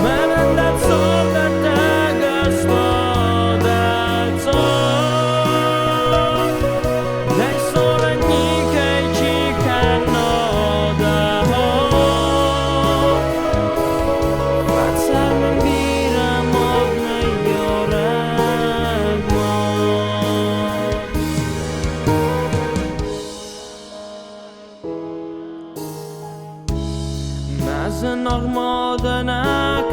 Мӕнӕн дӕ цардӕттӕг ыстонӕ Нӕй сорӕн никӕй чи кӕна дӕ Фӕцӕр мын бирӕ мод ныййарӕг мад. Мӕ зынаргъ мады нӕ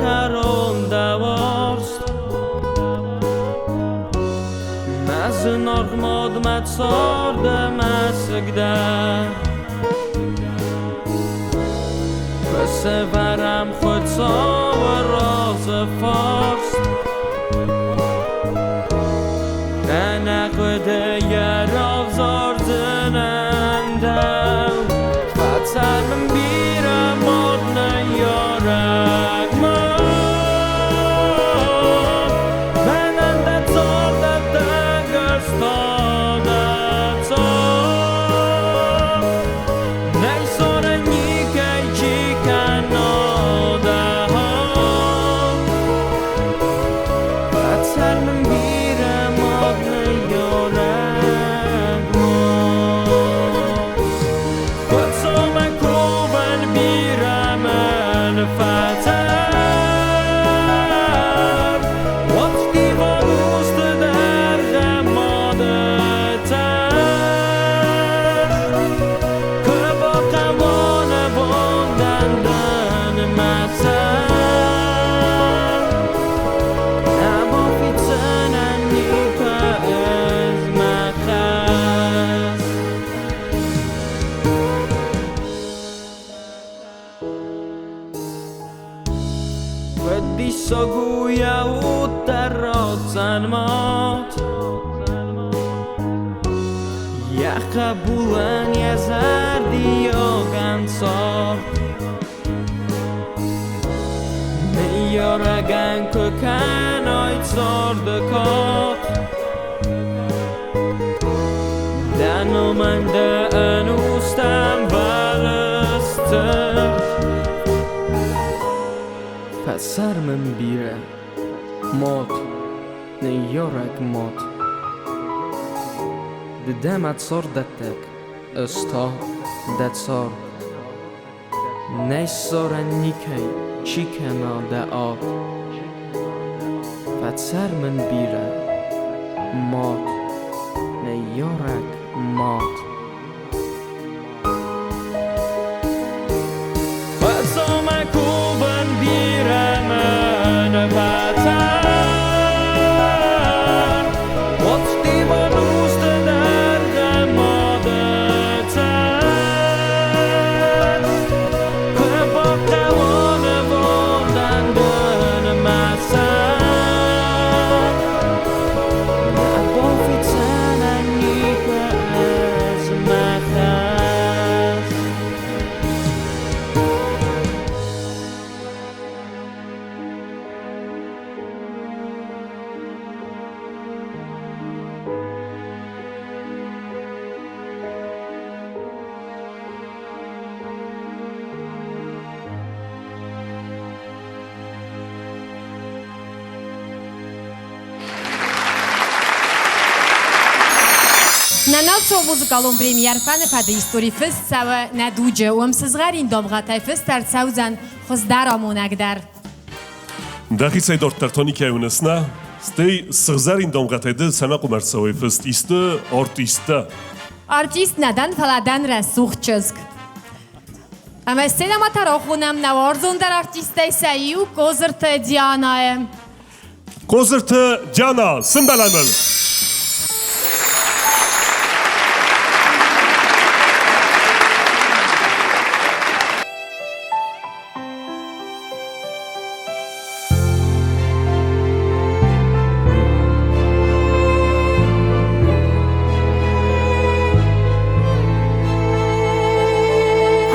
кӕрон дӕ уарзт. Мӕ зынаргъ мад мӕ царды мӕсыг дӕ. Куы сӕвӕрӕм Хуыцауы разы фарст, Ӕнӕхъуыдыйӕ равзардзынӕн дӕу. Фӕцӕр мын бирӕ мад ныййарӕг мад. Мӕнӕн дӕ цардӕттӕг ыстонӕ цард. Нӕй сорӕн никӕй чи кӕна дӕ. Мӕ хъӕбулӕн йӕ зӕрдиагӕн цард. Ныййарӕгӕн куы кӕнай царды кад, Дӕ номӕн дӕ ӕнустӕм вӕлыс цырт. Фӕцӕр мын бирӕ, мад, ныййарӕг мад. Ды дӕ мӕ царддӕттӕг, ӕз та дӕ цард. Нӕй ссарӕн никӕй, чи кӕна дӕ ад. Фӕцӕр мын бирӕ, мад, ныййарӕг мад. Хуыцаумӕ кувын бирӕ мӕн фӕцӕр. Уӕд ӕнусты дӕр дӕ мады цӕр. Куы бахъӕуа нывондӕн дын мӕ сӕр, Нӕ бафиддзынӕн никуы ӕз мӕ хӕс. Нӕ национ музыкалон преми Ӕрфӕны фӕды истори фыст цӕуы нӕ дуджы. Уым сызгъӕрин дамгъӕтӕй фыст ӕрцӕудзӕн хуыздӕр амонӕг дӕр. Дӕхицӕй дарддӕр та никӕй уыныс, нӕ? Стӕй сыгъзӕрин дамгъӕтӕй ды цӕмӕ хъуымӕ ӕрцӕуой фыст? Исты артисттӕ? Артист нӕ дӕн, фӕлӕ дӕн рӕсугъд чызг. Ӕмӕ сценӕмӕ та рахонӕм нӕ уарзондӕр артисттӕй сӕ иу Козырты Дианайы. Козырты Диана, сымбӕлӕм ыл!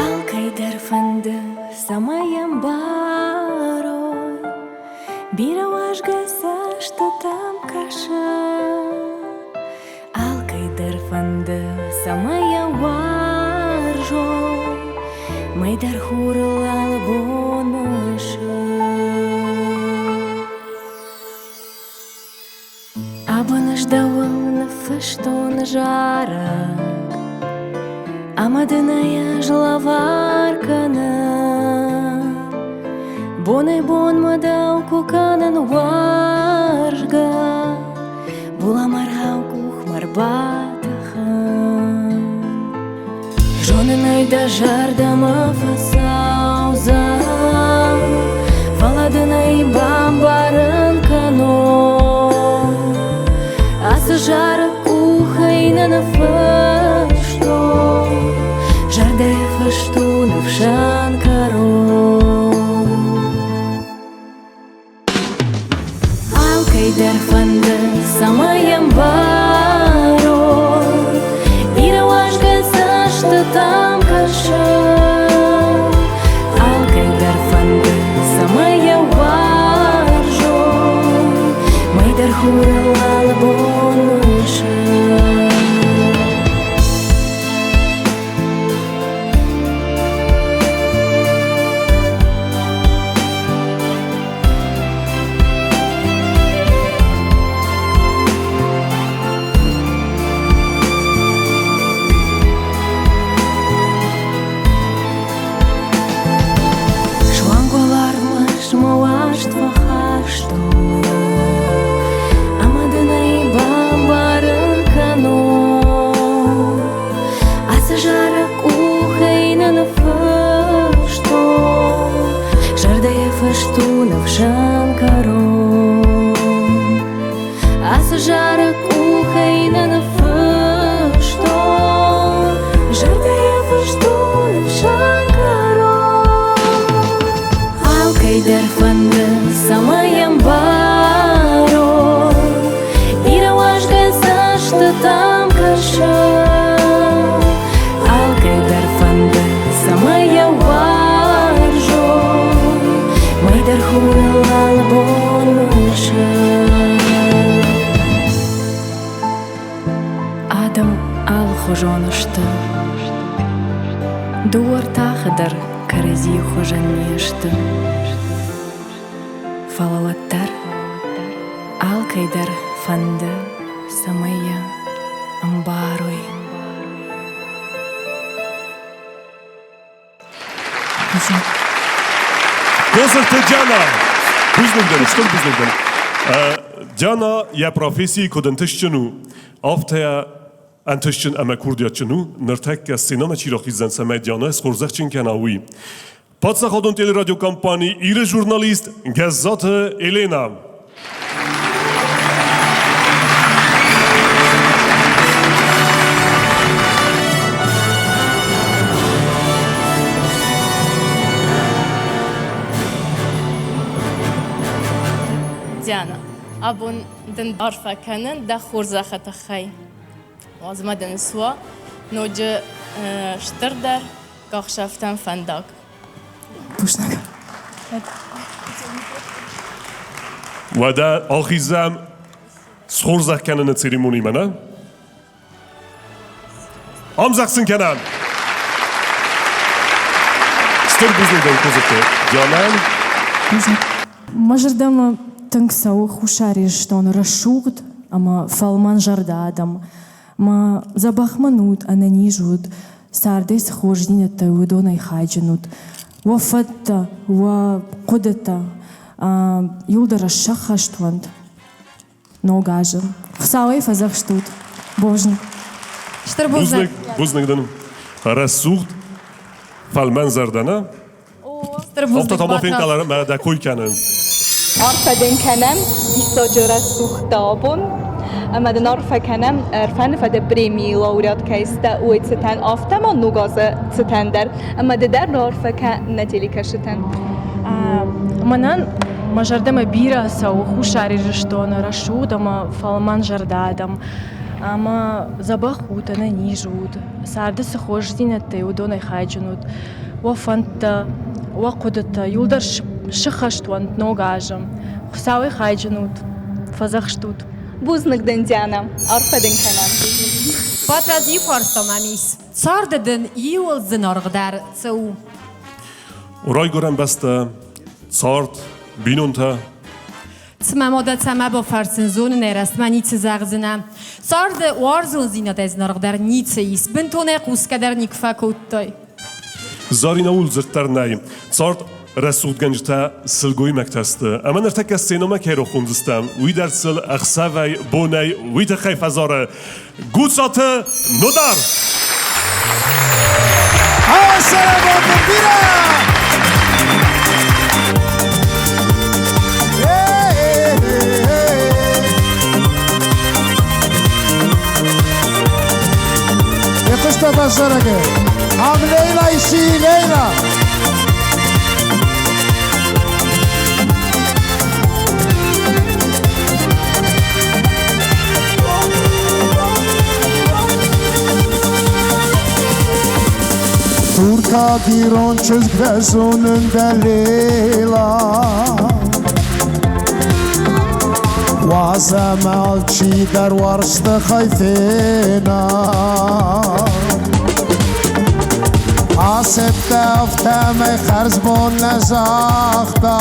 Алкӕй дӕр фӕнды, цӕмӕй ӕмбарой, бирӕ уӕзгӕ цӕстытӕм кӕсын. Алкӕй дӕр фӕнды, цӕмӕй йӕ уарзой, мӕйдар хурыл алы бон Абон ӕз дӕуыл ныффыстон зарӕг, Ӕмӕ дын ӕй ӕз лӕвар кӕнын. Бонӕй-бонмӕ дӕу куы кӕнын уарзгӕ, Булӕмӕргъау къухмӕ рбатӕхын. Зонын ӕй, дӕ зӕрдӕмӕ фӕцӕудзӕн, Фӕлӕ дын ӕй бамбарын кӕнон. Ацы зарӕг къухӕй нӕ ныффыстон, Зӕрдӕйы фыст у ныфсӕн кӕрон. Алкӕй дӕр фӕнды, цӕмӕй ӕмбарой, Бирӕ уӕзгӕ цӕстытӕм кӕсын. Алкӕй дӕр фӕнды, цӕмӕй йӕ уарзой, Мӕйдар хурыл алы бон мысын. Суанг уӕларвмӕ мӕ уарзт фӕхастон, Ӕмӕ дын ӕй бамбарын кӕнон. Ацы зарӕг къухӕй нӕ ныффыстон, Зӕрдӕйы фыст у ныфсӕн кӕрон. Ацы зарӕг къухӕй нӕ ныффыстон, Зӕрдӕйы фыст у ныфсӕн кӕрон. Алкӕй дӕр фӕнды, цӕмӕй ӕмбарой, Бирӕ уӕзгӕ цӕстытӕм кӕсын. хурыл алы бон мысы. Адӕм алыхуызон сты. Дыууӕ ртахы дӕр кӕрӕдзийы хуызӕн не сты. Фӕлӕ уӕддӕр алкӕй дӕр фӕнды, цӕмӕй йӕ ӕмбарой. Косырты Диана! Бузныг дын, стыр бузныг дын. Диана йӕ профессийы куыд ӕнтыстджын у, афтӕ ӕнтыстджын ӕмӕ курдиатджын у, ныртӕккӕ сценӕмӕ чи рахиздзӕн, цӕмӕй Диана схорзӕхджын кӕна, уый. Паддзахадон телерадиокомпани Иры журналист Гӕззаты Елена. Диана, абон дын арфӕ кӕнын дӕ хорзӕхы тыххӕй. Уадз ма дын суа ноджы стырдӕр къахсӕфтӕн фӕндаг. Бузныг. Уӕдӕ ахизӕм схорзӕх кӕныны церемонимӕ, нӕ? Ӕмдзӕгъд сын кӕнӕм! Стыр бузныг дӕн Козырты Дианӕйӕн. Мӕ зӕрдӕмӕ тынг цӕуы Хуссар Ирыстоны рӕсугъд ӕмӕ фӕлмӕнзӕрдӕ адӕм. Мӕ дзӕбӕх мын ут, ӕнӕниз ут, цардӕй цы хорздзинӕдтӕ уыдонӕй хайджын ут. Уӕ фӕдтӕ, уӕ хъуыдытӕ иуылдӕр сӕххӕст уӕнт Ног азы. Хуыцауӕй фӕдзӕхст ут. Бузныг. Стыр бузныг. Бузныг дын. Рӕсугъд, фӕлмӕнзӕрдӕ, нӕ? Стыр бузныг. Афтӕ та ма фенхъӕлӕн ӕмӕ дӕ кой кӕнын. Арфӕ дын кӕнӕм диссаджы рӕсугъд абон. Ӕмӕ дын арфӕ кӕнӕм Ӕрфӕны фӕдӕ премийы лауреат кӕй сдӕ, уый цытӕн, афтӕ ма ног азы цытӕн дӕр. Ӕмӕ ды дӕр раарфӕ кӕ нӕ телекӕсджытӕн. Мӕнӕн мӕ зӕрдӕмӕ бирӕ цӕуы Хуссар Ирыстоны рӕсугъд ӕмӕ фӕлмӕнзӕрдӕ адӕм. Ӕмӕ дзӕбӕх ут, ӕнӕниз ут, царды цы хорздзинӕдтӕй уыдонӕй хайджын ут. Уӕ фӕндтӕ, уӕ хъуыдытӕ иуылдӕр сыххӕст уӕнт ног азы. Хуыцауӕй хайджын ут, фӕдзӕхст ут. Бузныг дын, Диана. Арфӕ дын кӕнӕм. Батрадз, иу фарста мӕм ис. Царды дын иуыл зынаргъдӕр цы у? Райгуырӕн бӕстӕ, цард, бинонтӕ. Цымӕ ма дӕ цӕмӕ бафӕрсын зонын ӕй рӕстмӕ ницы зӕгъдзынӕ. Царды уарзондзинадӕй зынаргъдӕр ницы ис, бынтонӕй хъусгӕ дӕр никуы фӕкодтай. Зарина ууыл дзырд дӕр нӕй. Цард рӕсугъдгӕнджытӕ сылгоймӕгтӕ сты. Ӕмӕ ныртӕккӕ сценӕмӕ кӕй рохондзыстӕм, уый дӕр сыл ӕхсӕвӕй, бонӕй уый тыххӕй фӕзары Гуцаты Нодар! Ассаламу бирӕ! Фехъуыста баззарӕгы. Ам Лейла иси Лейла! Туркаг ирон чызг дӕ зонын дӕ Лейла. Уадз ӕмӕ алчидӕр уарзты хай фена. Ацӕттӕ афтӕмӕй хӕрзбон нӕ загътай.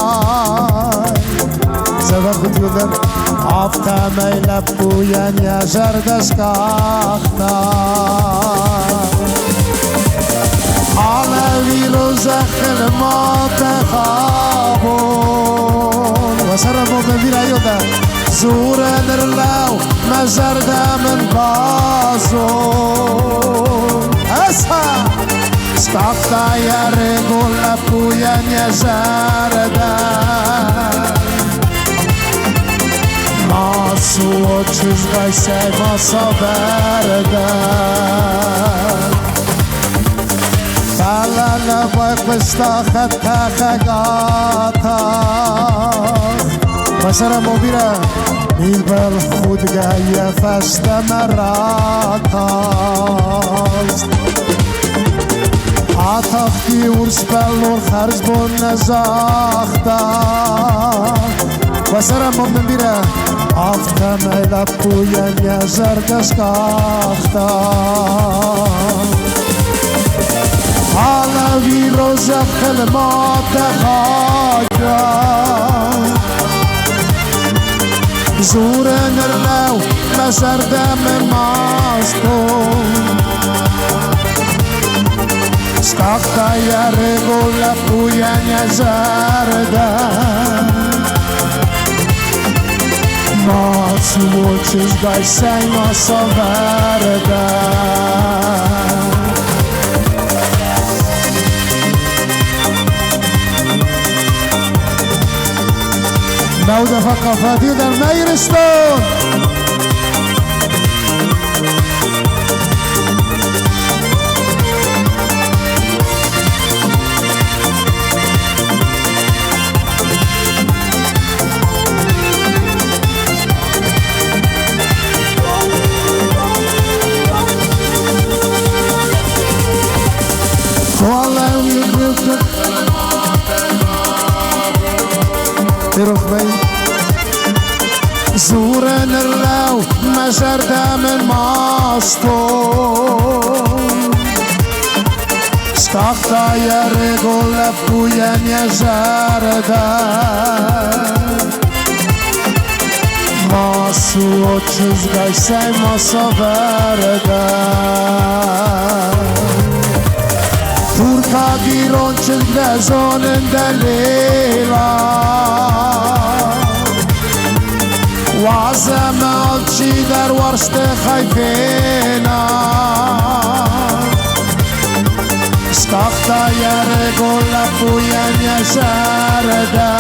Цӕвӕр куыд уыдзӕн, афтӕмӕй лӕппуйӕн йӕ зӕрдӕ скъахта. Алӕуилы зӕххыл ма тӕхабон. Уӕ цӕрӕнбон мын бирӕ йодӕ, дзурӕн ӕрлӕу, мӕ зӕрдӕ мын базон. Ӕса! Скъахта йӕ рыгон лӕппуйӕн йӕ зӕрдӕ. Ма цу чызгай, сӕй ма сӕвӕрдӕ. Фӕлӕ нӕ байхъуыста хӕдтӕхӕг атахт. Фӕсӕрӕнбон бирӕ мидбыл худгӕ йӕ фӕстӕмӕ ратахт. Атахти Урс бӕлон хӕрзбон нӕ загъта. Уӕ цӕрӕнбон дын бирӕ, афтӕмӕй лӕппуйӕн йӕ зӕрдӕ скъахта. Алӕуи зӕххыл ма тӕхагӕ. Дзурын ӕрлӕу, мӕ зӕрдӕмӕ мастон. Скъахта йӕ рыгон лӕппуйӕн йӕ зӕрдӕ. Ма чызгай, сӕй ма сӕвӕрдӕ. Нӕ фӕкъафат дӕр нӕ Ирыстон! Ферох вӕй. Дзурын ӕрлӕу, мӕ зӕрдӕ мын мастон. Скъахта йӕ рыгон лӕппуйӕн йӕ зӕрдӕ. Ма цу, о чызгай, сӕй ма сӕвӕрдӕ. Туркаг ирон чызг дӕ зонын дӕ лела. Уадз ӕмӕ алчидӕр уарзты хай фена. Скъахта йӕ рыгон лӕппуйӕн йӕ зӕрдӕ.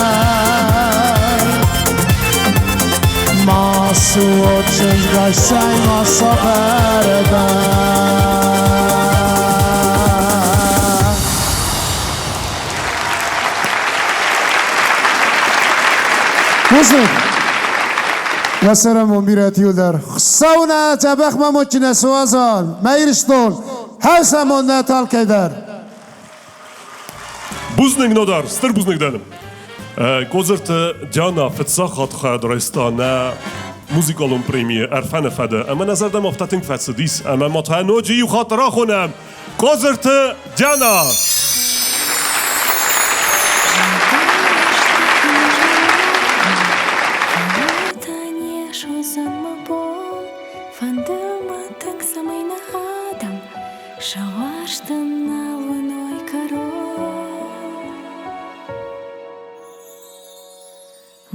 Ма цу, о чызгай, сӕй ма сӕвӕрдӕ. Бузныг! Уӕ цӕрӕнбон бирӕ иуылдӕр. Хуыцау нӕ дзӕбӕх ма амондджын суадзӕд, мӕ Ирыстон, хӕрз амонд нӕ алкӕй дӕр. Бузныг, Нодар, стыр бузныг дӕн. Кодзырты Диана фыццаг хатт хайад райста нӕ музыкалон премийы Ӕрфӕны фӕды ӕмӕ нӕ зӕрдӕмӕ афтӕ тынг фӕцыдис, ӕмӕ ма та ноджы иу хатт рахонӕм Кодзырты Диана! Фӕнды мӕ тынг, цӕмӕй нӕ адӕм сӕ уарзтӕн нал уыной кӕрон.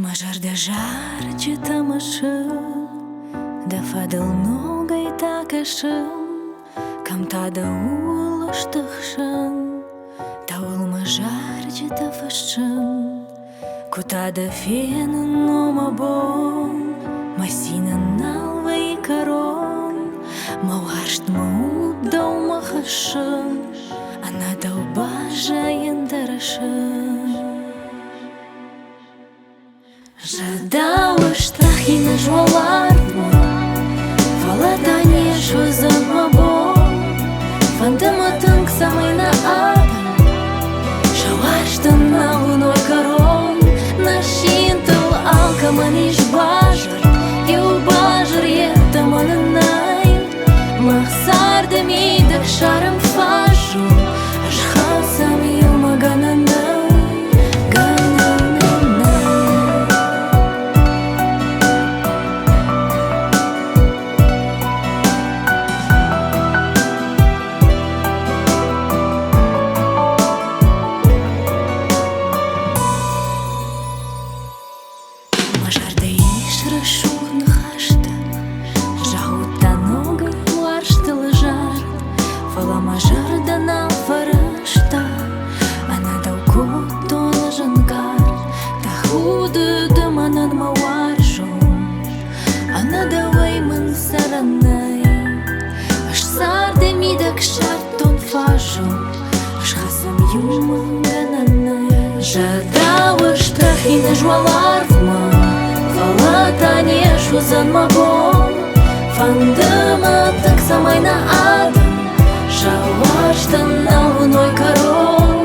Мӕ зӕрдӕ зарджытӕ мысы, дӕ фӕдыл ногӕй та кӕсын, кӕм та дӕ ууыл стыхсын, дӕуыл мӕ зарджытӕ фыссын. Куы та дӕ фенын мӕ бон, мӕ цинӕн нал вӕййы кӕрон, мӕ уарзт мӕ уд дӕумӕ хӕссын, ӕнӕ дӕу баззайын дӕр ӕсын. Зӕдауы стӕхин ӕз уӕларвмӕ, фӕлӕ та не суыдзӕн мӕ бон. Фӕнды мӕ тынг, цӕмӕй нӕ адӕм сӕ уарзтӕн нал уыной кӕрон. Нӕ синтыл алкӕмӕн ис базыр, иу базыр йеддӕмӕ нын нӕй. Мах царды мидӕг сарӕм фаззон, ӕз хӕцӕм иумӕ гӕнӕн нӕй, гӕнӕн нӕй. Мӕ зӕрдӕ ис рӕсугъд ныхӕстӕ, зӕгъут та ногӕй уарзтыл зард, фӕлӕ мӕ зӕрдӕ нал фӕрӕзта, ӕнӕ дӕу кодтон ӕз ӕнкъард, тӕхуды ды мӕнӕн мӕ уарзон, ӕнӕ дӕуӕй мын цӕрӕн нӕй. Ӕз царды мидӕг ссардтон фаззон, ысхӕцӕм иумӕ гӕнӕн нӕй. Зӕдауы стӕхин ӕз уӕларвмӕ, фӕлӕ та не суыдзӕн мӕ бон. Фӕнды мӕ тынг, цӕмӕй нӕ адӕм сӕ уарзтӕн нал уыной кӕрон.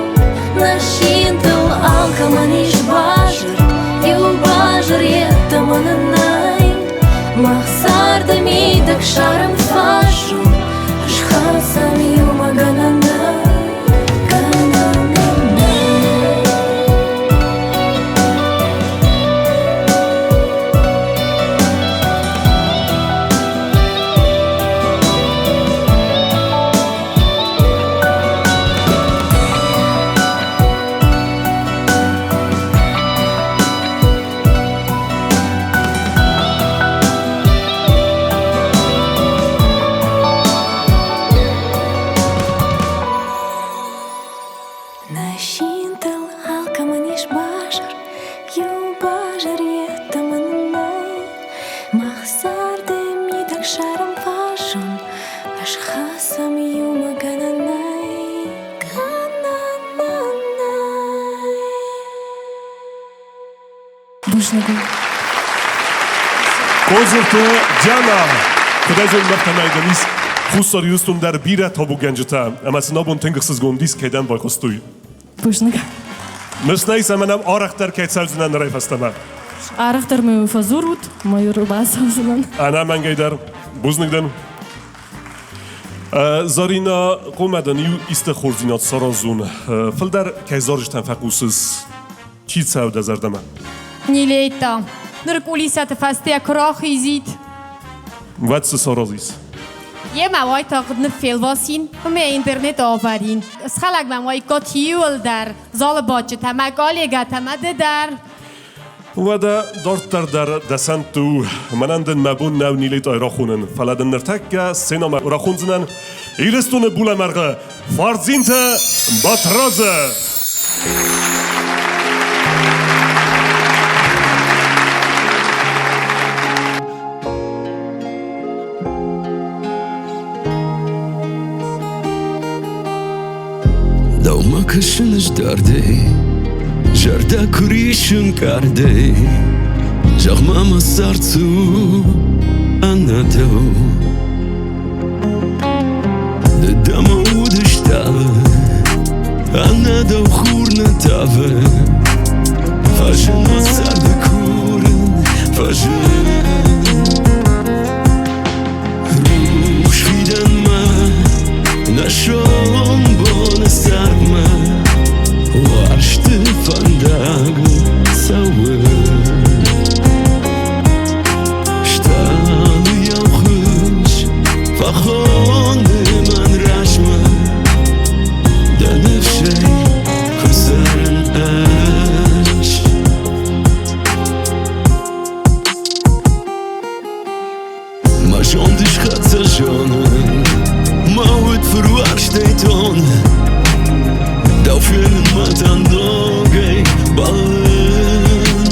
Схӕцӕм иумӕ гӕнӕн нӕй, гӕнӕн нӕй. Бузныг. Кодзырты Диана, куыдӕй мӕрдтӕмӕ ис Хуссар Ирыстон дӕр бирӕ табугӕнджытӕ, ӕмӕ сын абон тынг ӕхсызгон дис кӕй дӕм байхъуыстой. Бузныг. Ныфс нӕ ис, ӕмӕ нӕм арӕхдӕр кӕй цӕудзынӕн нырӕй фӕстӕмӕ. Арӕхдӕр мӕ фӕдзурут, мӕ ӕрбацӕудзынӕн. Ӕнӕмӕнгӕй дӕр. Бузныг дӕн. Зарина, хъуамӕ дын иу исты хорздзинад саразон. Фылдӕр кӕй зарджытӕн фӕхъусыс, чи цӕуы дӕ зӕрдӕмӕ? Нилетта, ныр кулисӕты фӕстейӕ куы рахизид. Уӕд цы саразис? Йемӕ уайтагъд ныффелвасин, ӕмӕ интернет авӕрин. Схӕлӕг мӕм уаиккат иуылдӕр, залы бадджытӕ, мӕ коллегӕтӕ, мӕ ды дӕр. Уӕдӕ дарддӕр дӕр дӕ сӕнтты у. Мӕнӕн дын мӕ бон нӕу Нилетъайы рахонын, фӕлӕ дын ныртӕккӕ сценӕмӕ рахондзынӕн Ирыстоны булӕмӕргъы Фардзинты Батрадзы. Дӕумӕ кӕсын ӕз дардӕй, зӕрдӕ куы рисы нкъардӕй. Зӕгъ-ма мӕ цард цы у ӕнӕ дӕу? Ды дӕ мӕ уды стъалы, ӕнӕ дӕу хур нӕ тавы. Фӕзын мӕ царды курын, фӕзын. Рухс фидӕнмӕ, нӕ сомбоны цардмӕ уарзты фӕндагыл цӕуы. Стъалыйау хыз фӕхоны мӕн размӕ, дӕ ныфсӕй куы цӕрын ӕз. Мӕ зонд ысхӕццӕ зонын, мӕ уд фыруарзтӕй тоны. Дӕу фенынмӕ та ногӕй бӕллын.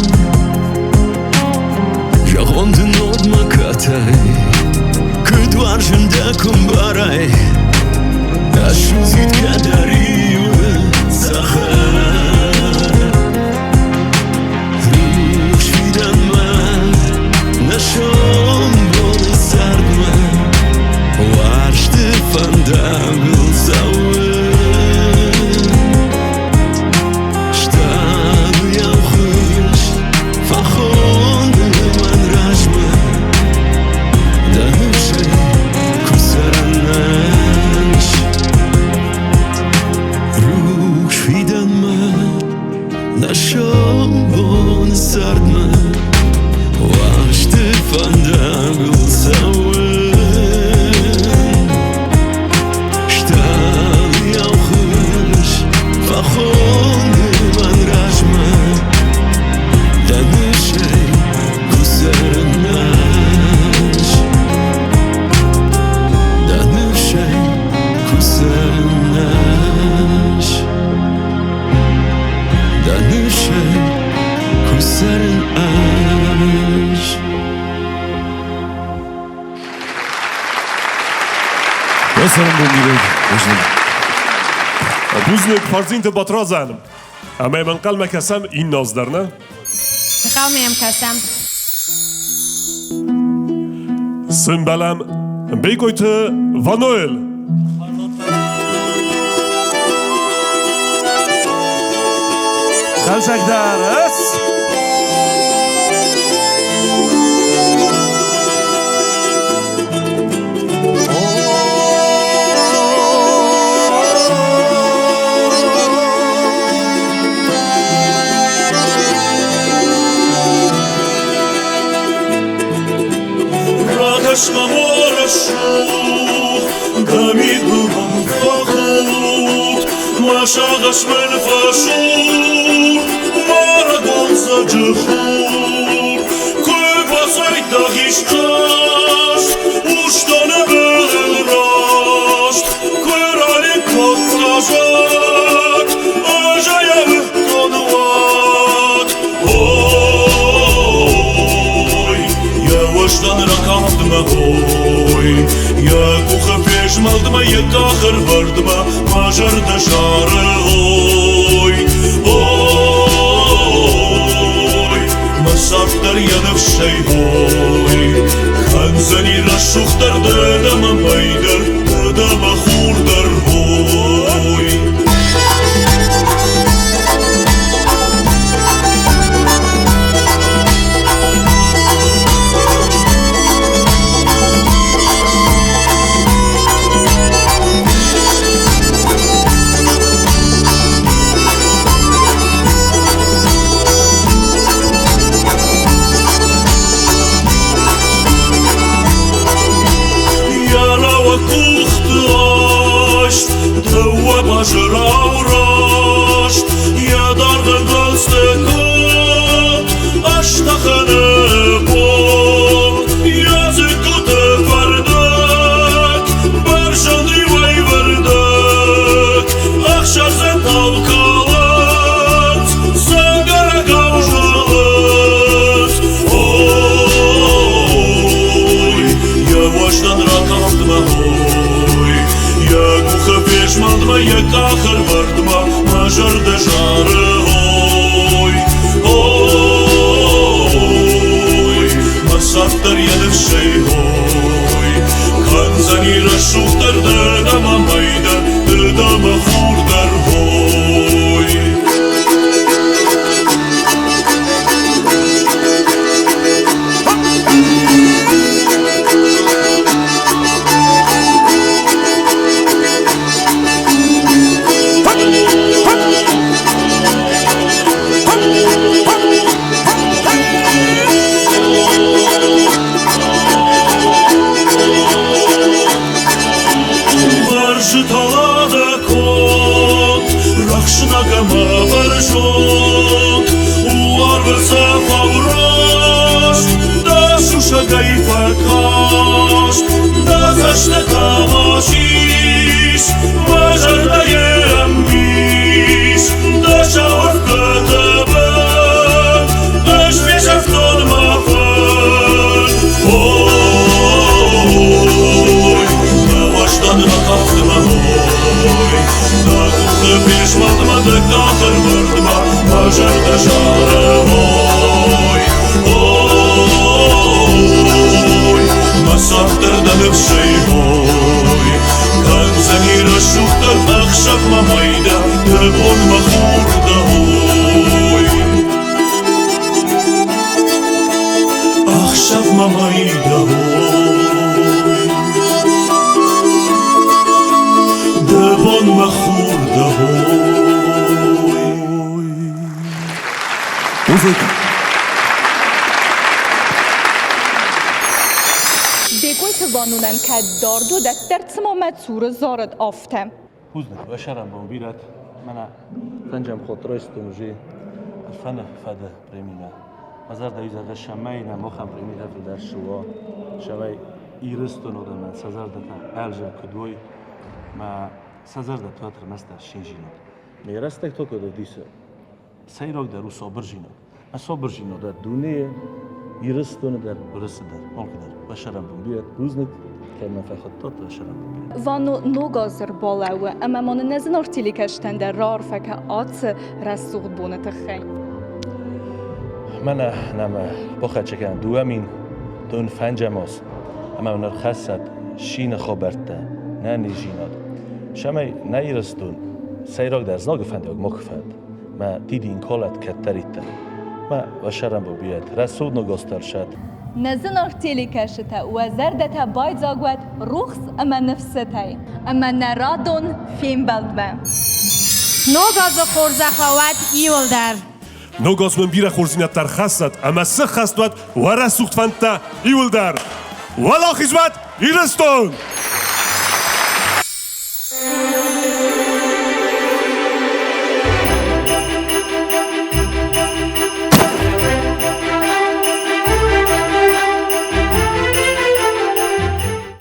Зӕгъон дын ног мӕ катай, куыд уарзын дӕ куы мбарай. Ӕссудзид кӕддӕр риуы цӕхӕр. Рухс фидӕнмӕ, нӕ сомбоны цардмӕ уарзты фӕндагыл цӕуы. Стъалыйау хыз фӕхоны мӕн размӕ, дӕ ныфсӕй куы цӕрын ӕз. Рухс фидӕнмӕ нӕ сомбоны цардмӕ уарзты фӕндагыл цӕуын. Стъалыйау хыз фӕхоны мӕн размӕ, дӕ ныфсӕй куы цӕрын ӕз. Дӕ ныфсӕй куы цӕрын ӕз. Дӕ ныфсӕй куы цӕрын ӕз. Цӕрӕнбон бирӕ бузныг. Бузныг Фардзинты Батрадзӕн. Ӕмӕ йӕм ӕнхъӕлмӕ кӕсӕм иннӕ аз дӕр, нӕ? Ӕнхъӕлмӕ йӕм кӕсӕм. Сымбӕлӕм Бекъойты Ваноэл. Хӕрзӕгдарӕс! Ракӕс-ма рӕсугъд, дӕ мидбылмӕ фӕхуд, мӕ сагъӕс мын фӕсур, мӕ рагон цӕджы хур. Куы бацайдагъ ис хъазт, Урсдоны былыл раст, куы ралӕг кодта зӕд, ӕз ӕй ауыдтон уӕд. Ой, йӕ уӕздан ракафтмӕ ой, йӕ къухы фезмӕлд. фезмӕлдмӕ, йӕ къахӕрвӕрдмӕ мӕ зӕрдӕ зары, ой, ой, мӕ цард дӕр йӕ ныфсӕй, ой, кӕндзӕни рӕсугъддӕр дӕ ӕмӕ мӕй дӕр, дӕ ӕмӕ хур дӕр, ой. Йӕ рӕуӕг къухты айст, дыууӕ базырау раст, йӕ даргъ ӕнгуылдзты конд, ӕстӕхӕны бон, йӕ дзыккуты фӕрдыг, бӕрзонд риуӕй вӕрдыг, ӕхсӕрдзӕнтау калынц, дзӕнгӕрӕгау зӕлынц. Ой, йӕ уӕздан ракалдмӕ, ой, йӕ къухы фезмӕлдмӕ, йӕ къахӕрвӕрдмӕ мӕ зӕрдӕ зары, ой, ой, мӕ цард дӕр йӕ ныфсӕй, ой, кӕндзӕни рӕсугъддӕр дӕ ӕмӕ мӕй дӕр, ды дӕ мӕ хур дӕр, ой. Бӕрзы талады конд, рӕхсынӕг ӕмӕ бӕрзонд, у арвы цӕфау раст, дӕ сусӕгӕй фӕкаст, дӕ цӕстытӕ ма сис, мӕ зӕрдӕйы ӕмбис, дӕ сау ӕрфгуыты бын, ӕз фесӕфтон мӕ фын. Ой, мӕ уӕздан ракафтмӕ, ой, дӕ къухы фезмӕлдмӕ, дӕ къахӕрвӕрдмӕ мӕ зӕрдӕ зары, ой, ой, мӕ цард дӕр дӕ ныфсӕй, ой, кӕндзӕни рӕсугъддӕр ӕхсӕв мӕ мӕй дӕ, дӕ бон мӕ хур дӕ, ой. Ӕхсӕв мӕ мӕй дӕ, ой. Дӕ бон мӕ хур дӕ, ой. Музыка. Бекъойты Ванунӕн кӕд дард уыд, уӕддӕр цыма мӕ цуры зарыд, афтӕ. Бузныг, уӕ сӕрӕнбон бирӕт. Мӕнӕ фӕнджӕм хотъройстон уже Ӕрфӕны фӕды премимӕ. Мӕ зӕрдӕ изӕрдӕ сӕмӕй нӕ мохӕн премитӕ фылдӕр суа, сӕмӕй Ирыстон одӕмӕн сӕ зӕрдӕтӕ ӕлзӕг куыд уой, мӕ сӕ зӕрдӕ театр мӕстӕр шинжинод. Ме рӕстӕг токодо дисы сӕйрагдӕр у сабырдзинад. Ӕ сабырдзинад дӕр дунейы, Ирыстоны дӕр, Уырысы дӕр, алкӕдӕр. Уӕ сӕрӕнбон бирӕ бузныг, кӕй мӕ фӕхуыдтат, уӕ сӕрӕнбон бирӕ. Вано ног аз ӕрбалӕууы ӕмӕ ма нын нӕ зынаргъ телекӕсджытӕн дӕр раарфӕ кӕ ацы рӕсугъд боны тыххӕй. Мӕнӕ нӕм бахӕццӕ кӕнӕ 2000 дон фӕнджӕм аз, ӕмӕ нын ӕрхӕссӕд сины хабӕрттӕ, нӕ низдзинад. Цӕмӕй нӕ Ирыстон сӕйрагдӕр знаги фӕндаг мах фӕд. Мӕ дидин калӕд кӕддӕриддӕр. Мӕ уӕ сӕрӕнбон бийӕд, рӕсугъд ногазтӕрсӕд. Нӕ зынаргъ телекӕсджытӕ, уӕ зӕрдӕтӕ байдзаг уӕд рухс ӕмӕ ныфсытӕй. Ӕмӕ нӕ радон фембӕлдмӕ. Ног азы хорзӕх уӕ уӕд иуылдӕр! Ног аз уын бирӕ хорздзинӕдтӕ ӕрхӕссӕд ӕмӕ сыххӕст уӕд уӕ рӕсугъд фӕндтӕ иуылдӕр! Уӕлахиз уӕд Ирыстон!